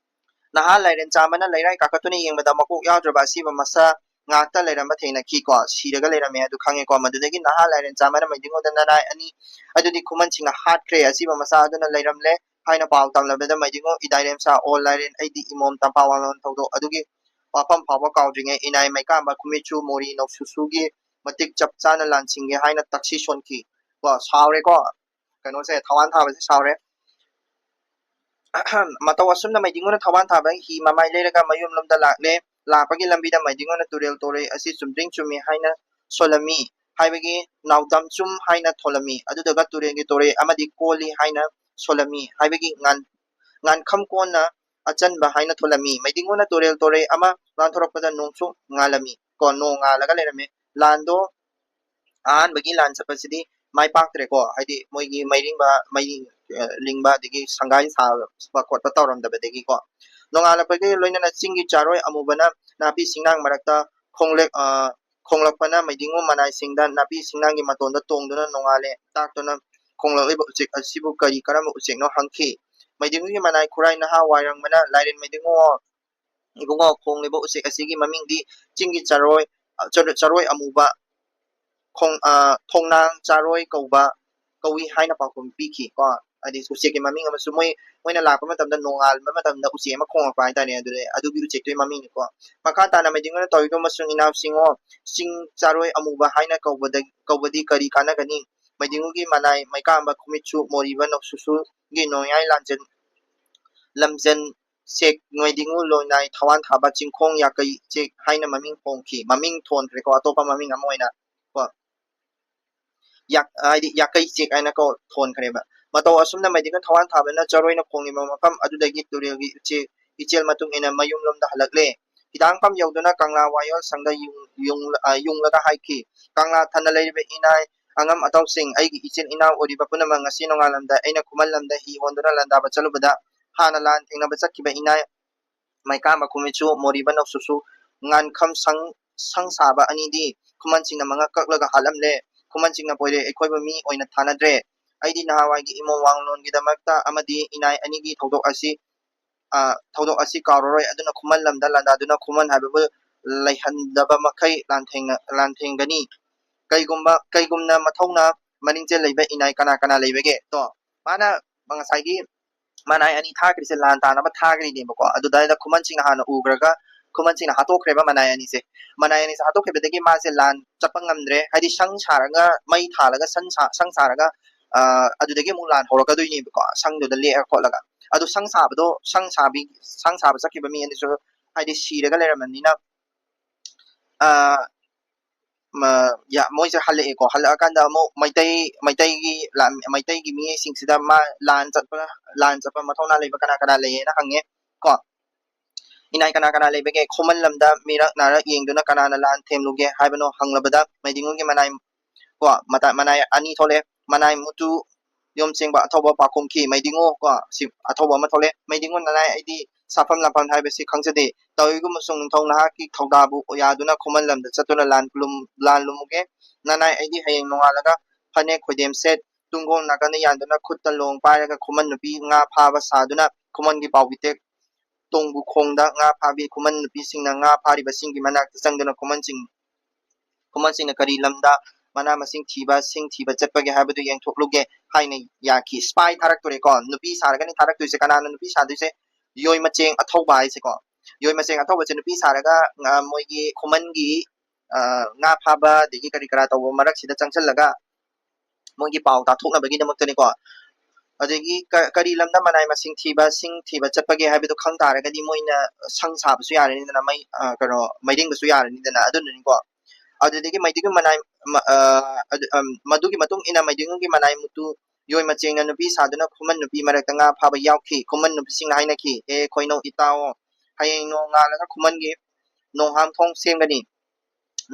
ꯅꯍꯥ ꯂꯥꯏꯔꯦꯟ ꯆꯥꯝꯕꯅ ꯂꯩꯔꯥꯏ ꯀꯥꯈꯠꯇꯨꯅ ꯌꯦꯡꯕꯗ ꯃꯀꯣꯛ ꯌꯥꯎꯗ꯭ꯔꯕ ꯑꯁꯤꯕ ꯃꯁꯥ ꯉꯥꯛꯇ ꯂꯩꯔꯝꯕ ꯊꯦꯡꯅꯈꯤꯀꯣ꯫ ꯁꯤꯔꯒ ꯂꯩꯔꯝꯃꯦ ꯑꯗꯨ ꯈꯪꯉꯦꯀꯣ꯫ ꯃꯗꯨꯗꯒꯤ ꯅꯍꯥ ꯂꯥꯏꯔꯦꯟ ꯆꯥꯝꯕꯅ ꯃꯩꯗꯤꯡꯉꯣꯗ ꯅꯅꯥꯏ ꯑꯅꯤ ꯑꯗꯨꯗꯤ ꯈꯨꯃꯟꯁꯤꯡꯅ ꯍꯥꯠꯈ꯭ꯔꯦ, ꯑꯁꯤꯕ ꯃꯁꯥ ꯑꯗꯨꯅ ꯂꯩꯔꯝꯂꯦ ꯍꯥꯏꯅ ꯄꯥꯎ ꯇꯝꯂꯕꯗ ꯃꯩꯗꯤꯡꯉꯣ ꯏꯗꯥꯏꯔꯦꯝꯁꯥ ꯑꯣ ꯂꯥꯏꯔꯦꯟ ꯑꯩꯗꯤ ꯏꯃꯣꯝ ꯇꯝꯐꯥ ꯋꯥꯂꯣꯟ ꯊꯧꯗꯣꯛ ꯑꯗꯨꯒꯤ ꯋꯥꯐꯝ ꯐꯥꯎꯕ ꯀꯥꯎꯗ꯭ꯔꯤꯉꯩ ꯏꯅꯥꯏ ꯃꯩꯀꯥꯝꯕ ꯈꯨꯃꯤꯠꯁꯨ ꯃꯣꯔꯤ ꯅꯧꯁꯨꯁꯨꯒꯤ ꯃꯇꯤꯛ ꯆꯞ ꯆꯥꯅ ꯂꯥꯟꯁꯤꯡꯒꯦ ꯍꯥꯏꯅ ꯇꯛꯁꯤ ꯁꯣꯟꯈꯤ꯫ ꯀꯣ, ꯁꯥꯎꯔꯦꯀꯣ꯫ ꯀꯩꯅꯣꯁꯦ, ꯊꯋꯥꯟ ꯊꯥꯕꯁꯦ ꯁꯥꯎꯔꯦ꯫ ꯃꯇꯧ ꯑꯁꯨꯝꯅ ꯃꯩꯗꯤꯡꯉꯨꯅ ꯊꯋꯥꯟ ꯊꯥꯕ ꯍꯤ ꯃꯃꯥꯏ ꯂꯩꯔꯒ ꯃꯌꯨꯝꯂꯣꯝꯗ ꯂꯥꯛꯂꯦ꯫ ꯂꯥꯛꯄꯒꯤ ꯂꯝꯕꯤꯗ ꯃꯩꯗꯤꯡꯉꯨꯅ ꯇꯨꯔꯦꯜ ꯇꯣꯔꯩ ꯑꯁꯤ ꯆꯨꯝꯗ꯭ꯔꯤꯡ ꯆꯨꯝꯃꯤ ꯍꯥꯏꯅ ꯁꯣꯜꯂꯝꯃꯤ ꯍꯥꯏꯕꯒꯤ ꯅꯥꯎꯗꯝꯆꯨꯝ ꯍꯥꯏꯅ ꯊꯣꯜꯂꯝꯃꯤ꯫ ꯑꯗꯨꯗꯨꯒ ꯇꯨꯔꯦꯜꯒꯤ ꯇꯣꯔꯩ ꯑꯃꯗꯤ ꯀꯣꯜꯂꯤ ꯍꯥꯏꯅ ꯁꯣꯜꯂꯝꯃꯤ ꯍꯥꯏꯕꯒꯤ ꯉꯥꯟ-, ꯉꯥꯟꯈꯝ ꯀꯣꯟꯅ ꯑꯆꯟꯕ ꯍꯥꯏꯅ ꯊꯣꯜꯂꯝꯃꯤ꯫ ꯃꯩꯗꯤꯡꯉꯨꯅ ꯇꯨꯔꯦꯜ ꯇꯣꯔꯩ ꯑꯃ ꯂꯥꯟꯊꯣꯔꯛꯄꯗ ꯅꯣꯡꯁꯨ ꯉꯥꯜꯂꯝꯃꯤ꯫ ꯀꯣ, ꯅꯣꯡ ꯉꯥꯜꯂꯒ ꯂꯩꯔꯝꯃꯤ꯫ ꯂꯥꯟꯗꯣ ꯑꯍꯥꯟꯕꯒꯤ ꯂꯥꯟ ꯆꯠꯄꯁꯤꯗꯤ ꯃꯥꯏ ꯄꯥꯛꯇ꯭ꯔꯦꯀꯣ꯫ ꯍꯥꯏꯗꯤ ꯃꯣꯏꯒꯤ ꯃꯩꯔꯤꯡꯕ, ꯃꯩ, ꯑ, ꯂꯤꯡꯕ ꯑꯗꯒꯤ ꯁꯪꯒꯥꯏ ꯁꯥꯕ ꯈꯣꯠꯄ ꯇꯧꯔꯝꯗꯕꯗꯒꯤꯀꯣ꯫ ꯅꯣꯡꯉꯥꯜꯂꯛꯄꯒꯤ ꯂꯣꯏꯅꯅ ꯆꯤꯡꯒꯤ ꯆꯥꯔꯣꯏ ꯑꯃꯨꯕꯅ ꯅꯥꯄꯤ ꯁꯤꯡꯅꯥꯡ ꯃꯔꯛꯇ ꯈꯣꯡꯂꯦꯛ-, ꯑ, ꯈꯣꯡꯂꯛꯄꯅ ꯃꯩꯗꯤꯡꯉꯨ ꯃꯅꯥꯏꯁꯤꯡꯗ ꯅꯥꯄꯤ ꯁꯤꯡꯅꯥꯡꯒꯤ ꯃꯇꯣꯟꯗ ꯇꯣꯡꯗꯨꯅ ꯅꯣꯡꯉꯥꯜꯂꯦ ꯇꯥꯛꯇꯨꯅ ꯈꯣꯡꯂꯛꯂꯤꯕ ꯎꯆꯦꯛ ꯑꯁꯤꯕꯨ ꯀꯔꯤ ꯀꯔꯝꯕ ꯎꯆꯦꯛꯅꯣ ꯍꯪꯈꯤ꯫ ꯃꯩꯗꯤꯡꯉꯨꯒꯤ ꯃꯅꯥꯏ ꯈꯨꯔꯥꯏ ꯅꯍꯥ ꯋꯥꯏꯔꯪꯕꯅ ꯂꯥꯏꯔꯦꯟ ꯃꯩꯗꯤꯡꯉꯨ, ꯏꯕꯨꯡꯉꯣ, ꯈꯣꯡꯂꯤꯕ ꯎꯆꯦꯛ ꯑꯁꯤꯒꯤ ꯃꯃꯤꯡꯗꯤ ꯆꯤꯡꯒꯤ ꯆꯔꯣꯏ, ꯆꯔꯣꯏ, ꯆꯔꯣꯏ ꯑꯃꯨꯕ, ꯈꯣꯡ-, ꯑ, ꯊꯣꯡꯅꯥꯡ ꯆꯔꯣꯏ ꯀꯧꯕ, ꯀꯧꯏ ꯍꯥꯏꯅ ꯄꯥꯎꯈꯨꯝ ꯄꯤꯈꯤ ꯀꯣ꯫ ꯍꯥꯏꯗꯤ ꯎꯆꯦꯛꯀꯤ ꯃꯃꯤꯡ ꯑꯃꯁꯨ ꯃꯣꯏ, ꯃꯣꯏꯅ ꯂꯥꯛꯄ ꯃꯇꯝꯗ ꯅꯣꯡꯉꯥꯟꯕ ꯃꯇꯝꯗ ꯎꯆꯦꯛ ꯑꯃ ꯈꯣꯡꯂꯛꯄ ꯍꯥꯏꯇꯥꯔꯦ, ꯑꯗꯨꯗ ꯑꯗꯨꯒꯤ ꯎꯆꯦꯛꯇꯨꯒꯤ ꯃꯃꯤꯡꯅꯤꯀꯣ꯫ ꯃꯈꯥ ꯇꯥꯅ ꯃꯩꯗꯤꯡꯉꯨꯅ ꯇꯧꯔꯤꯕ ꯑꯃꯁꯨꯡ ꯏꯅꯥꯎꯁꯤꯡꯉꯣ, ꯆꯤꯡ ꯆꯔꯣꯏ ꯑꯃꯨꯕ ꯍꯥꯏꯅ ꯀꯧꯕꯗ, ꯀꯧꯕꯗꯤ ꯀꯔꯤ ꯀꯥꯟꯅꯒꯅꯤ? ꯃꯩꯗꯤꯡꯉꯨꯒꯤ ꯃꯅꯥꯏ ꯃꯩꯀꯥꯝꯕ ꯈꯨꯃꯤꯠꯁꯨ ꯃꯣꯔꯤꯕ ꯅꯣꯛꯁꯨꯁꯨꯒꯤ ꯅꯣꯡꯌꯥꯏ ꯂꯥꯟꯖꯦꯟ, ꯂꯝꯖꯦꯟ ꯁꯦꯛ ꯃꯩꯗꯤꯡꯉꯨ ꯂꯣꯏꯅꯥꯏ ꯊꯋꯥꯟ ꯊꯥꯕ ꯆꯤꯡꯈꯣꯡ ꯌꯥꯀꯩ ꯆꯦꯛ ꯍꯥꯏꯅ ꯃꯃꯤꯡ ꯍꯣꯡꯈꯤ꯫ ꯃꯃꯤꯡ ꯊꯣꯟꯈ꯭ꯔꯦꯀꯣ, ꯑꯇꯣꯞꯄ ꯃꯃꯤꯡ ꯑꯃ ꯑꯣꯏꯅ ꯀꯣ꯫ ꯌꯥꯛ-, ꯍꯥꯏꯗꯤ ꯌꯥꯀꯩ ꯆꯦꯛ ꯍꯥꯏꯅ ꯀꯣ ꯊꯣꯟꯈ꯭ꯔꯦꯕ꯫ ꯃꯇꯧ ꯑꯁꯨꯝꯅ ꯃꯩꯗꯤꯡꯉꯨ ꯊꯋꯥꯟ ꯊꯥꯕꯅ ꯆꯔꯣꯏꯅ ꯈꯣꯡꯂꯤꯕ ꯃꯐꯝ ꯑꯗꯨꯗꯒꯤ ꯇꯨꯔꯦꯜꯒꯤ ꯏꯆꯦ-, ꯏꯆꯦꯜ ꯃꯇꯨꯡ ꯏꯟꯅ ꯃꯌꯨꯝꯂꯣꯝꯗ ꯍꯜꯂꯛꯂꯦ꯫ ꯍꯤꯗꯥꯡꯐꯝ ꯌꯧꯗꯨꯅ ꯀꯪꯂꯥ ꯋꯥꯌꯣꯜ ꯁꯪꯗ ꯌꯨꯡ-, ꯌꯨꯡ-, ꯑ, ꯌꯨꯡꯂꯒ ꯍꯥꯏꯈꯤ, "ꯀꯪꯂꯥ ꯊꯟꯅ ꯂꯩꯔꯤꯕ ꯏꯅꯥꯏ ꯑꯉꯝ ꯑꯇꯥꯎꯁꯤꯡ, ꯑꯩꯒꯤ ꯏꯆꯤꯟ ꯏꯅꯥꯎ ꯑꯣꯏꯔꯤꯕ ꯄꯨꯝꯅꯃꯛ, ꯉꯁꯤ ꯅꯣꯡꯉꯥꯜꯂꯝꯗ ꯑꯩꯅ ꯈꯨꯃꯟ ꯂꯝꯗ ꯍꯤ ꯍꯣꯟꯗꯨꯅ ꯂꯥꯟꯗꯥꯕ ꯆꯠꯂꯨꯕꯗ ꯍꯥꯟꯅ ꯂꯥꯟ ꯊꯦꯡꯅꯕ ꯆꯠꯈꯤꯕ ꯏꯅꯥꯏ ꯃꯩꯀꯥꯝꯕ ꯈꯨꯃꯤꯠꯁꯨ ꯃꯣꯔꯤꯕ ꯅꯣꯛꯁꯨꯁꯨ ꯉꯥꯟꯈꯝ ꯁꯪ-, ꯁꯪ ꯁꯥꯕ ꯑꯅꯤꯗꯤ ꯈꯨꯃꯟꯁꯤꯡꯅ ꯃꯉꯛ ꯀꯛꯂꯒ ꯍꯥꯠꯂꯝꯂꯦ꯫ ꯈꯨꯃꯟꯁꯤꯡꯅ ꯄꯣꯏꯔꯦ, ꯑꯩꯈꯣꯏꯕꯨ ꯃꯤ ꯑꯣꯏꯅ ꯊꯥꯅꯗ꯭ꯔꯦ꯫ ꯑꯩꯗꯤ ꯅꯍꯥꯟꯋꯥꯏꯒꯤ ꯏꯃꯣ ꯋꯥꯡꯂꯣꯟꯒꯤꯗꯃꯛꯇ ꯑꯃꯗꯤ ꯏꯅꯥꯏ ꯑꯅꯤꯒꯤ ꯊꯧꯗꯣꯛ ꯑꯁꯤ, ꯑ, ꯊꯧꯗꯣꯛ ꯑꯁꯤ ꯀꯥꯎꯔꯔꯣꯏ꯫ ꯑꯗꯨꯅ ꯈꯨꯃꯟ ꯂꯝꯗ ꯂꯥꯟꯗꯥꯗꯨꯅ ꯈꯨꯃꯟ ꯍꯥꯏꯕꯕꯨ ꯂꯩꯍꯟꯗꯕ ꯃꯈꯩ ꯂꯥꯟꯊꯦꯡꯅ-, ꯂꯥꯟꯊꯦꯡꯒꯅꯤ꯫ ꯀꯩꯒꯨꯝꯕ, ꯀꯩꯒꯨꯝꯅ ꯃꯊꯧꯅ ꯃꯅꯤꯡ ꯆꯦꯜ ꯂꯩꯕ ꯏꯅꯥꯏ ꯀꯅꯥ ꯀꯅꯥ ꯂꯩꯕꯒꯦ?" ꯇꯣ, ꯃꯥꯅ ꯉꯁꯥꯏꯒꯤ ꯃꯅꯥꯏ ꯑꯅꯤ ꯊꯥꯈ꯭ꯔꯤꯁꯦ ꯂꯥꯟ ꯇꯥꯅꯕ ꯊꯥꯈ꯭ꯔꯤꯅꯦꯕꯀꯣ꯫ ꯑꯗꯨꯗ ꯈꯨꯃꯟꯁꯤꯡꯅ ꯍꯥꯟꯅ ꯎꯈ꯭ꯔꯒ ꯈꯨꯃꯟꯁꯤꯡꯅ ꯍꯥꯠꯇꯣꯛꯈ꯭ꯔꯦꯕ ꯃꯅꯥꯏ ꯑꯅꯤꯁꯦ꯫ ꯃꯅꯥꯏ ꯑꯅꯤꯁꯦ ꯍꯥꯠꯇꯣꯛꯈꯤꯕꯗꯒꯤ ꯃꯥꯁꯦ ꯂꯥꯟ ꯆꯠꯄ ꯉꯝꯗ꯭ꯔꯦ꯫ ꯍꯥꯏꯗꯤ ꯁꯪ ꯁꯥꯔꯒ, ꯃꯩ ꯊꯥꯜꯂꯒ ꯁꯟ ꯁꯥ-, ꯁꯪ ꯁꯥꯔꯒ, ꯑ, ꯑꯗꯨꯗꯒꯤ ꯑꯃꯨꯛ ꯂꯥꯟ ꯍꯧꯔꯛꯀꯗꯣꯏꯅꯦꯕꯀꯣ, ꯁꯪꯗꯨꯗ ꯂꯦꯛꯑ ꯈꯣꯠꯂꯒ꯫ ꯑꯗꯨ ꯁꯪ ꯁꯥꯕꯗꯣ, ꯁꯪ ꯁꯥꯕꯤ-, ꯁꯪ ꯁꯥꯕ ꯆꯠꯈꯤꯕ ꯃꯤ ꯑꯅꯤꯁꯨ ꯍꯥꯏꯗꯤ ꯁꯤꯔꯒ ꯂꯩꯔꯝꯃꯅꯤꯅ, ꯑ, ꯃ-, ꯌꯥ-, ꯃꯣꯏꯁꯦ ꯍꯜꯂꯛꯑꯦꯀꯣ꯫ ꯍꯜꯂꯛꯑꯀꯥꯟꯗ ꯑꯃꯨꯛ ꯃꯩꯇꯩ, ꯃꯩꯇꯩꯒꯤ ꯂꯥꯟ-, ꯃꯩꯇꯩꯒꯤ ꯃꯤꯁꯤꯡꯁꯤꯗ ꯃꯥ ꯂꯥꯟ ꯆꯠꯄ, ꯂꯥꯟ ꯆꯠꯄ ꯃꯊꯧꯅꯥ ꯂꯩꯕ ꯀꯅꯥ ꯀꯅꯥ ꯂꯩꯌꯦꯅ ꯍꯪꯉꯦ ꯀꯣ꯫ "ꯏꯅꯥꯏ ꯀꯅꯥ ꯀꯅꯥ ꯂꯩꯕꯒꯦ? ꯈꯨꯃꯟ ꯂꯝꯗ ꯃꯤꯔꯛ ꯅꯥꯔꯛ ꯌꯦꯡꯗꯨꯅ ꯀꯅꯥꯅ ꯂꯥꯟ ꯊꯦꯝꯂꯨꯒꯦ ꯍꯥꯏꯕꯅꯣ?" ꯍꯪꯂꯕꯗ ꯃꯩꯗꯤꯡꯉꯨꯒꯤ ꯃꯅꯥꯏ ꯀꯣ, ꯃꯇ-, ꯃꯅꯥꯏ ꯑꯅꯤ ꯊꯣꯛꯂꯛꯑꯦ꯫ ꯃꯅꯥꯏ ꯃꯨꯇꯨ, ꯌꯣꯝ ꯆꯦꯡꯕ ꯑꯊꯧꯕ ꯄꯥꯎꯈꯨꯝꯈꯤ꯫ ꯃꯩꯗꯤꯡꯉꯨ ꯀꯣ, ꯁꯤ ꯑꯊꯧꯕ ꯑꯃ ꯊꯣꯛꯂꯦ꯫ ꯃꯩꯗꯤꯡꯉꯨ ꯅꯅꯥꯏ ꯑꯩꯗꯤ ꯁꯥꯐꯝ ꯂꯥꯟꯐꯝ ꯍꯥꯏꯕꯁꯤ ꯈꯪꯖꯗꯦ꯫ ꯇꯧꯏꯒꯨꯝꯕꯁꯨꯡ ꯅꯤꯡꯊꯧ ꯅꯍꯥꯛꯀꯤ ꯊꯧꯗꯥꯕꯨ ꯌꯥꯗꯨꯅ ꯈꯨꯃꯟ ꯂꯝꯗ ꯆꯠꯇꯨꯅ ꯂꯥꯟ ꯂꯨꯝ-, ꯂꯥꯟ ꯂꯨꯝꯃꯨꯒꯦ꯫ ꯅꯅꯥꯏ ꯑꯩꯗꯤ ꯍꯌꯦꯡ ꯅꯣꯡꯉꯥꯜꯂꯒ ꯐꯅꯦꯛ ꯈꯣꯏꯗꯦꯝ ꯁꯦꯠ, ꯇꯨꯡꯒꯣꯜ ꯅꯥꯀꯟꯗ ꯌꯥꯟꯗꯨꯅ ꯈꯨꯠꯇ ꯂꯣꯡ ꯄꯥꯏꯔꯒ ꯈꯨꯃꯟ ꯅꯨꯄꯤ ꯉꯥ ꯐꯥꯕ ꯁꯥꯗꯨꯅ ꯈꯨꯃꯟꯒꯤ ꯄꯥꯎꯕꯤꯇꯦꯛ ꯇꯣꯡꯕꯨ ꯈꯣꯡꯗ ꯉꯥ ꯐꯥꯕꯤ ꯈꯨꯃꯟ ꯅꯨꯄꯤꯁꯤꯡꯅ ꯉꯥ ꯐꯥꯔꯤꯕꯁꯤꯡꯒꯤ ꯃꯅꯥꯛꯇ ꯆꯪꯗꯨꯅ ꯈꯨꯃꯟꯁꯤꯡ, ꯈꯨꯃꯟꯁꯤꯡꯅ ꯀꯔꯤ ꯂꯝꯗ ꯃꯅꯥ ꯃꯁꯤꯡ ꯊꯤꯕ, ꯁꯤꯡ ꯊꯤꯕ ꯆꯠꯄꯒꯦ ꯍꯥꯏꯕꯗꯨ ꯌꯦꯡꯊꯣꯛꯂꯨꯒꯦ ꯍꯥꯏꯅ ꯌꯥꯈꯤ꯫ Spy ꯊꯥꯔꯛꯇꯣꯔꯦꯀꯣ꯫ ꯅꯨꯄꯤ ꯁꯥꯔꯒꯅꯤ ꯊꯥꯔꯛꯇꯣꯏꯁꯦ꯫ ꯀꯅꯥꯅ ꯅꯨꯄꯤ ꯁꯥꯗꯣꯏꯁꯦ? ꯌꯣꯏ ꯃꯆꯦꯡ ꯑꯊꯧꯕ ꯍꯥꯏꯁꯦꯀꯣ꯫ ꯌꯣꯏ ꯃꯆꯦꯡ ꯑꯊꯧꯕꯁꯦ ꯅꯨꯄꯤ ꯁꯥꯔꯒ, ꯑ, ꯃꯣꯏꯒꯤ ꯈꯨꯃꯟꯒꯤ, ꯑ, ꯉꯥ ꯐꯥꯕ ꯑꯗꯒꯤ ꯀꯔꯤ ꯀꯔꯥ ꯇꯧꯕ ꯃꯔꯛꯁꯤꯗ ꯆꯪꯁꯜꯂꯒ ꯃꯣꯏꯒꯤ ꯄꯥꯎ ꯇꯥꯊꯣꯛꯅꯕꯒꯤꯗꯃꯛꯇꯅꯤꯀꯣ꯫ ꯑꯗꯒꯤ ꯀ-, ꯀꯔꯤ ꯂꯝꯗ ꯃꯅꯥꯏ ꯃꯁꯤꯡ ꯊꯤꯕ, ꯁꯤꯡ ꯊꯤꯕ ꯆꯠꯄꯒꯦ ꯍꯥꯏꯕꯗꯨ ꯈꯪ ꯇꯥꯔꯒꯗꯤ ꯃꯣꯏꯅ ꯁꯪ ꯁꯥꯕꯁꯨ ꯌꯥꯔꯅꯤꯗꯅ, ꯃꯩ, ꯑ, ꯀꯩꯅꯣ, ꯃꯩꯗꯤꯡꯕꯁꯨ ꯌꯥꯔꯅꯤꯗꯅ, ꯑꯗꯨꯅꯅꯤꯀꯣ꯫ ꯑꯗꯨꯗꯒꯤ ꯃꯩꯗꯤꯡꯒꯤ ꯃꯅꯥꯏ, ꯃ-, ꯑ, ꯑꯗꯨ, ꯑꯝ, ꯃꯗꯨꯒꯤ ꯃꯇꯨꯡ ꯏꯟꯅ ꯃꯩꯗꯤꯡꯒꯤ ꯃꯅꯥꯏ ꯃꯨꯇꯨ ꯌꯣꯏ ꯃꯆꯦꯡꯅ ꯅꯨꯄꯤ ꯁꯥꯗꯨꯅ ꯈꯨꯃꯟ ꯅꯨꯄꯤ ꯃꯔꯛꯇ ꯉꯥ ꯐꯥꯕ ꯌꯥꯎꯈꯤ꯫ ꯈꯨꯃꯟ ꯅꯨꯄꯤꯁꯤꯡꯅ ꯍꯥꯏꯅꯈꯤ, "ꯑꯦ ꯈꯣꯏꯅꯧ ꯏꯇꯥꯑꯣ, ꯍꯌꯦꯡ ꯅꯣꯡꯉꯥꯜꯂꯒ ꯈꯨꯃꯟꯒꯤ ꯅꯣꯡꯍꯥꯝ ꯊꯣꯡ ꯁꯦꯝꯒꯅꯤ꯫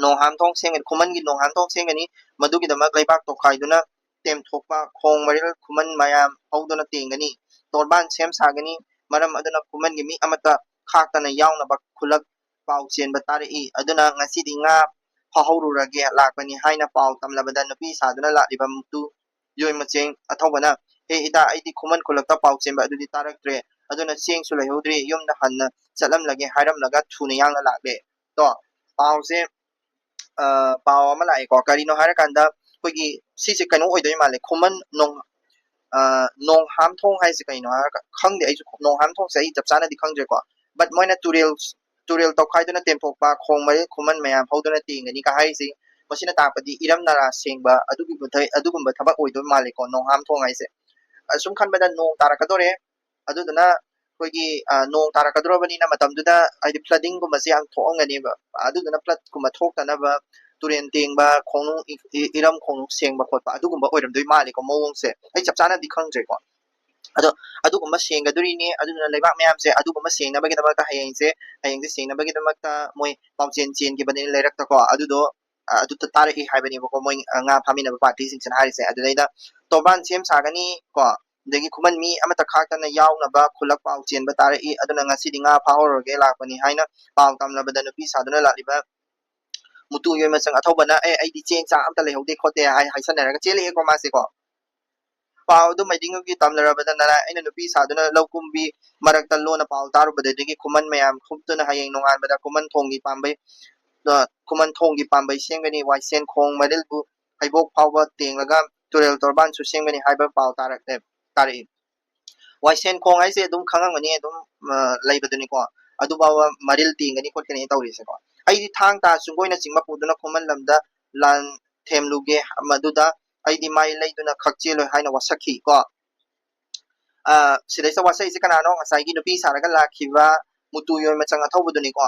ꯅꯣꯡꯍꯥꯝ ꯊꯣꯡ ꯁꯦꯝꯒꯅꯤ, ꯈꯨꯃꯟꯒꯤ ꯅꯣꯡꯍꯥꯝ ꯊꯣꯡ ꯁꯦꯝꯒꯅꯤ꯫ ꯃꯗꯨꯒꯤꯗꯃꯛ ꯂꯩꯕꯥꯛ ꯇꯣꯈꯥꯏꯗꯨꯅ ꯇꯦꯝꯊꯣꯛꯄ ꯈꯣꯡ ꯃꯔꯤꯜ ꯈꯨꯃꯟ ꯃꯌꯥꯝ ꯍꯧꯗꯨꯅ ꯇꯦꯡꯒꯅꯤ꯫ ꯇꯣꯔꯕꯥꯟ ꯁꯦꯝ ꯁꯥꯒꯅꯤ꯫ ꯃꯔꯝ ꯑꯗꯨꯅ ꯈꯨꯃꯟꯒꯤ ꯃꯤ ꯑꯃꯠꯇ ꯈꯥꯛꯇꯅ ꯌꯥꯎꯅꯕ ꯈꯨꯜꯂꯛ ꯄꯥꯎ ꯆꯦꯟꯕ ꯇꯥꯔꯛꯏ꯫ ꯑꯗꯨꯅ ꯉꯁꯤꯗꯤ ꯉꯥ ꯐꯥꯍꯧꯔꯨꯔꯒꯦ ꯂꯥꯛꯄꯅꯤ" ꯍꯥꯏꯅ ꯄꯥꯎ ꯇꯝꯂꯕꯗ ꯅꯨꯄꯤ ꯁꯥꯗꯨꯅ ꯂꯥꯛꯂꯤꯕ ꯃꯨꯇꯨ ꯌꯣꯏ ꯃꯆꯦꯡ ꯑꯊꯧꯕꯅ, "ꯍꯦ ꯏꯇꯥ, ꯑꯩꯗꯤ ꯈꯨꯃꯟ ꯈꯨꯜꯂꯛꯇ ꯄꯥꯎ ꯆꯦꯟꯕ ꯑꯗꯨꯗꯤ ꯇꯥꯔꯛꯇ꯭ꯔꯦ, ꯑꯗꯨꯅ ꯆꯦꯡꯁꯨ ꯂꯩꯍꯧꯗ꯭ꯔꯤ, ꯌꯨꯝꯗ ꯍꯟꯅ ꯆꯠꯂꯝꯂꯒꯦ" ꯍꯥꯏꯔꯝꯂꯒ ꯊꯨꯅ ꯌꯥꯡꯅ ꯂꯥꯛꯂꯦ꯫ ꯇꯣ, ꯄꯥꯎꯁꯦ, ꯑ, ꯄꯥꯎ ꯑꯃ ꯂꯥꯛꯑꯦꯀꯣ꯫ ꯀꯔꯤꯅꯣ ꯍꯥꯏꯔꯀꯥꯟꯗ ꯑꯩꯈꯣꯏꯒꯤ ꯁꯤꯁꯦ ꯀꯩꯅꯣ ꯑꯣꯏꯗꯣꯏ ꯃꯥꯜꯂꯦ, ꯈꯨꯃꯟ ꯅꯣꯡ-, ꯑ, ꯅꯣꯡꯍꯥꯝ ꯊꯣꯡ ꯍꯥꯏꯁꯦ ꯀꯩꯅꯣ ꯍꯥꯏꯔꯒ, ꯈꯪꯗꯦ ꯑꯩꯁꯨ, ꯅꯣꯡꯍꯥꯝ ꯊꯣꯡꯁꯦ ꯑꯩ ꯆꯞ ꯆꯥꯅꯗꯤ ꯈꯪꯗ꯭ꯔꯦꯀꯣ꯫ But ꯃꯣꯏꯅ ꯇꯨꯔꯦꯜ, ꯇꯨꯔꯦꯜ ꯇꯧꯈꯥꯏꯗꯨꯅ ꯇꯦꯝꯊꯣꯛꯄ, ꯈꯣꯡ ꯃꯔꯤꯜ ꯈꯨꯃꯟ ꯃꯌꯥꯝ ꯍꯧꯗꯨꯅ ꯇꯦꯡꯒꯅꯤꯒ ꯍꯥꯏꯔꯤꯁꯤ, ꯃꯁꯤꯅ ꯇꯥꯛꯄꯗꯤ ꯏꯔꯝ ꯅꯂꯥ ꯁꯦꯡꯕ ꯑꯗꯨꯒꯨꯝꯕ ꯊ-, ꯑꯗꯨꯒꯨꯝꯕ ꯊꯕꯛ ꯑꯣꯏꯗꯣꯏ ꯃꯥꯜꯂꯦꯀꯣ, ꯅꯣꯡꯍꯥꯝ ꯊꯣꯡ ꯍꯥꯏꯁꯦ꯫ ꯑꯁꯨꯝ ꯈꯟꯕꯗ ꯅꯣꯡ ꯇꯥꯔꯛꯀꯗꯣꯔꯦ, ꯑꯗꯨꯗꯨꯅ ꯑꯩꯈꯣꯏꯒꯤ, ꯑ, ꯅꯣꯡ ꯇꯥꯔꯛꯀꯗꯧꯔꯕꯅꯤꯅ ꯃꯇꯝꯗꯨꯗ ꯍꯥꯏꯗꯤ floodingꯒꯨꯝꯕꯁꯦ ꯌꯥꯝ ꯊꯣꯛꯑꯝꯒꯅꯦꯕ꯫ ꯑꯗꯨꯗꯨꯅ floodꯀꯨꯝꯕ ꯊꯣꯛꯇꯅꯕ ꯇꯨꯔꯦꯟ ꯇꯦꯡꯕ, ꯈꯣꯡꯅꯨꯡ ꯏ-, ꯏ-, ꯏꯔꯝ ꯈꯣꯡꯅꯨꯡ ꯁꯦꯡꯕ ꯈꯣꯠꯄ ꯑꯗꯨꯒꯨꯝꯕ ꯑꯣꯏꯔꯝꯗꯣꯏ ꯃꯥꯜꯂꯤꯀꯣ ꯃꯑꯣꯡꯁꯦ꯫ ꯑꯩ ꯆꯞ ꯆꯥꯅꯗꯤ ꯈꯪꯗ꯭ꯔꯦꯀꯣ꯫ ꯑꯗꯣ ꯑꯗꯨꯒꯨꯝꯕ ꯁꯦꯡꯒꯗꯣꯔꯤꯅꯦ꯫ ꯑꯗꯨꯗꯨꯅ ꯂꯩꯕꯥꯛ ꯃꯌꯥꯝꯁꯦ ꯑꯗꯨꯒꯨꯝꯕ ꯁꯦꯡꯅꯕꯒꯤꯗꯃꯛꯇ ꯍꯌꯦꯡꯁꯦ, ꯍꯌꯦꯡꯁꯦ ꯁꯦꯡꯅꯕꯒꯤꯗꯃꯛꯇ ꯃꯣꯏ ꯄꯥꯎꯆꯦꯟ ꯆꯦꯟꯈꯤꯕꯅꯦ ꯂꯩꯔꯛꯇꯀꯣ꯫ ꯑꯗꯨꯗꯣ ꯑꯗꯨꯗ ꯇꯥꯔꯛꯏ ꯍꯥꯏꯕꯅꯦꯕꯀꯣ, ꯃꯣꯏ ꯉꯥ ꯐꯥꯃꯤꯟꯅꯕ ꯄꯥꯔꯇꯤꯁꯤꯡꯁꯤꯅ ꯍꯥꯏꯔꯤꯁꯦ꯫ ꯑꯗꯨꯗꯩꯗ ꯇꯣꯔꯕꯥꯟ ꯁꯦꯝ ꯁꯥꯒꯅꯤ ꯀꯣ, ꯑꯗꯒꯤ ꯈꯨꯃꯟ ꯃꯤ ꯑꯃꯠꯇ ꯈꯥꯛꯇꯅ ꯌꯥꯎꯅꯕ ꯈꯨꯜꯂꯛ ꯄꯥꯎ ꯆꯦꯟꯕ ꯇꯥꯔꯛꯏ꯫ ꯑꯗꯨꯅ ꯉꯁꯤꯗꯤ ꯉꯥ ꯐꯥꯍꯧꯔꯒꯦ ꯂꯥꯛꯄꯅꯤ ꯍꯥꯏꯅ ꯄꯥꯎ ꯇꯝꯂꯕꯗ ꯅꯨꯄꯤ ꯁꯥꯗꯨꯅ ꯂꯥꯛꯂꯤꯕ ꯃꯨꯇꯨ ꯌꯣꯏꯃꯆꯪ ꯑꯊꯧꯕꯅ "ꯑꯦ, ꯑꯩꯗꯤ ꯆꯦꯡ ꯆꯥꯛ ꯑꯝꯇ ꯂꯩꯍꯧꯗꯦ ꯈꯣꯠꯇꯦ" ꯍꯥꯏ ꯍꯥꯏꯁꯟꯅꯔꯒ ꯆꯦꯜꯂꯛꯑꯦꯀꯣ ꯃꯥꯁꯦꯀꯣ꯫ ꯄꯥꯎ ꯑꯗꯨ ꯃꯩꯗꯤꯡꯒꯤ ꯇꯝꯂꯔꯕꯗ ꯅꯅꯥꯏ ꯑꯩꯅ ꯅꯨꯄꯤ ꯁꯥꯗꯨꯅ ꯂꯧ ꯀꯨꯝꯕꯤ ꯃꯔꯛꯇ ꯂꯣꯟꯅ ꯄꯥꯎ ꯇꯥꯔꯨꯕꯗꯒꯤ ꯈꯨꯃꯟ ꯃꯌꯥꯝ ꯈꯨꯝꯇꯨꯅ ꯍꯌꯦꯡ ꯅꯣꯡꯉꯥꯟꯕꯗ ꯈꯨꯃꯟ ꯊꯣꯡꯒꯤ ꯄꯥꯝꯕꯩ, ꯑ, ꯈꯨꯃꯟ ꯊꯣꯡꯒꯤ ꯄꯥꯝꯕꯩ ꯁꯦꯝꯒꯅꯤ, ꯋꯥꯏꯁꯦꯟ ꯈꯣꯡ ꯃꯔꯤꯜꯕꯨ ꯍꯩꯕꯣꯛ ꯐꯥꯎꯕ ꯇꯦꯡꯂꯒ ꯇꯨꯔꯦꯜ ꯇꯣꯔꯕꯥꯟꯁꯨ ꯁꯦꯝꯒꯅꯤ ꯍꯥꯏꯕ ꯄꯥꯎ ꯇꯥꯔꯛꯂꯦ, ꯇꯥꯔꯛꯏ꯫ ꯋꯥꯏꯁꯦꯟ ꯈꯣꯡ ꯍꯥꯏꯁꯦ ꯑꯗꯨꯝ ꯈꯪꯉꯝꯒꯅꯤ, ꯑꯗꯨꯝ, ꯑ, ꯂꯩꯕꯗꯨꯅꯤꯀꯣ꯫ ꯑꯗꯨ ꯐꯥꯎꯕ ꯃꯔꯤꯜ ꯇꯦꯡꯒꯅꯤ ꯈꯣꯠꯀꯅꯤ ꯇꯧꯔꯤꯁꯦꯀꯣ꯫ "ꯑꯩꯗꯤ ꯊꯥꯡ ꯇꯥ ꯆꯨꯡꯒꯣꯏꯅ ꯆꯤꯡꯕ ꯄꯨꯗꯨꯅ ꯈꯨꯃꯟ ꯂꯝꯗ ꯂꯥꯟ ꯊꯦꯝꯂꯨꯒꯦ, ꯃꯗꯨꯗ ꯑꯩꯗꯤ ꯃꯥꯏ ꯂꯩꯗꯨꯅ ꯈꯛ ꯆꯦꯜꯂꯣꯏ" ꯍꯥꯏꯅ ꯋꯥꯁꯛꯈꯤ ꯀꯣ꯫ ꯑ, ꯁꯤꯗꯩꯁꯤꯗ ꯋꯥꯁꯛꯏꯁꯦ ꯀꯅꯥꯅꯣ? ꯉꯁꯥꯏꯒꯤ ꯅꯨꯄꯤ ꯁꯥꯔꯒ ꯂꯥꯛꯈꯤꯕ ꯃꯨꯇꯨ ꯌꯣꯏꯃꯆꯪ ꯑꯊꯧꯕꯗꯨꯅꯤꯀꯣ꯫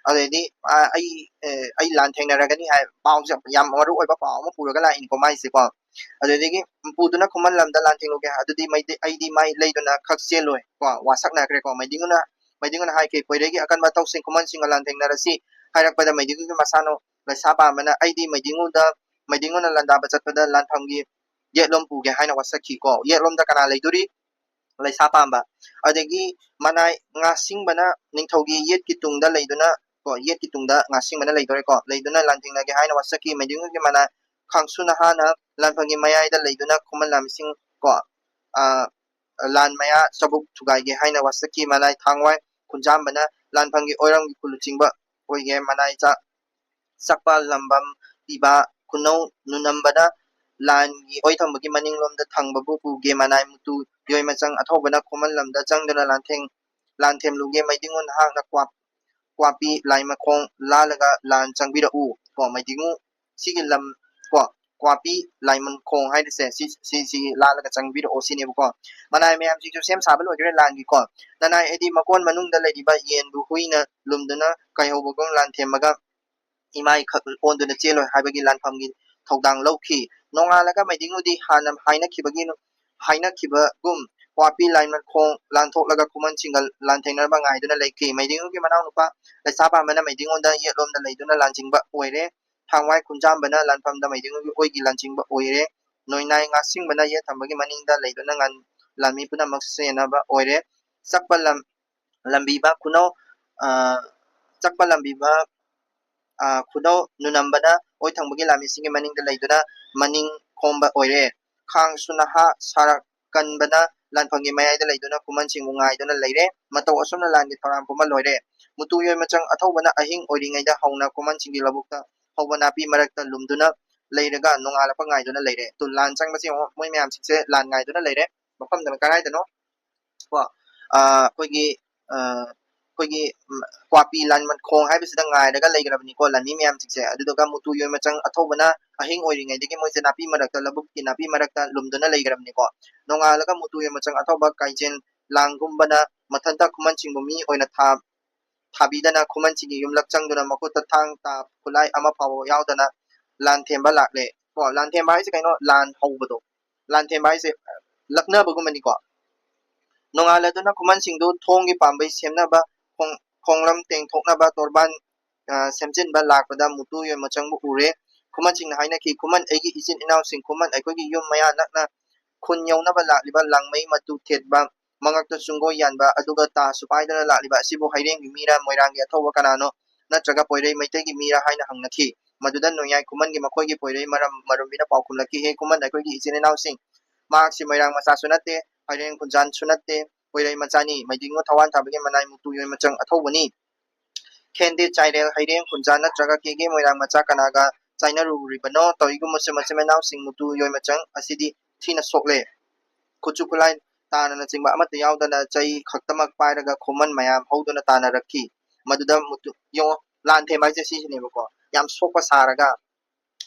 ꯑꯗꯩꯗꯤ, "ꯑ, ꯑꯩ, ꯑꯦ, ꯑꯩ ꯂꯥꯟ ꯊꯦꯡꯅꯔꯒꯅꯤ" ꯍꯥꯏ ꯄꯥꯎꯁꯦ, ꯌꯥꯝ ꯃꯔꯨ ꯑꯣꯏꯕ ꯄꯥꯎ ꯑꯃ ꯄꯨꯔꯒ ꯂꯥꯛꯏꯅꯤꯀꯣ ꯃꯥꯏꯁꯦꯀꯣ꯫ ꯑꯗꯨꯗꯒꯤ ꯄꯨꯗꯨꯅ ꯈꯨꯃꯟ ꯂꯝꯗ ꯂꯥꯟ ꯊꯦꯡꯂꯨꯒꯦ, ꯑꯗꯨꯗꯤ ꯃꯩꯗꯤ-, "ꯑꯩꯗꯤ ꯃꯥꯏ ꯂꯩꯗꯨꯅ ꯈꯛ ꯆꯦꯜꯂꯣꯏ" ꯀꯣ, ꯋꯥꯁꯛꯅꯈ꯭ꯔꯦꯀꯣ꯫ ꯃꯩꯗꯤꯡꯉꯨꯅ, ꯃꯩꯗꯤꯡꯉꯨꯅ ꯍꯥꯏꯈꯤ, "ꯈꯣꯏꯔꯩꯒꯤ ꯑꯀꯟꯕ ꯑꯊꯧꯁꯤꯡ ꯈꯨꯃꯟꯁꯤꯡꯒ ꯂꯥꯟ ꯊꯦꯡꯅꯔꯁꯤ" ꯍꯥꯏꯔꯛꯄꯗ ꯃꯩꯗꯤꯡꯉꯨꯒꯤ ꯃꯁꯥꯅꯨ ꯂꯩꯁꯥ ꯄꯥꯝꯕꯅ "ꯑꯩꯗꯤ ꯃꯩꯗꯤꯡꯉꯨꯗ, ꯃꯩꯗꯤꯡꯉꯨꯅ ꯂꯥꯟꯗꯥꯕ ꯆꯠꯄꯗ ꯂꯥꯟꯐꯝꯒꯤ ꯌꯦꯠꯂꯣꯝ ꯄꯨꯒꯦ" ꯍꯥꯏꯅ ꯋꯥꯁꯛꯈꯤ ꯀꯣ꯫ ꯌꯦꯠꯂꯣꯝꯗ ꯀꯅꯥ ꯂꯩꯗꯣꯔꯤ? ꯂꯩꯁꯥ ꯄꯥꯝꯕ꯫ ꯑꯗꯒꯤ ꯃꯅꯥꯏ ꯉꯥꯁꯤꯡꯕꯅ ꯅꯤꯡꯊꯧꯒꯤ ꯌꯦꯠꯀꯤ ꯇꯨꯡꯗ ꯂꯩꯗꯨꯅ ꯀꯣ, ꯌꯦꯠꯀꯤ ꯇꯨꯡꯗ ꯉꯥꯁꯤꯡꯕꯅ ꯂꯩꯗꯣꯔꯦꯀꯣ, ꯂꯩꯗꯨꯅ ꯂꯥꯟ ꯊꯦꯡꯅꯒꯦ ꯍꯥꯏꯅ ꯋꯥꯁꯛꯈꯤ꯫ ꯃꯩꯗꯤꯡꯉꯨꯒꯤ ꯃꯅꯥꯏ ꯈꯥꯡꯁꯨ ꯅꯍꯥꯅ ꯂꯥꯟꯐꯝꯒꯤ ꯃꯌꯥꯏꯗ ꯂꯩꯗꯨꯅ ꯈꯨꯃꯟ ꯂꯥꯟꯃꯤꯁꯤꯡ ꯀꯣ, ꯑ, ꯂꯥꯟ ꯃꯌꯥ ꯆꯕꯨꯛ ꯊꯨꯒꯥꯏꯒꯦ ꯍꯥꯏꯅ ꯋꯥꯁꯛꯈꯤ꯫ ꯃꯅꯥꯏ ꯊꯥꯡꯋꯥꯏ ꯈꯨꯟꯖꯥꯝꯕꯅ ꯂꯥꯟꯐꯝꯒꯤ ꯑꯣꯏꯔꯝꯒꯤ ꯈꯨꯜ ꯂꯨꯆꯤꯡꯕ ꯑꯣꯏꯒꯦ꯫ ꯃꯅꯥꯏ ꯆꯥ-, ꯆꯥꯛꯄ ꯂꯝꯕꯝ ꯄꯤꯕ ꯈꯨꯅꯧ ꯅꯨꯅꯝꯕꯅ ꯂꯥꯟꯒꯤ ꯑꯣꯏꯊꯪꯕꯒꯤ ꯃꯅꯤꯡꯂꯣꯝꯗ ꯊꯪꯕꯕꯨ ꯄꯨꯒꯦ꯫ ꯃꯅꯥꯏ ꯃꯨꯇꯨ ꯌꯣꯏꯃꯆꯪ ꯑꯊꯧꯕꯅ ꯈꯨꯃꯟ ꯂꯝꯗ ꯆꯪꯗꯨꯅ ꯂꯥꯟꯊꯦꯡ-, ꯂꯥꯟꯊꯦꯝꯂꯨꯒꯦ꯫ ꯃꯩꯗꯤꯡꯉꯨ ꯅꯍꯥꯛꯅ ꯀ꯭ꯋꯥꯞ-, ꯀ꯭ꯋꯥꯄꯤ ꯂꯥꯏꯃꯈꯣꯡ ꯂꯥꯜꯂꯒ ꯂꯥꯟ ꯆꯪꯕꯤꯔꯛꯎ ꯀꯣ꯫ ꯃꯩꯗꯤꯡꯉꯨ ꯁꯤꯒꯤ ꯂꯝ ꯀꯣ, ꯀ꯭ꯋꯥꯄꯤ ꯂꯥꯏꯃꯟꯈꯣꯡ ꯍꯥꯏꯔꯤꯁꯦ ꯁꯤ, ꯁꯤ, ꯁꯤ ꯂꯥꯜꯂꯒ ꯆꯪꯕꯤꯔꯛꯑꯣ ꯁꯤꯅꯦꯕꯀꯣ꯫ ꯃꯅꯥꯏ ꯃꯌꯥꯝꯁꯤꯡꯁꯨ ꯁꯦꯝ ꯁꯥꯕ ꯂꯣꯏꯈ꯭ꯔꯦ ꯂꯥꯟꯒꯤ ꯀꯣ꯫ ꯅꯅꯥꯏ ꯍꯥꯏꯗꯤ ꯃꯀꯣꯟ ꯃꯅꯨꯡꯗ ꯂꯩꯔꯤꯕ ꯌꯦꯟꯕꯨ ꯍꯨꯏꯅ ꯂꯨꯝꯗꯨꯅ ꯀꯥꯏꯍꯧꯕꯒꯨꯝ ꯂꯥꯟ ꯊꯦꯝꯃꯒ ꯏꯃꯥꯏ ꯈꯛ ꯑꯣꯟꯗꯨꯅ ꯆꯦꯜꯂꯣꯏ ꯍꯥꯏꯕꯒꯤ ꯂꯥꯟꯐꯝꯒꯤ ꯊꯧꯗꯥꯡ ꯂꯧꯈꯤ꯫ ꯅꯣꯡꯉꯥꯜꯂꯒ ꯃꯩꯗꯤꯡꯉꯨꯗꯤ ꯍꯥꯟꯅ ꯍꯥꯏꯅꯈꯤꯕꯒꯤ, ꯍꯥꯏꯅꯈꯤꯕꯒꯨꯝ ꯀ꯭ꯋꯥꯄꯤ ꯂꯥꯏꯃꯟꯈꯣꯡ ꯂꯥꯟꯊꯣꯛꯂꯒ ꯈꯨꯃꯟꯁꯤꯡꯒ ꯂꯥꯟꯊꯦꯡꯅꯅꯕ ꯉꯥꯏꯗꯨꯅ ꯂꯩꯈꯤ꯫ ꯃꯩꯗꯤꯡꯉꯨꯒꯤ ꯃꯅꯥꯎꯅꯨꯄꯥ ꯂꯩꯁꯥ ꯄꯥꯝꯕꯅ ꯃꯩꯗꯤꯡꯉꯨꯗ ꯌꯦꯠꯂꯣꯝꯗ ꯂꯩꯗꯨꯅ ꯂꯥꯟꯆꯤꯡꯕ ꯑꯣꯏꯔꯦ꯫ ꯊꯥꯡꯋꯥꯏ ꯈꯨꯟꯖꯥꯝꯕꯅ ꯂꯥꯟꯐꯝꯗ ꯃꯩꯗꯤꯡꯒꯤ ꯑꯣꯏꯒꯤ ꯂꯥꯟꯆꯤꯡꯕ ꯑꯣꯏꯔꯦ꯫ ꯅꯣꯏꯅꯥꯏ ꯉꯥꯁꯤꯡꯕꯅ ꯌꯦꯠ ꯊꯝꯕꯒꯤ ꯃꯅꯤꯡꯗ ꯂꯩꯗꯨꯅ ꯉꯥꯟ-, ꯂꯥꯟꯃꯤ ꯄꯨꯝꯅꯃꯛ ꯁꯦꯟꯅꯕ ꯑꯣꯏꯔꯦ꯫ ꯆꯛꯄ ꯂꯝ-, ꯂꯝꯕꯤꯕ ꯈꯨꯅꯧ, ꯑ, ꯆꯛꯄ ꯂꯝꯕꯤꯕ, ꯑ, ꯈꯨꯅꯧ ꯅꯨꯅꯝꯕꯅ ꯑꯣꯏ ꯊꯪꯕꯒꯤ ꯂꯥꯟꯃꯤꯁꯤꯡꯒꯤ ꯃꯅꯤꯡꯗ ꯂꯩꯗꯨꯅ ꯃꯅꯤꯡ ꯈꯣꯝꯕ ꯑꯣꯏꯔꯦ꯫ ꯈꯥꯡꯁꯨ ꯅꯍꯥ ꯁꯥꯔꯛ ꯀꯟꯕꯅ ꯂꯥꯟꯐꯝꯒꯤ ꯃꯌꯥꯏꯗ ꯂꯩꯗꯨꯅ ꯈꯨꯃꯟꯁꯤꯡꯕꯨ ꯉꯥꯏꯗꯨꯅ ꯂꯩꯔꯦ꯫ ꯃꯇꯧ ꯑꯁꯨꯝꯅ ꯂꯥꯟꯒꯤ ꯊꯧꯔꯥꯡ ꯄꯨꯝꯕ ꯂꯣꯏꯔꯦ꯫ ꯃꯨꯇꯨ ꯌꯣꯏ ꯃꯆꯪ ꯑꯊꯧꯕꯅ ꯑꯍꯤꯡ ꯑꯣꯏꯔꯤꯉꯩꯗ ꯍꯧꯅ ꯈꯨꯃꯟꯁꯤꯡꯒꯤ ꯂꯧꯕꯨꯛꯇ ꯍꯧꯕ ꯅꯥꯄꯤ ꯃꯔꯛꯇ ꯂꯨꯝꯗꯨꯅ ꯂꯩꯔꯒ ꯅꯣꯡꯉꯥꯜꯂꯛꯄ ꯉꯥꯏꯗꯨꯅ ꯂꯩꯔꯦ꯫ ꯇꯨ, ꯂꯥꯟ ꯆꯪꯕꯁꯦ ꯌꯦꯡꯉꯣ, ꯃꯣꯏ ꯃꯌꯥꯝꯁꯤꯡꯁꯦ ꯂꯥꯟ ꯉꯥꯏꯗꯨꯅ ꯂꯩꯔꯦ꯫ ꯃꯐꯝꯗꯅ ꯀꯔꯥꯏꯗꯅꯣ? ꯀꯣ, ꯑ, ꯑꯩꯈꯣꯏꯒꯤ, ꯑ, ꯑꯩꯈꯣꯏꯒꯤ, ꯎꯝ, ꯀ꯭ꯋꯥꯄꯤ ꯂꯥꯟꯃꯟꯈꯣꯡ ꯍꯥꯏꯕꯁꯤꯗ ꯉꯥꯏꯔꯒ ꯂꯩꯈ꯭ꯔꯕꯅꯤꯀꯣ ꯂꯥꯟꯃꯤ ꯃꯌꯥꯝꯁꯤꯡꯁꯦ꯫ ꯑꯗꯨꯗꯨꯒ ꯃꯨꯇꯨ ꯌꯣꯏ ꯃꯆꯪ ꯑꯊꯧꯕꯅ ꯑꯍꯤꯡ ꯑꯣꯏꯔꯤꯉꯩꯗꯒꯤ ꯃꯣꯏꯁꯦ ꯅꯥꯄꯤ ꯃꯔꯛꯇ, ꯂꯧꯕꯨꯛꯀꯤ ꯅꯥꯄꯤ ꯃꯔꯛꯇ ꯂꯨꯝꯗꯨꯅ ꯂꯩꯈ꯭ꯔꯕꯅꯤꯀꯣ꯫ ꯅꯣꯡꯉꯥꯜꯂꯒ ꯃꯨꯇꯨ ꯌꯣꯏ ꯃꯆꯪ ꯑꯊꯧꯕ ꯀꯥꯏꯖꯦꯟ ꯂꯥꯡꯒꯨꯝꯕꯅ ꯃꯊꯟꯇ ꯈꯨꯃꯟꯁꯤꯡꯕꯨ ꯃꯤ ꯑꯣꯏꯅ ꯊꯥ-, ꯊꯥꯕꯤꯗꯅ ꯈꯨꯃꯟꯁꯤꯡꯒꯤ ꯌꯨꯝꯂꯛ ꯆꯪꯗꯨꯅ ꯃꯈꯨꯠꯇ ꯊꯥꯡ ꯇꯥ ꯈꯨꯠꯂꯥꯏ ꯑꯃ ꯐꯥꯎꯕ ꯌꯥꯎꯗꯅ ꯂꯥꯟꯊꯦꯝꯕ ꯂꯥꯛꯂꯦ꯫ ꯀꯣ, ꯂꯥꯟꯊꯦꯝꯕ ꯍꯥꯏꯁꯦ ꯀꯩꯅꯣ? ꯂꯥꯟ ꯍꯧꯕꯗꯣ꯫ ꯂꯥꯟꯊꯦꯝꯕ ꯍꯥꯏꯁꯦ ꯂꯛꯅꯕꯒꯨꯝꯕꯅꯤꯀꯣ꯫ ꯅꯣꯡꯉꯥꯜꯂꯗꯨꯅ ꯈꯨꯃꯟꯁꯤꯡꯗꯨ ꯊꯣꯡꯒꯤ ꯄꯥꯝꯕꯩ ꯁꯦꯝꯅꯕ, ꯈꯣꯡ-, ꯈꯣꯡꯂꯝ ꯇꯦꯡꯊꯣꯛꯅꯕ ꯇꯣꯔꯕꯥꯟ, ꯑ, ꯁꯦꯝꯖꯤꯟꯕ ꯂꯥꯛꯄꯗ ꯃꯨꯇꯨ ꯌꯣꯏ ꯃꯆꯪꯕꯨ ꯎꯔꯦ꯫ ꯈꯨꯃꯟꯁꯤꯡꯅ ꯍꯥꯏꯅꯈꯤ, "ꯈꯨꯃꯟ ꯑꯩꯒꯤ ꯏꯆꯤꯟ ꯏꯅꯥꯎꯁꯤꯡ, ꯈꯨꯃꯟ ꯑꯩꯈꯣꯏꯒꯤ ꯌꯨꯝ ꯃꯌꯥ ꯅꯛꯅ ꯈꯨꯟ ꯌꯧꯅꯕ ꯂꯥꯛꯂꯤꯕ ꯂꯥꯡꯃꯩ ꯃꯇꯨ ꯊꯦꯠꯄ, ꯃꯉꯛꯇ ꯆꯨꯡꯒꯣꯏ ꯌꯥꯟꯕ, ꯑꯗꯨꯒ ꯇꯥꯁꯨ ꯄꯥꯏꯗꯨꯅ ꯂꯥꯛꯂꯤꯕ ꯑꯁꯤꯕꯨ ꯍꯩꯔꯦꯡꯒꯤ ꯃꯤꯔꯥ, ꯃꯣꯏꯔꯥꯡꯒꯤ ꯑꯊꯧꯕ ꯀꯅꯥꯅꯣ? ꯅꯠꯇ꯭ꯔꯒ ꯄꯣꯏꯔꯩ ꯃꯩꯇꯩꯒꯤ ꯃꯤꯔꯥ?" ꯍꯥꯏꯅ ꯍꯪꯅꯈꯤ꯫ ꯃꯗꯨꯗ ꯅꯣꯡꯌꯥꯏ ꯈꯨꯃꯟꯒꯤ ꯃꯈꯣꯏꯒꯤ ꯄꯣꯏꯔꯩ ꯃꯔꯝ ꯃꯔꯨꯝꯕꯤꯅ ꯄꯥꯎꯈꯨꯝꯂꯛꯈꯤ, "ꯍꯦ ꯈꯨꯃꯟ, ꯑꯩꯈꯣꯏꯒꯤ ꯏꯆꯤꯟ ꯏꯅꯥꯎꯁꯤꯡ, ꯃꯍꯥꯛꯁꯤ ꯃꯣꯏꯔꯥꯡ ꯃꯆꯥꯁꯨ ꯅꯠꯇꯦ, ꯍꯩꯔꯦꯡ ꯈꯨꯟꯖꯥꯟꯁꯨ ꯅꯠꯇꯦ, ꯄꯣꯏꯔꯩ ꯃꯆꯥꯅꯤ꯫ ꯃꯩꯗꯤꯡꯉꯨ ꯊꯋꯥꯟ ꯊꯥꯕꯒꯤ ꯃꯅꯥꯏ ꯃꯨꯇꯨ ꯌꯣꯏ ꯃꯆꯪ ꯑꯊꯧꯕꯅꯤ꯫ ꯈꯦꯟꯗꯦ ꯆꯥꯏꯔꯦꯜ, ꯍꯩꯔꯦꯡ ꯈꯨꯟꯖꯥꯟ ꯅꯠꯇ꯭ꯔꯒ ꯀꯦꯒꯦ ꯃꯣꯏꯔꯥꯡ ꯃꯆꯥ ꯀꯅꯥꯒ ꯆꯥꯏꯅꯔꯨꯔꯤꯕꯅꯣ? ꯇꯧꯏꯒꯨꯝꯕꯁꯨ ꯃꯆꯤꯟ ꯃꯅꯥꯎꯁꯤꯡ ꯃꯨꯇꯨ ꯌꯣꯏ ꯃꯆꯪ ꯑꯁꯤꯗꯤ ꯊꯤꯅ ꯁꯣꯛꯂꯦ꯫ ꯈꯨꯠꯁꯨ ꯈꯨꯠꯂꯥꯏ ꯇꯥꯟꯅꯅꯆꯤꯡꯕ ꯑꯃꯠꯇ ꯌꯥꯎꯗꯅ ꯆꯩ ꯈꯛꯇꯃꯛ ꯄꯥꯏꯔꯒ ꯈꯨꯃꯟ ꯃꯌꯥꯝ ꯍꯧꯗꯨꯅ ꯇꯥꯟꯅꯔꯛꯈꯤ꯫ ꯃꯗꯨꯗ ꯃꯨꯇꯨ-, ꯌꯦꯡꯉꯣ, ꯂꯥꯟ ꯊꯦꯝꯕ ꯍꯥꯏꯁꯦ ꯁꯤꯁꯤꯅꯦꯕꯀꯣ꯫ ꯌꯥꯝ ꯁꯣꯛꯄ ꯁꯥꯔꯒ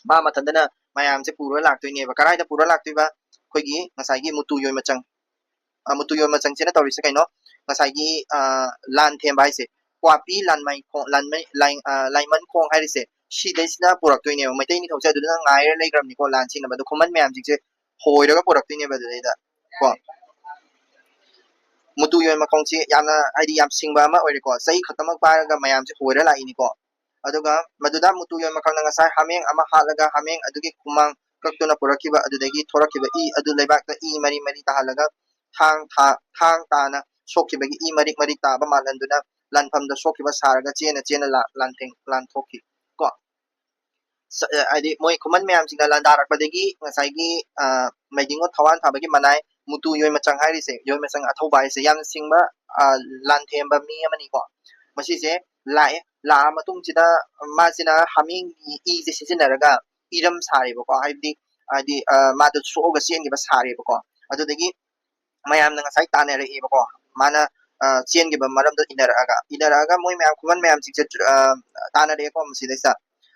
ꯃꯥ ꯃꯊꯟꯇꯅ ꯃꯌꯥꯝꯁꯦ ꯄꯨꯔ ꯂꯥꯛꯇꯣꯏꯅꯦꯕ꯫ ꯀꯗꯥꯏꯗ ꯄꯨꯔ ꯂꯥꯛꯇꯣꯏꯕ? ꯑꯩꯈꯣꯏꯒꯤ ꯉꯁꯥꯏꯒꯤ ꯃꯨꯇꯨ ꯌꯣꯏ ꯃꯆꯪ, ꯑ, ꯃꯨꯇꯨ ꯌꯣꯏ ꯃꯆꯪꯁꯤꯅ ꯇꯧꯔꯤꯁꯦ ꯀꯩꯅꯣ? ꯉꯁꯥꯏꯒꯤ, ꯑ, ꯂꯥꯟ ꯊꯦꯝꯕ ꯍꯥꯏꯁꯦ, ꯀ꯭ꯋꯥꯄꯤ ꯂꯥꯟꯃꯩꯈꯣꯡ, ꯂꯥꯟꯃꯩ-, ꯂꯥꯏ-, ꯑ, ꯂꯥꯏꯃꯟꯈꯣꯡ ꯍꯥꯏꯔꯤꯁꯦ, ꯁꯤꯗꯩꯁꯤꯗ ꯄꯨꯔꯛꯇꯣꯏꯅꯦꯕ꯫ ꯃꯩꯇꯩ ꯅꯤꯡꯊꯧꯁꯦ ꯑꯗꯨꯗ ꯉꯥꯏꯔ ꯂꯩꯈ꯭ꯔꯕꯅꯤꯀꯣ ꯂꯥꯟ ꯆꯤꯡꯅꯕ꯫ ꯑꯗꯣ ꯈꯨꯃꯟ ꯃꯌꯥꯝꯁꯤꯡꯁꯦ ꯍꯣꯏꯔꯒ ꯄꯨꯔꯛꯇꯣꯏꯅꯦꯕ ꯑꯗꯨꯗꯩꯗ ꯀꯣ꯫ ꯃꯨꯇꯨ ꯌꯣꯏ ꯃꯈꯣꯡꯁꯤ ꯌꯥꯝꯅ, ꯍꯥꯏꯗꯤ, ꯌꯥꯝ ꯁꯤꯡꯕ ꯑꯃ ꯑꯣꯏꯔꯦꯀꯣ꯫ ꯆꯩ ꯈꯛꯇꯃꯛ ꯄꯥꯏꯔꯒ ꯃꯌꯥꯝꯁꯦ ꯍꯣꯏꯔ ꯂꯥꯛꯏꯅꯤꯀꯣ꯫ ꯑꯗꯨꯒ ꯃꯗꯨꯗ ꯃꯨꯇꯨ ꯌꯣꯏꯃꯆꯪꯅ ꯉꯁꯥꯏ ꯍꯥꯃꯦꯡ ꯑꯃ ꯍꯥꯠꯂꯒ ꯍꯥꯃꯦꯡ ꯑꯗꯨꯒꯤ ꯈꯨꯃꯥꯡ ꯀꯛꯇꯨꯅ ꯄꯨꯔꯛꯈꯤꯕ ꯑꯗꯨꯗꯒꯤ ꯊꯣꯔꯛꯈꯤꯕ ꯏ ꯑꯗꯨ ꯂꯩꯕꯥꯛꯇ ꯏ ꯃꯔꯤ ꯃꯔꯤ ꯇꯥꯍꯜꯂꯒ ꯊꯥꯡ ꯊꯥ ꯊꯥꯡ ꯇꯥꯅ ꯁꯣꯛꯈꯤꯕꯒꯤ ꯏ ꯃꯔꯤꯛ ꯃꯔꯤꯛ ꯇꯥꯕ ꯃꯥꯜꯍꯟꯗꯨꯅ ꯂꯥꯟꯐꯝꯗ ꯁꯣꯛꯈꯤꯕ ꯁꯥꯔꯒ ꯆꯦꯅ ꯆꯦꯅ ꯂꯥꯟ ꯂꯥꯟꯊꯦꯡ ꯂꯥꯟꯊꯣꯛꯈꯤ ꯀꯣ꯫ ꯍꯥꯏꯗꯤ ꯃꯣꯏ ꯈꯨꯃꯟ ꯃꯌꯥꯝꯁꯤꯡꯅ ꯂꯥꯟꯗꯥꯔꯛꯄꯗꯒꯤ ꯉꯁꯥꯏꯒꯤ ꯃꯩꯗꯤꯡꯉꯣ ꯊꯋꯥꯟ ꯊꯥꯕꯒꯤ ꯃꯅꯥꯏ ꯃꯨꯇꯨ ꯌꯣꯏꯃꯆꯪ ꯍꯥꯏꯔꯤꯁꯦ, ꯌꯣꯏꯃꯆꯪ ꯑꯊꯧꯕ ꯍꯥꯏꯔꯤꯁꯦ ꯌꯥꯝꯅ ꯁꯤꯡꯕ ꯂꯥꯟꯊꯦꯝꯕ ꯃꯤ ꯑꯃꯅꯤꯀꯣ꯫ ꯃꯁꯤꯁꯦ ꯂꯥꯛꯑꯦ꯫ ꯂꯥꯛꯑ ꯃꯇꯨꯡꯁꯤꯗ ꯃꯥꯁꯤꯅ ꯍꯥꯃꯦꯡꯒꯤ ꯏꯁꯦ ꯁꯤꯖꯤꯟꯅꯔꯒ ꯏꯔꯝ ꯁꯥꯔꯦꯕꯀꯣ꯫ ꯍꯥꯏꯕꯗꯤ ꯍꯥꯏꯗꯤ ꯃꯥꯗꯣ ꯁꯣꯛꯑꯒ ꯆꯦꯟꯈꯤꯕ ꯁꯥꯔꯦꯕꯀꯣ꯫ ꯑꯗꯨꯗꯒꯤ ꯃꯌꯥꯝꯅ ꯉꯁꯥꯏ ꯇꯥꯟꯅꯔꯛꯏꯕꯀꯣ꯫ ꯃꯥꯅ ꯆꯦꯟꯈꯤꯕ ꯃꯔꯝꯗꯣ ꯏꯟꯅꯔꯛꯑꯒ ꯏꯟꯅꯔꯛꯑꯒ ꯃꯣꯏ ꯃꯌꯥꯝ ꯈꯨꯃꯟ ꯃꯌꯥꯝꯁꯤꯡꯁꯦ ꯇꯥꯟꯅꯔꯛꯑꯦꯀꯣ꯫ ꯃꯁꯤꯗꯩꯁꯤꯗ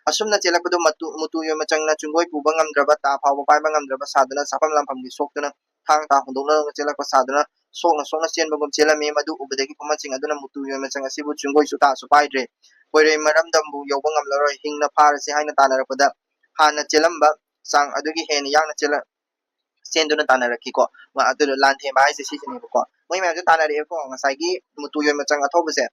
ꯑꯁꯨꯝꯅ ꯆꯦꯜꯂꯛꯄꯗꯨ ꯃꯨꯇꯨ ꯌꯣꯏꯃꯆꯪꯅ ꯆꯨꯡꯒꯣꯏ ꯄꯨꯕ ꯉꯝꯗ꯭ꯔꯕ, ꯇꯥ ꯐꯥꯎꯕ ꯄꯥꯏꯕ ꯉꯝꯗ꯭ꯔꯕ ꯁꯥꯗꯨꯅ ꯁꯥꯐꯝ ꯂꯥꯟꯐꯝꯒꯤ ꯁꯣꯛꯇꯨꯅ ꯊꯥꯡ ꯇꯥ ꯍꯣꯡꯗꯣꯛꯅꯔꯒ ꯆꯦꯜꯂꯛꯄ ꯁꯥꯗꯨꯅ ꯁꯣꯛꯅ ꯁꯣꯛꯅ ꯆꯦꯟꯕꯒꯨꯝ ꯆꯦꯜꯂꯝꯃꯤ꯫ ꯃꯗꯨ ꯎꯕꯗꯒꯤ ꯈꯨꯃꯟꯁꯤꯡ ꯑꯗꯨꯅ ꯃꯨꯇꯨ ꯌꯣꯏꯃꯆꯪ ꯑꯁꯤꯕꯨ ꯆꯨꯡꯒꯣꯏꯁꯨ ꯇꯥꯁꯨ ꯄꯥꯏꯗ꯭ꯔꯦ꯫ ꯈꯣꯏꯔꯩ ꯃꯔꯝꯗꯝꯕꯨ ꯌꯧꯕ ꯉꯝꯂꯔꯣꯏ, ꯍꯤꯡꯅ ꯐꯥꯔꯁꯤ ꯍꯥꯏꯅ ꯇꯥꯟꯅꯔꯛꯄꯗ ꯍꯥꯟꯅ ꯆꯦꯜꯂꯝꯕ ꯆꯥꯡ ꯑꯗꯨꯒꯤ ꯍꯦꯟꯅ ꯌꯥꯡꯅ ꯆꯦꯜꯂ ꯆꯦꯟꯗꯨꯅ ꯇꯥꯟꯅꯔꯛꯈꯤꯀꯣ꯫ ꯑꯗꯨꯅ ꯂꯥꯟꯊꯦꯝꯕ ꯍꯥꯏꯁꯦ ꯁꯤꯁꯤꯅꯦꯕꯀꯣ꯫ ꯃꯣꯏ ꯃꯌꯥꯝꯁꯦ ꯇꯥꯟꯅꯔꯛꯑꯦꯀꯣ꯫ ꯉꯁꯥꯏꯒꯤ ꯃꯨꯇꯨ ꯌꯣꯏꯃꯆꯪ ꯑꯊꯧꯕꯁꯦ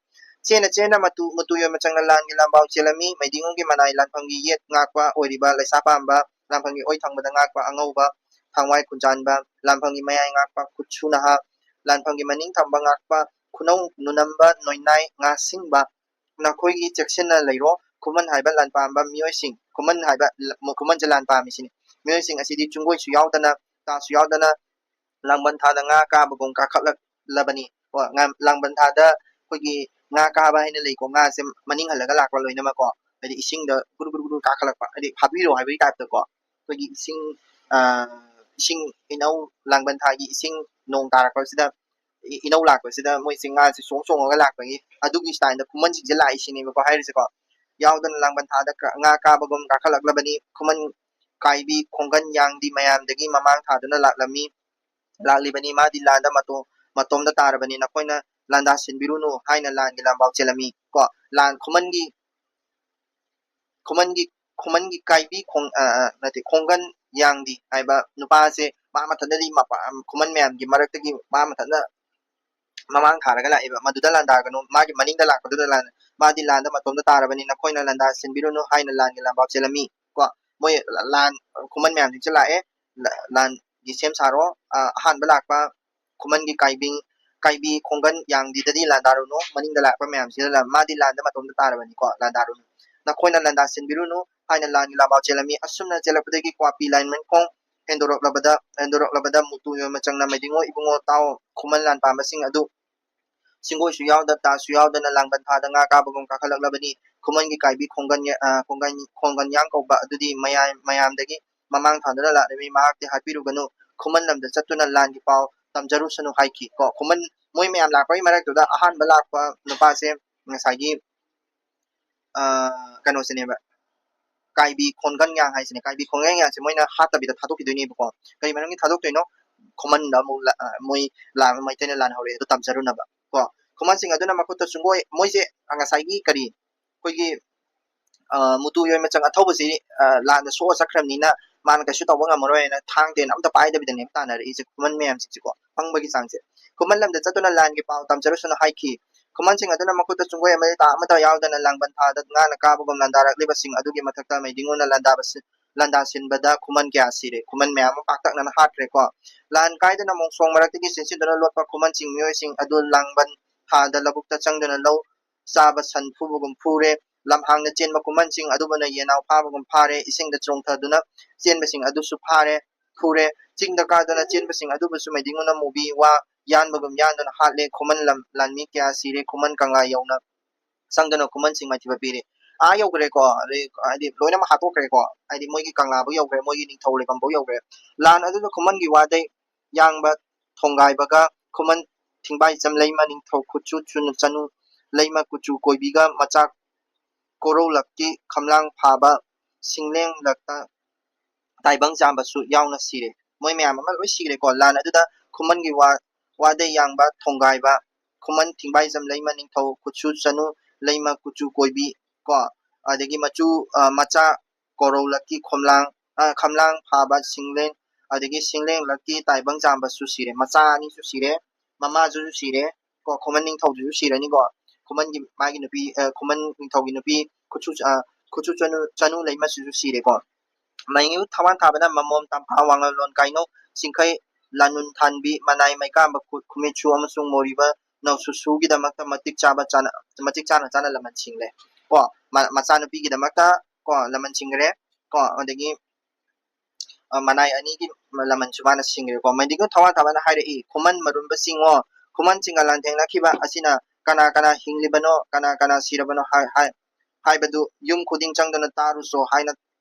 ꯆꯦꯅ ꯆꯦꯅ ꯃꯇꯨ ꯃꯨꯇꯨ ꯌꯣꯏꯃꯆꯪꯅ ꯂꯥꯟꯒꯤ ꯂꯥꯟꯕꯥꯎ ꯆꯦꯜꯂꯝꯃꯤ꯫ ꯃꯩꯗꯤꯡꯉꯨꯒꯤ ꯃꯅꯥꯏ ꯂꯥꯟꯐꯝꯒꯤ ꯌꯦꯠ ꯉꯥꯛꯄ ꯑꯣꯏꯔꯤꯕ ꯂꯩꯁꯥ ꯄꯥꯝꯕ, ꯂꯥꯟꯐꯝꯒꯤ ꯑꯣꯏ ꯊꯪꯕꯗ ꯉꯥꯛꯄ ꯑꯉꯧꯕ ꯊꯥꯡꯋꯥꯏ ꯈꯨꯟꯖꯥꯟꯕ, ꯂꯥꯟꯐꯝꯒꯤ ꯃꯌꯥꯏ ꯉꯥꯛꯄ ꯈꯨꯠꯁꯨ ꯅꯍꯥ, ꯂꯥꯟꯐꯝꯒꯤ ꯃꯅꯤꯡ ꯊꯪꯕ ꯉꯥꯛꯄ ꯈꯨꯅꯧ ꯅꯨꯅꯝꯕ ꯅꯣꯏꯅꯥꯏ ꯉꯥꯁꯤꯡꯕ, ꯅꯈꯣꯏꯒꯤ ꯆꯦꯛꯁꯤꯟꯅ ꯂꯩꯔꯣ꯫ ꯈꯨꯃꯟ ꯍꯥꯏꯕ ꯂꯥꯟꯄꯥꯝꯕ ꯃꯤꯑꯣꯏꯁꯤꯡ, ꯈꯨꯃꯟ ꯍꯥꯏꯕ ꯈꯨꯃꯟꯁꯦ ꯂꯥꯟ ꯄꯥꯝꯃꯤꯁꯤꯅꯤ꯫ ꯃꯤꯑꯣꯏꯁꯤꯡ ꯑꯁꯤꯗꯤ ꯆꯨꯡꯒꯣꯏꯁꯨ ꯌꯥꯎꯗꯅ ꯇꯥꯁꯨ ꯌꯥꯎꯗꯅ ꯂꯥꯡꯕꯟ ꯊꯥꯗ ꯉꯥ ꯀꯥꯕꯒꯨꯝ ꯀꯥꯈꯠꯂꯛꯂꯕꯅꯤ꯫ ꯀꯣ, ꯉꯥ- ꯂꯥꯡꯕꯟ ꯊꯥꯗ ꯑꯩꯈꯣꯏꯒꯤ ꯉꯥ ꯀꯥꯕ ꯍꯥꯏꯅ ꯂꯩꯀꯣ꯫ ꯉꯥꯁꯦ ꯃꯅꯤꯡ ꯍꯜꯂꯒ ꯂꯥꯛꯄ ꯂꯣꯏꯅꯃꯛꯀꯣ꯫ ꯍꯥꯏꯗꯤ ꯏꯁꯤꯡꯗ ꯒꯨꯔꯨ ꯒꯨꯔꯨ ꯒꯨꯔꯨ ꯀꯥꯈꯠꯂꯛꯄ, ꯍꯥꯏꯗꯤ ꯐꯥꯕꯤꯔꯣ ꯍꯥꯏꯕꯒꯤ ꯇꯥꯏꯞꯇꯀꯣ꯫ ꯑꯩꯈꯣꯏꯒꯤ ꯏꯁꯤꯡ ꯑ, ꯏꯁꯤꯡ ꯏꯅꯧ ꯂꯥꯡꯕꯟ ꯊꯥꯒꯤ ꯏꯁꯤꯡ ꯅꯣꯡ ꯇꯥꯔꯛꯄꯁꯤꯗ ꯏ- ꯏꯅꯧ ꯂꯥꯛꯄꯁꯤꯗ ꯃꯣꯏꯁꯦ ꯉꯥꯁꯦ ꯆꯣꯡ ꯆꯣꯡꯉꯒ ꯂꯥꯛꯄꯒꯤ ꯑꯗꯨꯒꯤ ꯁ꯭ꯇꯥꯏꯜꯗ ꯈꯨꯃꯟꯁꯤꯡꯁꯦ ꯂꯥꯛꯏꯁꯤꯅꯦꯕꯀꯣ ꯍꯥꯏꯔꯤꯁꯦꯀꯣ꯫ ꯌꯥꯎꯗꯅ ꯂꯥꯡꯕꯟ ꯊꯥꯗ ꯀ- ꯉꯥ ꯀꯥꯕꯒꯨꯝ ꯀꯥꯈꯠꯂꯛꯂꯕꯅꯤ꯫ ꯈꯨꯃꯟ ꯀꯥꯏꯕꯤ ꯈꯣꯡꯒꯟ ꯌꯥꯡꯗꯤ ꯃꯌꯥꯝꯗꯒꯤ ꯃꯃꯥꯡ ꯊꯥꯗꯨꯅ ꯂꯥꯛꯂꯝꯃꯤ꯫ ꯂꯥꯛꯂꯤꯕꯅꯤ꯫ ꯃꯥꯗꯤ ꯂꯥꯟꯗ ꯃꯇꯣ- ꯃꯇꯣꯝꯗ ꯇꯥꯔꯕꯅꯤ꯫ ꯅꯈꯣꯏꯅ ꯂꯥꯟꯗꯥ ꯁꯤꯟꯕꯤꯔꯨꯅꯨ ꯍꯥꯏꯅ ꯂꯥꯟꯒꯤ ꯂꯥꯟꯕꯥꯎ ꯆꯦꯜꯂꯝꯃꯤ ꯀꯣ꯫ ꯂꯥꯟ ꯈꯨꯃꯟꯒꯤ ꯈꯨꯃꯟꯒꯤ ꯈꯨꯃꯟꯒꯤ ꯀꯥꯏꯕꯤ ꯈꯣꯡ ꯑ, ꯑ, ꯅꯠꯇꯦ, ꯈꯣꯡꯒꯟ ꯌꯥꯡꯗꯤ ꯍꯥꯏꯕ ꯅꯨꯄꯥꯁꯦ ꯃꯥ ꯃꯊꯟꯇꯗꯤ ꯃꯄꯥ- ꯈꯨꯃꯟ ꯃꯌꯥꯝꯒꯤ ꯃꯔꯛꯇꯒꯤ ꯃꯥ ꯃꯊꯟꯇ ꯃꯃꯥꯡ ꯊꯥꯔꯒ ꯂꯥꯛꯑꯦꯕ꯫ ꯃꯗꯨꯗ ꯂꯥꯟꯗꯥꯒꯅꯨ, ꯃꯥꯒꯤ ꯃꯅꯤꯡꯗ ꯂꯥꯛꯄꯗꯨꯗ ꯂꯥꯟ- ꯃꯥꯗꯤ ꯂꯥꯟꯗ ꯃꯇꯣꯝꯇ ꯇꯥꯔꯕꯅꯤ, ꯅꯈꯣꯏꯅ ꯂꯥꯟꯗꯥ ꯁꯤꯟꯕꯤꯔꯨꯅꯨ" ꯍꯥꯏꯅ ꯂꯥꯟꯒꯤ ꯂꯥꯟꯕꯥꯎ ꯆꯦꯜꯂꯝꯃꯤ꯫ ꯀꯣ, ꯃꯣꯏ ꯂꯥꯟ, ꯈꯨꯃꯟ ꯃꯌꯥꯝꯁꯤꯡꯁꯦ ꯂꯥꯛꯑꯦ, ꯂ-, ꯂꯥꯟꯒꯤ ꯁꯦꯝ ꯁꯥꯔꯣ, ꯑ, ꯑꯍꯥꯟꯕ ꯂꯥꯛꯄ ꯈꯨꯃꯟꯒꯤ ꯀꯥꯏꯕꯤ, ꯀꯥꯏꯕꯤ ꯈꯣꯡꯒꯟ ꯌꯥꯡꯗꯤꯗꯗꯤ ꯂꯥꯟꯗꯥꯔꯨꯅꯨ, ꯃꯅꯤꯡꯗ ꯂꯥꯛꯄ ꯃꯌꯥꯝꯁꯤꯗ ꯂꯥꯟ-, ꯃꯥꯗꯤ ꯂꯥꯟꯗ ꯃꯇꯣꯝꯇ ꯇꯥꯔꯕꯅꯤꯀꯣ, ꯂꯥꯟꯗꯥꯔꯨꯅꯨ, ꯅꯈꯣꯏꯅ ꯂꯥꯟꯗꯥ ꯁꯤꯟꯕꯤꯔꯨꯅꯨ ꯍꯥꯏꯅ ꯂꯥꯟꯒꯤ ꯂꯥꯟꯕꯥꯎ ꯆꯦꯜꯂꯝꯃꯤ꯫ ꯑꯁꯨꯝꯅ ꯆꯦꯜꯂꯛꯄꯗꯒꯤ ꯀ꯭ꯋꯥꯄꯤ ꯂꯥꯏꯃꯟꯈꯣꯡ ꯍꯦꯟꯗꯣꯔꯛꯂꯕꯗ, ꯍꯦꯟꯗꯣꯔꯛꯂꯕꯗ ꯃꯨꯇꯨ ꯌꯣꯏꯃꯆꯪꯅ "ꯃꯩꯗꯤꯡꯉꯣ ꯏꯕꯨꯡꯉꯣ ꯇꯥꯎ, ꯈꯨꯃꯟ ꯂꯥꯟ ꯄꯥꯝꯕꯁꯤꯡ ꯑꯗꯨ ꯁꯤꯡꯒꯣꯏꯁꯨ ꯌꯥꯎꯗ, ꯇꯥꯁꯨ ꯌꯥꯎꯗꯅ ꯂꯥꯡꯕꯟ ꯊꯥꯗ ꯉꯥ ꯀꯥꯕꯒꯨꯝ ꯀꯥꯈꯠꯂꯛꯂꯕꯅꯤ꯫ ꯈꯨꯃꯟꯒꯤ ꯀꯥꯏꯕꯤ ꯈꯣꯡꯒꯟ ꯌ-, ꯑ, ꯈꯣꯡꯒꯟ, ꯈꯣꯡꯒꯟ ꯌꯥꯡ ꯀꯧꯕ ꯑꯗꯨꯗꯤ ꯃꯌꯥꯏ, ꯃꯌꯥꯝꯗꯒꯤ ꯃꯃꯥꯡ ꯊꯥꯗꯨꯅ ꯂꯥꯛꯂꯝꯃꯤ꯫ ꯃꯍꯥꯛꯇꯤ ꯍꯥꯠꯄꯤꯔꯨꯒꯅꯨ꯫ ꯈꯨꯃꯟ ꯂꯝꯗ ꯆꯠꯇꯨꯅ ꯂꯥꯟꯒꯤ ꯄꯥꯎ ꯇꯝꯖꯔꯨꯁꯅꯨ" ꯍꯥꯏꯈꯤ꯫ ꯀꯣ, ꯈꯨꯃꯟ, ꯃꯣꯏ ꯃꯌꯥꯝ ꯂꯥꯛꯄꯒꯤ ꯃꯔꯛꯇꯨꯗ ꯑꯍꯥꯟꯕ ꯂꯥꯛꯄ ꯅꯨꯄꯥꯁꯦ ꯉꯁꯥꯏꯒꯤ, ꯑ, ꯀꯩꯅꯣꯁꯤꯅꯦꯕ, ꯀꯥꯏꯕꯤ ꯈꯣꯡꯒꯟ ꯌꯥꯡ ꯍꯥꯏꯁꯤꯅꯦ꯫ ꯀꯥꯏꯕꯤ ꯈꯣꯡꯒꯟ ꯌꯥꯡꯁꯦ ꯃꯣꯏꯅ ꯍꯥꯠꯇꯕꯤꯗ ꯊꯥꯗꯣꯛꯈꯤꯗꯣꯏꯅꯦꯕꯀꯣ꯫ ꯀꯔꯤ ꯃꯔꯝꯒꯤ ꯊꯥꯗꯣꯛꯇꯣꯏꯅꯣ? ꯈꯨꯃꯟꯗ ꯑꯃꯨꯛ ꯂꯥ-, ꯑ, ꯃꯣꯏ ꯂꯥꯟ-, ꯃꯩꯇꯩꯅ ꯂꯥꯟꯍꯧꯔꯦ ꯑꯗꯨ ꯇꯝꯖꯔꯨꯅꯕ꯫ ꯀꯣ, ꯈꯨꯃꯟꯁꯤꯡ ꯑꯗꯨꯅ ꯃꯈꯨꯠꯇ ꯆꯨꯡꯒꯣꯏ, ꯃꯣꯏꯁꯦ ꯉꯁꯥꯏꯒꯤ ꯀꯔꯤ, ꯑꯩꯈꯣꯏꯒꯤ, ꯑ, ꯃꯨꯇꯨ ꯌꯣꯏꯃꯆꯪ ꯑꯊꯧꯕꯁꯤ, ꯑ, ꯂꯥꯟꯗ ꯁꯣꯛꯑ ꯆꯠꯈ꯭ꯔꯕꯅꯤꯅ ꯃꯥꯅ ꯀꯩꯁꯨ ꯇꯧꯕ ꯉꯝꯃꯔꯣꯏꯅ ꯊꯥꯡ ꯇꯦꯟ ꯑꯝꯇ ꯄꯥꯏꯗꯕꯤꯗꯅꯦꯕ ꯇꯥꯟꯅꯔꯛꯏꯁꯦ ꯈꯨꯃꯟ ꯃꯌꯥꯝꯁꯤꯡꯁꯦꯀꯣ, ꯄꯪꯕꯒꯤ ꯆꯥꯡꯁꯦ꯫ ꯈꯨꯃꯟ ꯂꯝꯗ ꯆꯠꯇꯨꯅ ꯂꯥꯟꯒꯤ ꯄꯥꯎ ꯇꯝꯖꯔꯨꯁꯅꯨ ꯍꯥꯏꯈꯤ꯫ ꯈꯨꯃꯟꯁꯤꯡ ꯑꯗꯨꯅ ꯃꯈꯨꯠꯇ ꯆꯨꯡꯒꯣꯏ ꯑꯃꯗꯤ ꯇꯥ ꯑꯃꯠꯇ ꯌꯥꯎꯗꯅ ꯂꯥꯡꯕꯟ ꯊꯥꯗ ꯉꯥꯅ ꯀꯥꯕꯒꯨꯝ ꯂꯥꯟꯗꯥꯔꯛꯂꯤꯕꯁꯤꯡ ꯑꯗꯨꯒꯤ ꯃꯊꯛꯇ ꯃꯩꯗꯤꯡꯉꯨꯅ ꯂꯥꯟꯗꯥꯕꯁꯤ-, ꯂꯥꯟꯗꯥ ꯁꯤꯟꯕꯗ ꯈꯨꯃꯟ ꯀꯌꯥ ꯁꯤꯔꯦ꯫ ꯈꯨꯃꯟ ꯃꯌꯥꯝ ꯑꯃ ꯄꯥꯛꯇꯛꯅꯅ ꯍꯥꯠꯈ꯭ꯔꯦꯀꯣ꯫ ꯂꯥꯟ ꯀꯥꯏꯗꯅ ꯃꯣꯡꯁꯣꯡ ꯃꯔꯛꯇꯒꯤ ꯆꯦꯟꯁꯤꯟꯗꯨꯅ ꯂꯣꯠꯄ ꯈꯨꯃꯟꯁꯤꯡ ꯃꯤꯑꯣꯏꯁꯤꯡ ꯑꯗꯨ ꯂꯥꯡꯕꯟ ꯊꯥꯗ ꯂꯧꯕꯨꯛꯇ ꯆꯪꯗꯨꯅ ꯂꯧ ꯆꯥꯕ ꯁꯟ ꯐꯨꯕꯒꯨꯝ ꯐꯨꯔꯦ꯫ ꯂꯝꯍꯥꯡꯅ ꯆꯦꯟꯕ ꯈꯨꯃꯟꯁꯤꯡ ꯑꯗꯨꯕꯨꯅ ꯌꯦꯅꯥꯎ ꯐꯥꯕꯒꯨꯝ ꯐꯥꯔꯦ꯫ ꯏꯁꯤꯡꯗ ꯆꯣꯡꯊꯗꯨꯅ ꯆꯦꯟꯕꯁꯤꯡ ꯑꯗꯨꯁꯨ ꯐꯥꯔꯦ, ꯐꯨꯔꯦ꯫ ꯆꯤꯡꯗ ꯀꯥꯗꯨꯅ ꯆꯦꯟꯕꯁꯤꯡ ꯑꯗꯨꯕꯨꯁꯨ ꯃꯩꯗꯤꯡꯉꯨꯅ ꯃꯨꯕꯤ ꯋꯥ ꯌꯥꯟꯕꯒꯨꯝ ꯌꯥꯟꯗꯨꯅ ꯍꯥꯠꯂꯦ꯫ ꯈꯨꯃꯟ ꯂꯝ-, ꯂꯥꯟꯃꯤ ꯀꯌꯥ ꯁꯤꯔꯦ꯫ ꯈꯨꯃꯟ ꯀꯪꯂꯥ ꯌꯧꯅ ꯆꯪꯗꯨꯅ ꯈꯨꯃꯟꯁꯤꯡ ꯃꯥꯏꯊꯤꯕ ꯄꯤꯔꯦ꯫ ꯑꯥ ꯌꯧꯈ꯭ꯔꯦꯀꯣ, ꯑꯗꯩ ꯍꯥꯏꯗꯤ ꯂꯣꯏꯅꯃꯛ ꯍꯥꯠꯇꯣꯛꯈ꯭ꯔꯦꯀꯣ, ꯍꯥꯏꯗꯤ ꯃꯣꯏꯒꯤ ꯀꯪꯂꯥꯕꯨ ꯌꯧꯈ꯭ꯔꯦ, ꯃꯣꯏꯒꯤ ꯅꯤꯡꯊꯧ ꯂꯩꯐꯝꯐꯥꯎ ꯌꯧꯈ꯭ꯔꯦ꯫ ꯂꯥꯟ ꯑꯗꯨꯗ ꯈꯨꯃꯟꯒꯤ ꯋꯥꯗꯩ ꯌꯥꯡꯕ ꯊꯣꯡꯒꯥꯏꯕꯒ ꯈꯨꯃꯟ ꯊꯤꯡꯕꯥꯏꯆꯝ ꯂꯩꯃ ꯅꯤꯡꯊꯧ ꯈꯨꯠꯁꯨ ꯆꯨꯅ ꯆꯅꯨ ꯂꯩꯃ ꯀꯨꯆꯨ ꯀꯣꯏꯕꯤꯒ ꯃꯆꯥ ꯀꯣꯔꯧꯂꯛꯀꯤ ꯈꯝꯂꯥꯡ ꯐꯥꯕ ꯁꯤꯡꯂꯦꯡꯂꯛꯇ ꯇꯥꯏꯕꯪ ꯆꯥꯝꯕꯁꯨ ꯌꯥꯎꯅ ꯁꯤꯔꯦ꯫ ꯃꯣꯏ ꯃꯌꯥꯝ ꯑꯃ ꯂꯣꯏ ꯁꯤꯈ꯭ꯔꯦꯀꯣ꯫ ꯂꯥꯟ ꯑꯗꯨꯗ ꯈꯨꯃꯟꯒꯤ ꯋꯥ-, ꯋꯥꯗꯩ ꯌꯥꯡꯕ ꯊꯣꯡꯒꯥꯏꯕ, ꯈꯨꯃꯟ ꯊꯤꯡꯕꯥꯏꯖꯝ ꯂꯩꯃ ꯅꯤꯡꯊꯧ ꯈꯨꯠꯁꯨ ꯆꯅꯨ ꯂꯩꯃ ꯀꯨꯆꯨ ꯀꯣꯏꯕꯤ ꯀꯣ, ꯑꯗꯒꯤ ꯃꯆꯨ, ꯑ, ꯃꯆꯥ ꯀꯣꯔꯧꯂꯛꯀꯤ ꯈꯣꯝꯂꯥꯡ, ꯑ, ꯈꯝꯂꯥꯡ ꯐꯥꯕ ꯁꯤꯡꯂꯦꯟ, ꯑꯗꯒꯤ ꯁꯤꯡꯂꯦꯟꯂꯛꯀꯤ ꯇꯥꯏꯕꯪ ꯆꯥꯝꯕꯁꯨ ꯁꯤꯔꯦ꯫ ꯃꯆꯥ ꯑꯅꯤꯁꯨ ꯁꯤꯔꯦ, ꯃꯃꯥꯁꯨ ꯁꯤꯔꯦ ꯀꯣ, ꯈꯨꯃꯟ ꯅꯤꯡꯊꯧꯗꯨꯁꯨ ꯁꯤꯔꯅꯤꯀꯣ꯫ ꯈꯨꯃꯟꯒꯤ ꯃꯥꯒꯤ ꯅꯨꯄꯤ, ꯑ, ꯈꯨꯃꯟ ꯅꯤꯡꯊꯧꯒꯤ ꯅꯨꯄꯤ ꯈꯨꯠꯁꯨ, ꯑ, ꯈꯨꯠꯁꯨ ꯆꯅꯨ, ꯆꯅꯨ ꯂꯩꯃꯁꯤꯁꯨ ꯁꯤꯔꯦꯀꯣ꯫ ꯃꯩꯉꯤꯎ ꯊꯋꯥꯟ ꯊꯥꯕꯅ ꯃꯃꯣꯝ ꯇꯝꯐꯥ ꯋꯥꯡꯉꯂꯣꯟ ꯀꯥꯏꯅꯧ ꯆꯤꯡꯈꯩ ꯂꯥꯅꯨꯟ ꯊꯥꯟꯕꯤ ꯃꯅꯥꯏ ꯃꯩꯀꯥꯝꯕ ꯈꯨ-, ꯈꯨꯃꯤꯠꯁꯨ ꯑꯃꯁꯨꯡ ꯃꯣꯔꯤꯕ ꯅꯧꯁꯨꯁꯨꯒꯤꯗꯃꯛꯇ ꯃꯇꯤꯛ ꯆꯥꯕ ꯆꯥꯅ, ꯃꯇꯤꯛ ꯆꯥꯅ ꯆꯥꯅ ꯂꯃꯟ ꯁꯤꯡꯂꯦ꯫ ꯀꯣ, ꯃ-, ꯃꯆꯥꯅꯨꯄꯤꯒꯤꯗꯃꯛꯇ ꯀꯣ ꯂꯃꯟ ꯁꯤꯡꯈ꯭ꯔꯦ꯫ ꯀꯣ, ꯑꯗꯒꯤ, ꯑ, ꯃꯅꯥꯏ ꯑꯅꯤꯒꯤ ꯂꯃꯟꯁꯨ ꯃꯥꯅ ꯁꯤꯡꯈ꯭ꯔꯦꯀꯣ꯫ ꯃꯩꯗꯤꯡꯒꯨ ꯊꯋꯥꯟ ꯊꯥꯕꯅ ꯍꯥꯏꯔꯛꯏ, "ꯈꯨꯃꯟ ꯃꯔꯨꯝꯕ ꯆꯤꯡꯉꯣ, ꯈꯨꯃꯟ ꯆꯤꯡꯒ ꯂꯥꯟꯊꯦꯡꯅꯈꯤꯕ ꯑꯁꯤꯅ ꯀꯅꯥ ꯀꯅꯥ ꯍꯤꯡꯂꯤꯕꯅꯣ, ꯀꯅꯥ ꯀꯅꯥ ꯁꯤꯔꯕꯅꯣ ꯍꯥꯏ-, ꯍꯥꯏ-, ꯍꯥꯏꯕꯗꯨ ꯌꯨꯝ ꯈꯨꯗꯤꯡ ꯆꯪꯗꯨꯅ ꯇꯥꯔꯨꯆꯣ" ꯍꯥꯏꯅ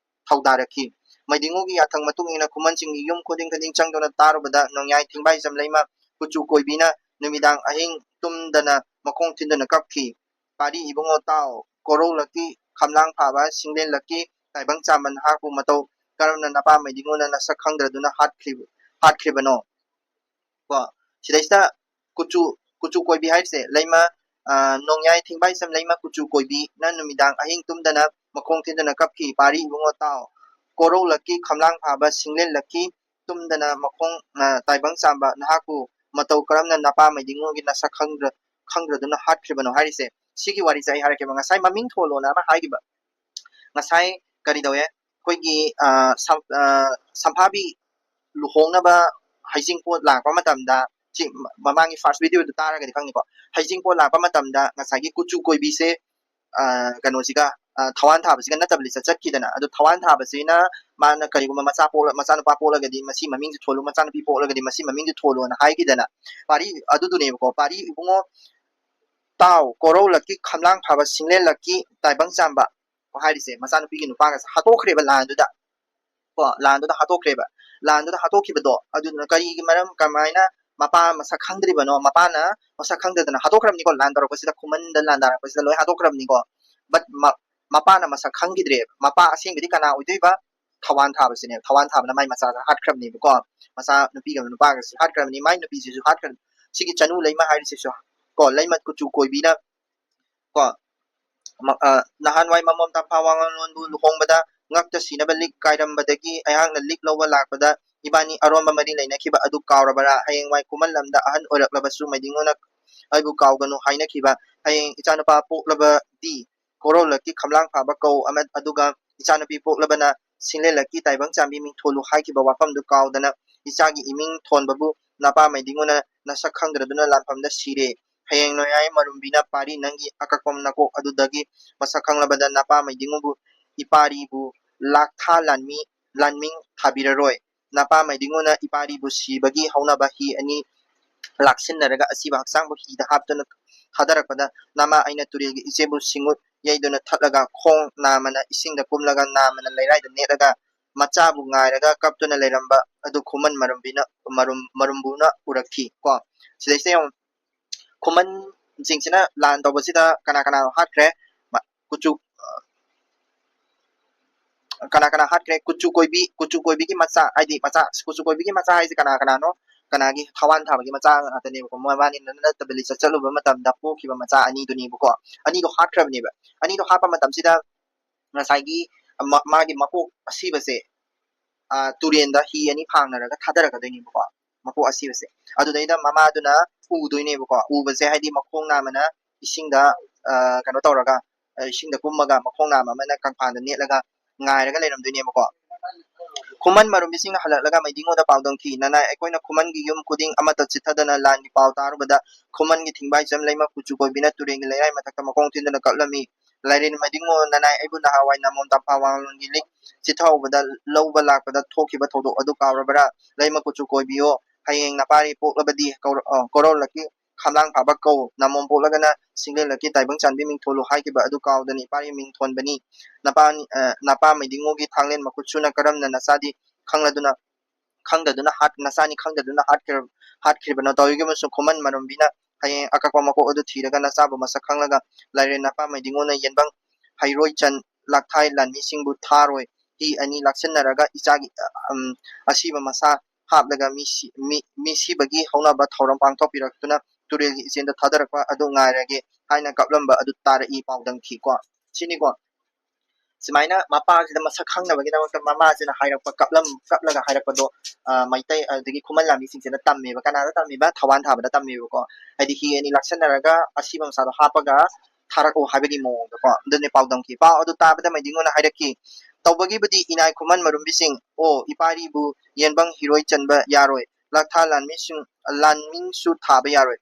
ꯊꯧꯗꯥꯔꯛꯈꯤ꯫ ꯃꯩꯗꯤꯡꯒꯨꯒꯤ ꯌꯥꯊꯪ ꯃꯇꯨꯡ ꯏꯟꯅ ꯈꯨꯃꯟꯁꯤꯡꯒꯤ ꯌꯨꯝ ꯈꯨꯗꯤꯡ ꯈꯨꯗꯤꯡ ꯆꯪꯗꯨꯅ ꯇꯥꯔꯨꯕꯗ ꯅꯣꯡꯌꯥꯏ ꯊꯤꯡꯕꯥꯏꯖꯝ ꯂꯩꯃ ꯀꯨꯆꯨ ꯀꯣꯏꯕꯤꯅ ꯅꯨꯃꯤꯗꯥꯡ ꯑꯍꯤꯡ ꯇꯨꯝꯗꯅ ꯃꯈꯣꯡ ꯊꯤꯟꯗꯨꯅ ꯀꯞꯈꯤ꯫ "ꯄꯥꯔꯤ ꯏꯕꯨꯡꯉꯣ ꯇꯥꯎ, ꯀꯣꯔꯧꯂꯛꯀꯤ ꯈꯝꯂꯥꯡ ꯐꯥꯕ ꯁꯤꯡꯂꯦꯟꯂꯛꯀꯤ ꯇꯥꯏꯕꯪ ꯆꯥꯝꯕ ꯅꯍꯥꯛꯄꯨ ꯃꯇꯧ ꯀꯔꯝꯅ ꯅꯄꯥ ꯃꯩꯗꯤꯡꯒꯨꯅ ꯅꯁꯛ ꯈꯪꯗ꯭ꯔꯗꯨꯅ ꯍꯥꯠꯈ꯭ꯔꯤ-, ꯍꯥꯠꯈ꯭ꯔꯤꯕꯅꯣ?" ꯀꯣ, ꯁꯤꯗꯩꯁꯤꯗ ꯀꯨꯆꯨ, ꯀꯨꯆꯨ ꯀꯣꯏꯕꯤ ꯍꯥꯏꯔꯤꯁꯦ ꯂꯩꯃ, ꯑ, ꯅꯣꯡꯌꯥꯏ ꯊꯤꯡꯕꯥꯏꯁꯝ ꯂꯩꯃ ꯀꯨꯆꯨ ꯀꯣꯏꯕꯤꯅ ꯅꯨꯃꯤꯗꯥꯡ ꯑꯍꯤꯡ ꯇꯨꯝꯗꯅ ꯃꯈꯣꯡ ꯊꯤꯟꯗꯨꯅ ꯀꯞꯈꯤ꯫ "ꯄꯥꯔꯤ ꯏꯕꯨꯡꯉꯣ ꯇꯥꯎ, ꯀꯣꯔꯧꯂꯛꯀꯤ ꯈꯝꯂꯥꯡ ꯐꯥꯕ ꯁꯤꯡꯂꯦꯟꯂꯛꯀꯤ ꯇꯨꯝꯗꯅ ꯃꯈꯣꯡ, ꯑ, ꯇꯥꯏꯕꯪ ꯆꯥꯝꯕ ꯅꯍꯥꯛꯄꯨ ꯃꯇꯧ ꯀꯔꯝꯅ ꯅꯄꯥ ꯃꯩꯗꯤꯡꯉꯨꯒꯤ ꯅꯁꯛ ꯈꯪꯗ꯭ꯔ-, ꯈꯪꯗ꯭ꯔꯗꯨꯅ ꯍꯥꯠꯈ꯭ꯔꯤꯕꯅꯣ?" ꯍꯥꯏꯔꯤꯁꯦ꯫ ꯁꯤꯒꯤ ꯋꯥꯔꯤꯁꯦ ꯑꯩ ꯍꯥꯏꯔꯛꯀꯦꯕ꯫ ꯉꯁꯥꯏ ꯃꯃꯤꯡ ꯊꯣꯜꯂꯣꯅ ꯑꯃ ꯍꯥꯏꯈꯤꯕ꯫ ꯉꯁꯥꯏ ꯀꯔꯤ ꯇꯧꯋꯦ? ꯑꯩꯈꯣꯏꯒꯤ, ꯑ, ꯁꯝ-, ꯑ, ꯁꯝꯐꯥꯕꯤ ꯂꯨꯍꯣꯡꯅꯕ ꯍꯩꯖꯤꯡꯄꯣꯠ ꯂꯥꯛꯄ ꯃꯇꯝꯗ, ꯁꯤ ꯃ-, ꯃꯃꯥꯡꯒꯤ first video ꯗꯨ ꯇꯥꯔꯒꯗꯤ ꯈꯪꯅꯤꯀꯣ꯫ ꯍꯩꯖꯤꯡꯄꯣꯠ ꯂꯥꯛꯄ ꯃꯇꯝꯗ ꯉꯁꯥꯏꯒꯤ ꯀꯨꯆꯨ ꯀꯣꯏꯕꯤꯁꯦ, ꯑ, ꯀꯩꯅꯣꯁꯤꯒ, ꯑ, ꯊꯋꯥꯟ ꯊꯥꯕꯁꯤꯒ ꯅꯠꯇꯕ ꯂꯤꯆꯠ ꯆꯠꯈꯤꯗꯅ꯫ ꯑꯗꯨ ꯊꯋꯥꯟ ꯊꯥꯕꯁꯤꯅ ꯃꯥꯅ ꯀꯔꯤꯒꯨꯝꯕ ꯃꯆꯥ ꯄꯣꯛꯂ-, ꯃꯆꯥꯅꯨꯄꯥ ꯄꯣꯛꯂꯒꯗꯤ ꯃꯁꯤ ꯃꯃꯤꯡꯁꯤ ꯊꯣꯜꯂꯨ, ꯃꯆꯥꯅꯨꯄꯤ ꯄꯣꯛꯂꯒꯗꯤ ꯃꯁꯤ ꯃꯃꯤꯡꯁꯤ ꯊꯣꯜꯂꯣꯅ ꯍꯥꯏꯈꯤꯗꯅ꯫ ꯄꯥꯔꯤ ꯑꯗꯨꯗꯨꯅꯦꯕꯀꯣ, "ꯄꯥꯔꯤ ꯏꯕꯨꯡꯉꯣ ꯇꯥꯎ, ꯀꯣꯔꯧꯂꯛꯀꯤ ꯈꯝꯂꯥꯡ ꯐꯥꯕ ꯁꯤꯡꯂꯦꯟꯂꯛꯀꯤ ꯇꯥꯏꯕꯪ ꯆꯥꯝꯕ" ꯍꯥꯏꯔꯤꯁꯦ꯫ ꯃꯆꯥꯅꯨꯄꯤꯒꯤ ꯅꯨꯄꯥꯒꯁꯦ ꯍꯥꯠꯇꯣꯛꯈ꯭ꯔꯦꯕ ꯂꯥꯟꯗꯨꯗ꯫ ꯀꯣ, ꯂꯥꯟꯗꯨꯗ ꯍꯥꯠꯇꯣꯛꯈ꯭ꯔꯦꯕ꯫ ꯂꯥꯟꯗꯨꯗ ꯍꯥꯠꯇꯣꯛꯈꯤꯕꯗꯣ, ꯑꯗꯨꯗꯨꯅ ꯀꯔꯤꯒꯤ ꯃꯔꯝ, ꯀꯃꯥꯏꯅ ꯃꯄꯥ ꯃꯁꯛ ꯈꯪꯗ꯭ꯔꯤꯕꯅꯣ? ꯃꯄꯥꯅ ꯃꯁꯛ ꯈꯪꯗꯗꯅ ꯍꯥꯠꯇꯣꯛꯈ꯭ꯔꯕꯅꯤꯀꯣ, ꯂꯥꯟ ꯇꯧꯔꯛꯄꯁꯤꯗ, ꯈꯨꯃꯟꯗ ꯂꯥꯟꯗꯥꯔꯛꯄꯁꯤꯗ ꯂꯣꯏ ꯍꯥꯠꯇꯣꯛꯈ꯭ꯔꯕꯅꯤꯀꯣ꯫ But ꯃ-, ꯃꯄꯥꯅ ꯃꯁꯛ ꯈꯪꯈꯤꯗ꯭ꯔꯦꯕ꯫ ꯃꯄꯥ ꯑꯁꯦꯡꯕꯗꯤ ꯀꯅꯥ ꯑꯣꯏꯗꯣꯏꯕ? ꯊꯋꯥꯟ ꯊꯥꯕꯁꯤꯅꯦꯕ꯫ ꯊꯋꯥꯟ ꯊꯥꯕꯅ ꯃꯥꯏ ꯃꯆꯥꯁꯦ ꯍꯥꯠꯈ꯭ꯔꯕꯅꯦꯕꯀꯣ꯫ ꯃꯆꯥ ꯅꯨꯄꯤꯒ ꯅꯨꯄꯥꯒꯁꯨ ꯍꯥꯠꯈ꯭ꯔꯕꯅꯤ, ꯃꯥꯏ ꯅꯨꯄꯤꯁꯤꯁꯨ ꯍꯥꯠꯈ꯭ꯔꯕꯅꯤ꯫ ꯁꯤꯒꯤ ꯆꯅꯨ ꯂꯩꯃ ꯍꯥꯏꯔꯤꯁꯤꯁꯨ ꯀꯣ, ꯂꯩꯃ ꯀꯨꯆꯨ ꯀꯣꯏꯕꯤꯅ ꯀꯣ, ꯃ-, ꯑ, ꯅꯍꯥꯟꯋꯥꯏ ꯃꯃꯣꯝ ꯇꯝꯐꯥ ꯋꯥꯉꯥꯡꯂꯣꯟꯕꯨ ꯂꯨꯍꯣꯡꯕꯗ ꯉꯛꯇ ꯁꯤꯅꯕ ꯂꯤꯛ ꯀꯥꯏꯔꯝꯕꯗꯒꯤ ꯑꯩꯍꯥꯛꯅ ꯂꯤꯛ ꯂꯧꯕ ꯂꯥꯛꯄꯗ ꯏꯕꯥꯅꯤ ꯑꯔꯣꯟꯕ ꯃꯔꯤ ꯂꯩꯅꯈꯤꯕ ꯑꯗꯨ ꯀꯥꯎꯔꯕꯔꯥ? ꯍꯌꯦꯡꯋꯥꯏ ꯈꯨꯃꯟ ꯂꯝꯗ ꯑꯍꯟ ꯑꯣꯏꯔꯛꯂꯕꯁꯨ ꯃꯩꯗꯤꯡꯉꯨꯅ ꯑꯩꯕꯨ ꯀꯥꯎꯒꯅꯨ ꯍꯥꯏꯅꯈꯤꯕ, ꯍꯌꯦꯡ ꯏꯆꯥꯅꯨꯄꯥ ꯄꯣꯛꯂꯕꯗꯤ ꯀꯣꯔꯧꯂꯛꯀꯤ ꯈꯝꯂꯥꯡ ꯐꯥꯕ ꯀꯧ ꯑꯃ-, ꯑꯗꯨꯒ ꯏꯆꯥꯅꯨꯄꯤ ꯄꯣꯛꯂꯕꯅ ꯁꯤꯡꯂꯦꯟꯂꯛꯀꯤ ꯇꯥꯏꯕꯪ ꯆꯥꯟꯕꯤ ꯃꯤꯡꯊꯣꯜꯂꯨ ꯍꯥꯏꯈꯤꯕ ꯋꯥꯐꯝꯗꯨ ꯀꯥꯎꯗꯅ ꯏꯆꯥꯒꯤ ꯏꯃꯤꯡ ꯊꯣꯟꯕꯕꯨ ꯅꯄꯥ ꯃꯩꯗꯤꯡꯉꯨꯅ ꯅꯁꯛ ꯈꯪꯗ꯭ꯔꯗꯨꯅ ꯂꯥꯟꯐꯝꯗ ꯁꯤꯔꯦ꯫ ꯍꯌꯦꯡ ꯅꯣꯌꯥꯏ ꯃꯔꯨꯝꯕꯤꯅ ꯄꯥꯔꯤ ꯅꯪꯒꯤ ꯑꯀꯛꯄ ꯅꯀꯣꯛ ꯑꯗꯨꯗꯒꯤ ꯃꯁꯛ ꯈꯪꯂꯕꯗ ꯅꯄꯥ ꯃꯩꯗꯤꯡꯉꯨꯕꯨ ꯏꯄꯥꯔꯤꯕꯨ ꯂꯥꯛꯊꯥ ꯂꯥꯟꯃꯤ, ꯂꯥꯟꯃꯤꯡ ꯊꯥꯕꯤꯔꯔꯣꯏ꯫ ꯅꯄꯥ ꯃꯩꯗꯤꯡꯉꯨꯅ ꯏꯄꯥꯔꯤꯕꯨ ꯁꯤꯕꯒꯤ ꯍꯧꯅꯕ ꯍꯤ ꯑꯅꯤ ꯂꯥꯛꯁꯤꯟꯅꯔꯒ ꯑꯁꯤꯕ ꯍꯛꯆꯥꯡꯕꯨ ꯍꯤꯗ ꯍꯥꯞꯇꯨꯅ ꯊꯥꯗꯔꯛꯄꯗ ꯅꯃꯥ ꯑꯩꯅ ꯇꯨꯔꯦꯜꯒꯤ ꯏꯆꯦꯕꯨ ꯁꯤꯡꯎꯠ ꯌꯩꯗꯨꯅ ꯊꯠꯂꯒ ꯈꯣꯡ ꯅꯥꯝꯃꯅ ꯏꯁꯤꯡꯗ ꯀꯨꯝꯂꯒ ꯅꯥꯝꯃꯅ ꯂꯩꯔꯥꯏꯗ ꯅꯦꯠꯂꯒ ꯃꯆꯥꯕꯨ ꯉꯥꯏꯔꯒ ꯀꯞꯇꯨꯅ ꯂꯩꯔꯝꯕ ꯑꯗꯨ ꯈꯨꯃꯟ ꯃꯔꯨꯝꯕꯤꯅ, ꯃꯔꯨꯝ-, ꯃꯔꯨꯝꯕꯨꯅ ꯎꯔꯛꯈꯤ ꯀꯣ꯫ ꯁꯤꯗꯩꯁꯤꯗ ꯌꯦꯡꯉꯨ, ꯈꯨꯃꯟꯁꯤꯡꯁꯤꯅ ꯂꯥꯟ ꯇꯧꯕꯁꯤꯗ ꯀꯅꯥ ꯀꯅꯥꯅꯣ ꯍꯥꯠꯈ꯭ꯔꯦ? ꯃ-, ꯀꯨꯆꯨ, ꯑ, ꯀꯅꯥ ꯀꯅꯥ ꯍꯥꯠꯈ꯭ꯔꯦ? ꯀꯨꯆꯨ ꯀꯣꯏꯕꯤ, ꯀꯨꯆꯨ ꯀꯣꯏꯕꯤꯒꯤ ꯃꯆꯥ, ꯍꯥꯏꯗꯤ ꯃꯆꯥ, ꯀꯨꯆꯨ ꯀꯣꯏꯕꯤꯒꯤ ꯃꯆꯥ ꯍꯥꯏꯁꯦ ꯀꯅꯥ ꯀꯅꯥꯅꯣ? ꯀꯅꯥꯒꯤ? ꯊꯋꯥꯟ ꯊꯥꯕꯒꯤ ꯃꯆꯥ ꯉꯥꯛꯇꯅꯦꯕꯀꯣ꯫ ꯃꯕꯥꯅꯤ ꯅꯠꯇꯕ ꯂꯤꯆꯠ ꯆꯠꯂꯨꯕ ꯃꯇꯝꯗ ꯄꯣꯛꯈꯤꯕ ꯃꯆꯥ ꯑꯅꯤꯗꯨꯅꯦꯕꯀꯣ꯫ ꯑꯅꯤꯗꯣ ꯍꯥꯠꯈ꯭ꯔꯕꯅꯦꯕ꯫ ꯑꯅꯤꯗꯣ ꯍꯥꯠꯄ ꯃꯇꯝꯁꯤꯗ ꯉꯁꯥꯏꯒꯤ ꯃ-, ꯃꯥꯒꯤ ꯃꯀꯣꯛ ꯑꯁꯤꯕꯁꯦ, ꯑ, ꯇꯨꯔꯦꯟꯗ ꯍꯤ ꯑꯅꯤ ꯐꯥꯡꯅꯔꯒ ꯊꯥꯗꯔꯛꯀꯗꯣꯏꯅꯦꯕꯀꯣ, ꯃꯀꯣꯛ ꯑꯁꯤꯕꯁꯦ꯫ ꯑꯗꯨꯗꯩꯗ ꯃꯃꯥꯗꯨꯅ ꯎꯗꯣꯏꯅꯦꯕꯀꯣ꯫ ꯎꯕꯁꯦ ꯍꯥꯏꯗꯤ ꯃꯈꯣꯡ ꯅꯥꯝꯃꯅ ꯏꯁꯤꯡꯗ, ꯑ, ꯀꯩꯅꯣ ꯇꯧꯔꯒ, ꯑ, ꯏꯁꯤꯡꯗ ꯀꯨꯝꯃꯒ ꯃꯈꯣꯡ ꯅꯥꯝꯃ ꯑꯃꯅ ꯀꯪꯐꯥꯟꯗ ꯅꯦꯠꯂꯒ ꯉꯥꯏꯔꯒ ꯂꯩꯔꯝꯗꯣꯏꯅꯦꯕꯀꯣ꯫ ꯈꯨꯃꯟ ꯃꯔꯨꯝꯕꯤꯁꯤꯡꯅ ꯍꯜꯂꯛꯂꯒ ꯃꯩꯗꯤꯡꯉꯣꯗ ꯄꯥꯎꯗꯝꯈꯤ, "ꯅꯅꯥꯏ ꯑꯩꯈꯣꯏꯅ ꯈꯨꯃꯟꯒꯤ ꯌꯨꯝ ꯈꯨꯗꯤꯡ ꯑꯃꯠꯇ ꯆꯤꯠꯊꯗꯅ ꯂꯥꯟꯒꯤ ꯄꯥꯎ ꯇꯥꯔꯨꯕꯗ ꯈꯨꯃꯟꯒꯤ ꯊꯤꯡꯕꯥꯏꯆꯝ ꯂꯩꯃ ꯀꯨꯆꯨ ꯀꯣꯏꯕꯤꯅ ꯇꯨꯔꯦꯟꯒꯤ ꯂꯩꯔꯥꯏ ꯃꯊꯛꯇ ꯃꯈꯣꯡ ꯊꯤꯟꯗꯨꯅ ꯀꯞꯂꯝꯃꯤ꯫ ꯂꯥꯏꯔꯦꯟ ꯃꯩꯗꯤꯡꯉꯣ, ꯅꯅꯥꯏ ꯑꯩꯕꯨ ꯅꯍꯥꯟꯋꯥꯏ ꯅꯥꯃꯣꯝ ꯇꯝꯐꯥ ꯋꯥꯡꯂꯣꯟꯒꯤ ꯂꯤꯛ ꯆꯤꯠꯊꯍꯧꯕꯗ ꯂꯧꯕ ꯂꯥꯛꯄꯗ ꯊꯣꯛꯈꯤꯕ ꯊꯧꯗꯣꯛ ꯑꯗꯨ ꯀꯥꯎꯔꯕ꯭ꯔꯥ? ꯂꯩꯃ ꯀꯨꯆꯨ ꯀꯣꯏꯕꯤꯌꯣ, ꯍꯌꯦꯡ ꯅꯄꯥꯔꯤ ꯄꯣꯛꯂꯕꯗꯤ ꯀꯧꯔ-, ꯑ, ꯀꯣꯔꯧꯂꯛꯀꯤ ꯈꯝꯂꯥꯡ ꯐꯥꯕ ꯀꯧ꯫ ꯅꯥꯃꯣꯝ ꯄꯣꯛꯂꯒꯅ ꯁꯤꯡꯂꯦꯟꯂꯛꯀꯤ ꯇꯥꯏꯕꯪ ꯆꯥꯟꯕꯤ ꯃꯤꯡꯊꯣꯜꯂꯨ ꯍꯥꯏꯈꯤꯕ ꯑꯗꯨ ꯀꯥꯎꯗꯅ ꯏꯄꯥꯔꯤ ꯃꯤꯡ ꯊꯣꯟꯕꯅꯤ꯫ ꯅꯄꯥꯅꯤ, ꯑ, ꯅꯄꯥ ꯃꯩꯗꯤꯡꯉꯣꯒꯤ ꯊꯥꯡꯂꯦꯟ ꯃꯈꯨꯠ ꯁꯨꯅ ꯀꯔꯝꯅ ꯅꯆꯥꯗꯤ ꯈꯪꯂꯗꯨꯅ, ꯈꯪꯗꯗꯨꯅ ꯍꯥꯠ-, ꯅꯆꯥꯅꯤ ꯈꯪꯗꯗꯨꯅ ꯍꯥꯠꯈ꯭ꯔ-, ꯍꯥꯠꯈ꯭ꯔꯤꯕꯅꯣ?" ꯇꯧꯏꯒꯨꯝꯕꯁꯨꯡ ꯈꯨꯃꯟ ꯃꯔꯨꯝꯕꯤꯅ ꯍꯌꯦꯡ ꯑꯀꯛꯄ ꯃꯀꯣꯛ ꯑꯗꯨ ꯊꯤꯔꯒ ꯅꯆꯥꯕꯨ ꯃꯁꯛ ꯈꯪꯂꯒ ꯂꯥꯏꯔꯦꯟ ꯅꯄꯥ ꯃꯩꯗꯤꯡꯉꯣꯅ ꯌꯦꯟꯕꯪ ꯍꯩꯔꯣꯏ ꯆꯟ ꯂꯥꯛꯊꯥꯏ ꯂꯥꯟꯃꯤꯁꯤꯡꯕꯨ ꯊꯥꯔꯣꯏ꯫ ꯍꯤ ꯑꯅꯤ ꯂꯥꯛꯁꯤꯟꯅꯔꯒ ꯏꯆꯥꯒꯤ, ꯑ, ꯑꯝ, ꯑꯁꯤꯕ ꯃꯁꯥ ꯍꯥꯞꯂꯒ ꯃꯤ ꯁꯤ-, ꯃꯤ, ꯃꯤ ꯁꯤꯕꯒꯤ ꯍꯧꯅꯕ ꯊꯧꯔꯝ ꯄꯥꯡꯊꯣꯛꯄꯤꯔꯛꯇꯨꯅ ꯇꯨꯔꯦꯜꯒꯤ ꯏꯆꯦꯜꯗ ꯊꯥꯗꯔꯛꯄ ꯑꯗꯨ ꯉꯥꯏꯔꯒꯦ ꯍꯥꯏꯅ ꯀꯞꯂꯝꯕ ꯑꯗꯨ ꯇꯥꯔꯛꯏ ꯄꯥꯎꯗꯝꯈꯤꯀꯣ꯫ ꯁꯤꯅꯤꯀꯣ꯫ ꯁꯨꯃꯥꯏꯅ ꯃꯄꯥꯁꯤꯗ ꯃꯁꯛ ꯈꯪꯅꯕꯒꯤꯗꯃꯛꯇ ꯃꯃꯥꯁꯤꯅ ꯍꯥꯏꯔꯛꯄ, ꯀꯞꯂꯝ ꯀꯞꯂꯒ ꯍꯥꯏꯔꯛꯄꯗꯣ, ꯑ, ꯃꯩꯇꯩ ꯑꯗꯒꯤ ꯈꯨꯃꯟ ꯂꯥꯟꯃꯤꯁꯤꯡꯁꯤꯅ ꯇꯝꯃꯦꯕ꯫ ꯀꯅꯥꯗ ꯇꯝꯃꯤꯕ? ꯊꯋꯥꯟ ꯊꯥꯕꯗ ꯇꯝꯃꯦꯕꯀꯣ꯫ ꯍꯥꯏꯗꯤ ꯍꯤ ꯑꯅꯤ ꯂꯥꯛꯁꯟꯅꯔꯒ ꯑꯁꯤꯕ ꯃꯆꯥꯗꯣ ꯍꯥꯞꯄꯒ ꯊꯥꯔꯛꯑꯣ ꯍꯥꯏꯕꯒꯤ ꯃꯑꯣꯡꯗꯀꯣ꯫ ꯑꯗꯨꯅꯦ ꯄꯥꯎꯗꯝꯈꯤ꯫ ꯄꯥꯎ ꯑꯗꯨ ꯇꯥꯕꯗ ꯃꯩꯗꯤꯡꯉꯨꯅ ꯍꯥꯏꯔꯛꯈꯤ, "ꯇꯧꯕꯒꯤꯕꯨꯗꯤ ꯏꯅꯥꯏ ꯈꯨꯃꯟ ꯃꯔꯨꯝꯕꯤꯁꯤꯡ, ꯑꯣ ꯏꯄꯥꯔꯤꯕꯨ ꯌꯦꯟꯕꯪ ꯍꯤꯔꯣꯏ ꯆꯟꯕ ꯌꯥꯔꯣꯏ, ꯂꯥꯛꯊꯥ ꯂꯥꯟꯃꯤꯁꯤꯡ, ꯂꯥꯟꯃꯤꯡꯁꯨ ꯊꯥꯕ ꯌꯥꯔꯣꯏ,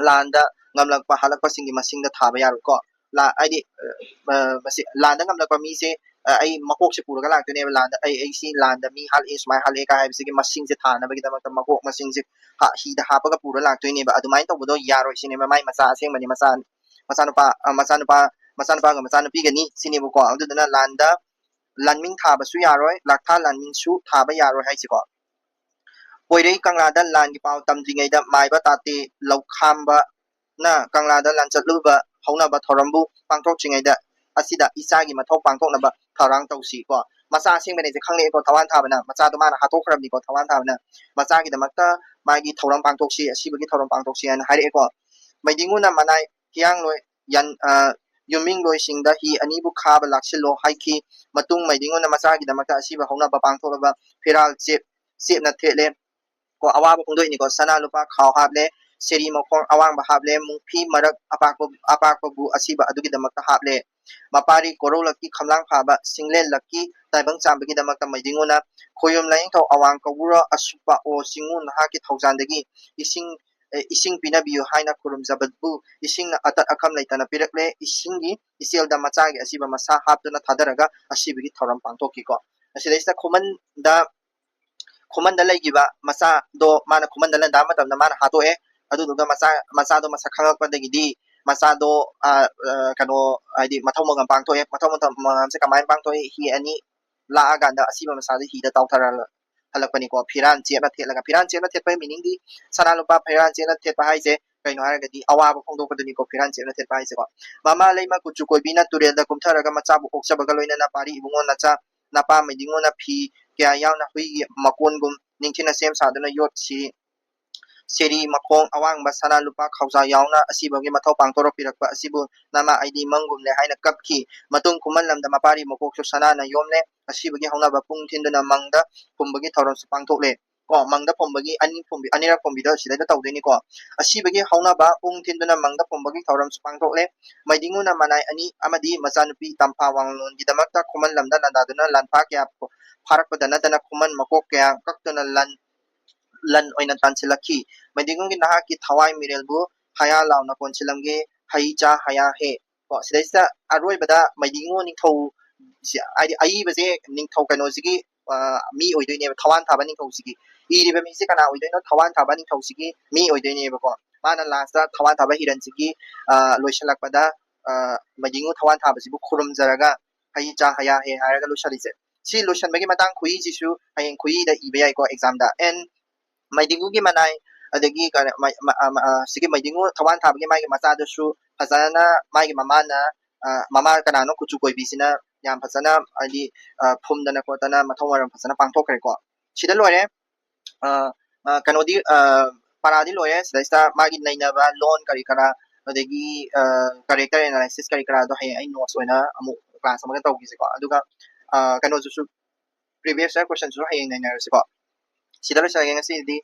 ꯂꯥꯟꯗ ꯉꯝꯂꯛꯄ ꯍꯜꯂꯛꯄꯁꯤꯡꯒꯤ ꯃꯁꯤꯡꯗ ꯊꯥꯕ ꯌꯥꯔꯣꯏꯀꯣ꯫ ꯂꯥ-, ꯍꯥꯏꯗꯤ, ꯑ, ꯃꯁꯤ ꯂꯥꯟꯗ ꯉꯝꯂꯛꯄ ꯃꯤꯁꯦ, ꯑ, ꯑꯩ ꯃꯀꯣꯛꯁꯦ ꯄꯨꯔꯒ ꯂꯥꯛꯇꯣꯏꯅꯦꯕ꯫ ꯂꯥꯟꯗ ꯑꯩ, ꯑꯩ ꯁꯤ ꯂꯥꯟꯗ ꯃꯤ ꯍꯥꯠꯂꯛꯑꯦ, ꯁꯨꯃꯥꯏꯅ ꯍꯥꯠꯂꯛꯑꯦ ꯀꯥꯏ ꯍꯥꯏꯕꯁꯤꯒꯤ ꯃꯁꯤꯡꯁꯦ ꯊꯥꯅꯕꯒꯤꯗꯃꯛꯇ ꯃꯀꯣꯛ ꯃꯁꯤꯡꯁꯦ ꯍꯥ-, ꯍꯤꯗ ꯍꯥꯞꯄꯒ ꯄꯨꯔ ꯂꯥꯛꯇꯣꯏꯅꯦꯕ꯫ ꯑꯗꯨꯃꯥꯏꯅ ꯇꯧꯕꯗꯣ ꯌꯥꯔꯣꯏ ꯁꯤꯅꯦꯕ꯫ ꯃꯥꯏ ꯃꯆꯥ ꯑꯁꯦꯡꯕꯅꯤ, ꯃꯆꯥ, ꯃꯆꯥꯅꯨꯄꯥ, ꯑ, ꯃꯆꯥꯅꯨꯄꯥ, ꯃꯆꯥꯅꯨꯄꯥꯒ ꯃꯆꯥꯅꯨꯄꯤꯒꯅꯤ ꯁꯤꯅꯦꯕꯀꯣ꯫ ꯑꯗꯨꯗꯨꯅ ꯂꯥꯟꯗ ꯂꯥꯟꯃꯤꯡ ꯊꯥꯕꯁꯨ ꯌꯥꯔꯣꯏ, ꯂꯥꯛꯊꯥ ꯂꯥꯟꯃꯤꯡꯁꯨ ꯊꯥꯕ ꯌꯥꯔꯣꯏ ꯍꯥꯏꯁꯤꯀꯣ꯫ ꯄꯣꯏꯔꯩ ꯀꯪꯂꯥꯗ ꯂꯥꯟꯒꯤ ꯄꯥꯎ ꯇꯝꯗ꯭ꯔꯤꯉꯩꯗ ꯃꯥꯏꯕ ꯇꯥꯇꯦ ꯂꯧꯈꯥꯝꯕꯅ ꯀꯪꯂꯥꯗ ꯂꯥꯟꯆꯠꯂꯨꯕ ꯍꯧꯅꯕ ꯊꯧꯔꯝꯕꯨ ꯄꯥꯡꯊꯣꯛꯇ꯭ꯔꯤꯉꯩꯗ ꯑꯁꯤꯗ ꯏꯆꯥꯒꯤ ꯃꯊꯧ ꯄꯥꯡꯊꯣꯛꯅꯕ ꯊꯧꯔꯥꯡ ꯇꯧꯁꯤ ꯀꯣ꯫ ꯃꯆꯥ ꯑꯁꯦꯡꯕꯅꯦꯁꯦ ꯈꯪꯂꯛꯑꯦꯀꯣ ꯊꯋꯥꯟ ꯊꯥꯕꯅ꯫ ꯃꯆꯥꯗꯣ ꯃꯥꯅ ꯍꯥꯠꯇꯣꯛꯈ꯭ꯔꯕꯅꯤꯀꯣ ꯊꯋꯥꯟ ꯊꯥꯕꯅ꯫ ꯃꯆꯥꯒꯤꯗꯃꯛꯇ ꯃꯥꯒꯤ ꯊꯧꯔꯝ ꯄꯥꯡꯊꯣꯛꯁꯤ, ꯑꯁꯤꯕꯒꯤ ꯊꯧꯔꯝ ꯄꯥꯡꯊꯣꯛꯁꯤ ꯍꯥꯏꯅ ꯍꯥꯏꯔꯛꯑꯦꯀꯣ꯫ ꯃꯩꯗꯤꯡꯉꯨꯅ ꯃꯅꯥꯏ ꯍꯤꯌꯥꯡꯂꯣꯏ ꯌꯥꯟ-, ꯑ, ꯌꯨꯝꯃꯤꯡꯂꯣꯏꯁꯤꯡꯗ ꯍꯤ ꯑꯅꯤꯕꯨ ꯈꯥꯕ ꯂꯥꯛꯁꯤꯜꯂꯣ ꯍꯥꯏꯈꯤ꯫ ꯃꯇꯨꯡ ꯃꯩꯗꯤꯡꯉꯨꯅ ꯃꯆꯥꯒꯤꯗꯃꯛꯇ ꯑꯁꯤꯕ ꯍꯧꯅꯕ ꯄꯥꯡꯊꯣꯛꯂꯕ ꯐꯤꯔꯥꯜ ꯆꯦꯞ-, ꯆꯦꯞꯅ ꯊꯦꯠꯂꯦ꯫ ꯀꯣ, ꯑꯋꯥꯕ ꯐꯣꯡꯗꯣꯛꯏꯅꯤꯀꯣ꯫ ꯁꯅꯥ ꯂꯨꯄꯥ ꯈꯥꯎ ꯍꯥꯞꯂꯦ, ꯁꯦꯔꯤ ꯃꯈꯣꯡ ꯑꯋꯥꯡꯕ ꯍꯥꯞꯂꯦ, ꯃꯨꯡꯐꯤ ꯃꯔꯛ ꯑꯄꯥꯛꯄ, ꯑꯄꯥꯛꯄꯕꯨ ꯑꯁꯤꯕ ꯑꯗꯨꯒꯤꯗꯃꯛꯇ ꯍꯥꯞꯂꯦ꯫ ꯃꯄꯥꯔꯤ ꯀꯣꯔꯧꯂꯛꯀꯤ ꯈꯝꯂꯥꯡ ꯐꯥꯕ ꯁꯤꯡꯂꯦꯟꯂꯛꯀꯤ ꯇꯥꯏꯕꯪ ꯆꯥꯝꯕꯒꯤꯗꯃꯛꯇ ꯃꯩꯗꯤꯡꯉꯨꯅ ꯈꯣꯌꯨꯝ ꯂꯥꯏꯅꯤꯡꯊꯧ ꯑꯋꯥꯡ ꯀꯧꯕꯨꯔ ꯑꯁꯨꯞꯄ ꯑꯣ ꯆꯤꯡꯉꯨ ꯅꯍꯥꯛꯀꯤ ꯊꯧꯖꯥꯟꯗꯒꯤ ꯏꯁꯤꯡ, ꯑꯦ, ꯏꯁꯤꯡ ꯄꯤꯅꯕꯤꯌꯨ ꯍꯥꯏꯅ ꯈꯨꯔꯨꯝꯖꯕꯕꯨ ꯏꯁꯤꯡꯅ ꯑꯇꯠ ꯑꯈꯝ ꯂꯩꯇꯅ ꯄꯤꯔꯛꯂꯦ꯫ ꯏꯁꯤꯡꯒꯤ ꯏꯆꯦꯜꯗ ꯃꯆꯥꯒꯤ ꯑꯁꯤꯕ ꯃꯁꯥ ꯍꯥꯞꯇꯨꯅ ꯊꯥꯗꯔꯒ ꯑꯁꯤꯕꯒꯤ ꯊꯧꯔꯝ ꯄꯥꯡꯊꯣꯛꯈꯤꯀꯣ꯫ ꯑꯁꯤꯗꯩꯁꯤꯗ ꯈꯨꯃꯟꯗ, ꯈꯨꯃꯟꯗ ꯂꯩꯈꯤꯕ ꯃꯆꯥꯗꯣ ꯃꯥꯅ ꯈꯨꯃꯟꯗ ꯂꯥꯟꯗꯥꯕ ꯃꯇꯝꯗ ꯃꯥꯅ ꯍꯥꯠꯇꯣꯛꯑꯦ꯫ ꯑꯗꯨꯗꯨꯒ ꯃꯆꯥ, ꯃꯆꯥꯗꯣ ꯃꯁꯛ ꯈꯪꯉꯛꯄꯗꯒꯤꯗꯤ ꯃꯆꯥꯗꯣ, ꯑ, ꯑ, ꯀꯩꯅꯣ, ꯍꯥꯏꯗꯤ ꯃꯊꯧ ꯃꯉꯝ ꯄꯥꯡꯊꯣꯛꯑꯦ꯫ ꯃꯊꯧ ꯃꯉꯝ-, ꯃꯉꯝꯁꯦ ꯀꯃꯥꯏꯅ ꯄꯥꯡꯊꯣꯛꯏ? ꯍꯤ ꯑꯅꯤ ꯂꯥꯛꯑꯀꯥꯟꯗ ꯑꯁꯤꯕ ꯃꯆꯥꯗꯣ ꯍꯤꯗ ꯇꯥꯎꯊꯔ ꯍꯜꯂꯛꯄꯅꯤꯀꯣ꯫ ꯐꯤꯔꯥꯟ ꯆꯦꯞꯅ ꯊꯦꯠꯂꯒ, ꯐꯤꯔꯥꯟ ꯆꯦꯞꯅ ꯊꯦꯠꯄꯒꯤ meaning ꯗꯤ ꯁꯅꯥ ꯂꯨꯄꯥ ꯐꯤꯔꯥꯟ ꯆꯦꯞꯅ ꯊꯦꯠꯄ ꯍꯥꯏꯁꯦ ꯀꯩꯅꯣ ꯍꯥꯏꯔꯒꯗꯤ ꯑꯋꯥꯕ ꯐꯣꯡꯗꯣꯛꯄꯗꯨꯅꯤꯀꯣ ꯐꯤꯔꯥꯟ ꯆꯦꯞꯅ ꯊꯦꯠꯄ ꯍꯥꯏꯁꯦꯀꯣ꯫ ꯃꯃꯥ ꯂꯩꯃ ꯀꯨꯆꯨ ꯀꯣꯏꯕꯤꯅ ꯇꯨꯔꯦꯜꯗ ꯀꯨꯝꯊꯔꯒ ꯃꯆꯥꯕꯨ ꯑꯣꯛꯆꯕꯒ ꯂꯣꯏꯅꯅ ꯄꯥꯔꯤ ꯏꯕꯨꯡꯉꯣ ꯅꯆꯥ ꯅꯄꯥ ꯃꯩꯗꯤꯡꯉꯣꯅ ꯐꯤ ꯀꯌꯥ ꯌꯥꯎꯅ ꯍꯨꯏꯒꯤ ꯃꯀꯣꯟꯒꯨꯝ ꯅꯤꯡꯊꯤꯅ ꯁꯦꯝ ꯁꯥꯗꯨꯅ ꯌꯣꯠꯁꯤ ꯁꯦꯔꯤ ꯃꯈꯣꯡ ꯑꯋꯥꯡꯕ ꯁꯅꯥ ꯂꯨꯄꯥ ꯈꯧꯖꯥ ꯌꯥꯎꯅ ꯑꯁꯤꯕꯒꯤ ꯃꯊꯧ ꯄꯥꯡꯊꯣꯔꯛꯄꯤꯔꯛꯄ ꯑꯁꯤꯕꯨ ꯅꯃꯥ ꯑꯩꯗꯤ ꯃꯪꯒꯨꯝꯂꯦ ꯍꯥꯏꯅ ꯀꯞꯈꯤ꯫ ꯃꯇꯨꯡ ꯈꯨꯃꯟ ꯂꯝꯗ ꯃꯄꯥꯔꯤ ꯃꯀꯣꯛꯁꯨ ꯁꯅꯥꯅ ꯌꯣꯝꯂꯦ꯫ ꯑꯁꯤꯕꯒꯤ ꯍꯧꯅꯕ ꯄꯨꯡ ꯊꯤꯟꯗꯨꯅ ꯃꯪꯗ ꯐꯨꯝꯕꯒꯤ ꯊꯧꯔꯝꯁꯨ ꯄꯥꯡꯊꯣꯛꯂꯦ꯫ ꯀꯣ, ꯃꯪꯗ ꯐꯨꯝꯕꯒꯤ ꯑꯅꯤ ꯐꯨꯝꯕꯤ-, ꯑꯅꯤꯔꯛ ꯐꯨꯝꯕꯤꯗꯣ ꯁꯤꯗꯩꯗ ꯇꯧꯗꯣꯏꯅꯤꯀꯣ꯫ ꯑꯁꯤꯕꯒꯤ ꯍꯧꯅꯕ ꯄꯨꯡ ꯊꯤꯟꯗꯨꯅ ꯃꯪꯗ ꯐꯨꯝꯕꯒꯤ ꯊꯧꯔꯝꯁꯨ ꯄꯥꯡꯊꯣꯛꯂꯦ꯫ ꯃꯩꯗꯤꯡꯉꯨꯅ ꯃꯅꯥꯏ ꯑꯅꯤ ꯑꯃꯗꯤ ꯃꯆꯥꯅꯨꯄꯤ ꯇꯝꯐꯥ ꯋꯥꯡꯂꯣꯟꯒꯤꯗꯃꯛꯇ ꯈꯨꯃꯟ ꯂꯝꯗ ꯂꯥꯟꯗꯥꯗꯨꯅ ꯂꯥꯟꯐꯥ ꯀꯌꯥ ꯐꯥꯔꯛꯄꯗ ꯅꯠꯇꯅ ꯈꯨꯃꯟ ꯃꯀꯣꯛ ꯀꯌꯥ ꯀꯛꯇꯨꯅ ꯂꯟ, ꯂꯟ ꯑꯣꯏꯅ ꯇꯥꯟꯁꯤꯜꯂꯛꯈꯤ꯫ ꯃꯩꯗꯤꯡꯉꯨꯒꯤ ꯅꯍꯥꯛꯀꯤ ꯊꯋꯥꯏ ꯃꯤꯔꯦꯜꯕꯨ ꯍꯌꯥ ꯂꯥꯎꯅ ꯀꯣꯟꯁꯤꯜꯂꯝꯒꯦ, ꯍꯩ ꯆꯥ ꯍꯌꯥ ꯍꯦ꯫ ꯀꯣ, ꯁꯤꯗꯩꯁꯤꯗ ꯑꯔꯣꯏꯕꯗ ꯃꯩꯗꯤꯡꯉꯨ ꯅꯤꯡꯊꯧ ꯁꯤ-, ꯍꯥꯏꯗꯤ ꯑꯏꯕꯁꯦ ꯅꯤꯡꯊꯧ ꯀꯩꯅꯣꯁꯤꯒꯤ, ꯑ, ꯃꯤ ꯑꯣꯏꯗꯣꯏꯅꯦꯕ, ꯊꯋꯥꯟ ꯊꯥꯕ ꯅꯤꯡꯊꯧꯁꯤꯒꯤ꯫ ꯏꯔꯤꯕ ꯃꯤꯁꯦ ꯀꯅꯥ ꯑꯣꯏꯗꯣꯏꯅꯣ? ꯊꯋꯥꯟ ꯊꯥꯕ ꯅꯤꯡꯊꯧꯁꯤꯒꯤ ꯃꯤ ꯑꯣꯏꯗꯣꯏꯅꯦꯕꯀꯣ꯫ ꯃꯥꯅ ꯂꯥꯁꯇ ꯊꯋꯥꯟ ꯊꯥꯕ ꯍꯤꯔꯟꯁꯤꯒꯤ, ꯑ, ꯂꯣꯏꯁꯤꯜꯂꯛꯄꯗ, ꯑ, ꯃꯩꯗꯤꯡꯉꯨ ꯊꯋꯥꯟ ꯊꯥꯕꯁꯤꯕꯨ ꯈꯨꯔꯨꯝꯖꯔꯒ ꯍꯩ ꯆꯥ ꯍꯌꯥ ꯍꯦ ꯍꯥꯏꯔꯒ ꯂꯣꯏꯁꯤꯜꯂꯤꯁꯦ꯫ ꯁꯤ ꯂꯣꯏꯁꯤꯟꯕꯒꯤ ꯃꯇꯥꯡ ꯈꯨꯏꯁꯤꯁꯨ ꯍꯌꯦꯡ ꯈꯨꯏꯗ ꯏꯕ ꯌꯥꯏꯀꯣ ꯑꯦꯛꯖꯥꯝꯗ꯫ ꯑꯦꯟ ꯃꯩꯗꯤꯡꯉꯨꯒꯤ ꯃꯅꯥꯏ, ꯑꯗꯒꯤ ꯀꯩꯅꯣ, ꯃ-, ꯃ-, ꯑ, ꯃ-, ꯑ, ꯁꯤꯒꯤ ꯃꯩꯗꯤꯡꯉꯨ ꯊꯋꯥꯟ ꯊꯥꯕꯒꯤ ꯃꯥꯒꯤ ꯃꯆꯥꯗꯨꯁꯨ ꯐꯖꯅ ꯃꯥꯒꯤ ꯃꯃꯥꯅ, ꯑ, ꯃꯃꯥ ꯀꯅꯥꯅꯣ ꯀꯨꯆꯨ ꯀꯣꯏꯕꯤꯁꯤꯅ ꯌꯥꯝ ꯐꯖꯅ ꯍꯥꯏꯗꯤ, ꯑ, ꯐꯨꯝꯗꯅ ꯈꯣꯠꯇꯅ ꯃꯊꯧ ꯃꯔꯝ ꯐꯖꯅ ꯄꯥꯡꯊꯣꯛꯈ꯭ꯔꯦꯀꯣ꯫ ꯁꯤꯗ ꯂꯣꯏꯔꯦ꯫ ꯑ, ꯑ, ꯀꯩꯅꯣꯗꯤ, ꯑ, ꯄꯔꯥꯗꯤ ꯂꯣꯏꯔꯦ꯫ ꯁꯤꯗꯩꯁꯤꯗ ꯃꯥꯒꯤ ꯅꯩꯅꯕ ꯂꯣꯟ ꯀꯔꯤ ꯀꯔꯥ, ꯑꯗꯒꯤ, ꯑ, character analysis ꯀꯔꯤ ꯀꯔꯥꯗꯣ ꯍꯌꯦꯡ ꯑꯩ notes ꯑꯣꯏꯅ ꯑꯃꯨꯛ class ꯑꯃꯒ ꯇꯧꯈꯤꯁꯦꯀꯣ꯫ ꯑꯗꯨꯒ, ꯑ, ꯀꯩꯅꯣꯗꯨꯁꯨ, previous year questionꯁꯨ ꯍꯌꯦꯡ ꯅꯩꯅꯔꯁꯤꯀꯣ꯫ ꯁꯤꯗ ꯂꯣꯏꯁꯤꯜꯂꯒꯦ ꯉꯁꯤꯗꯤ꯫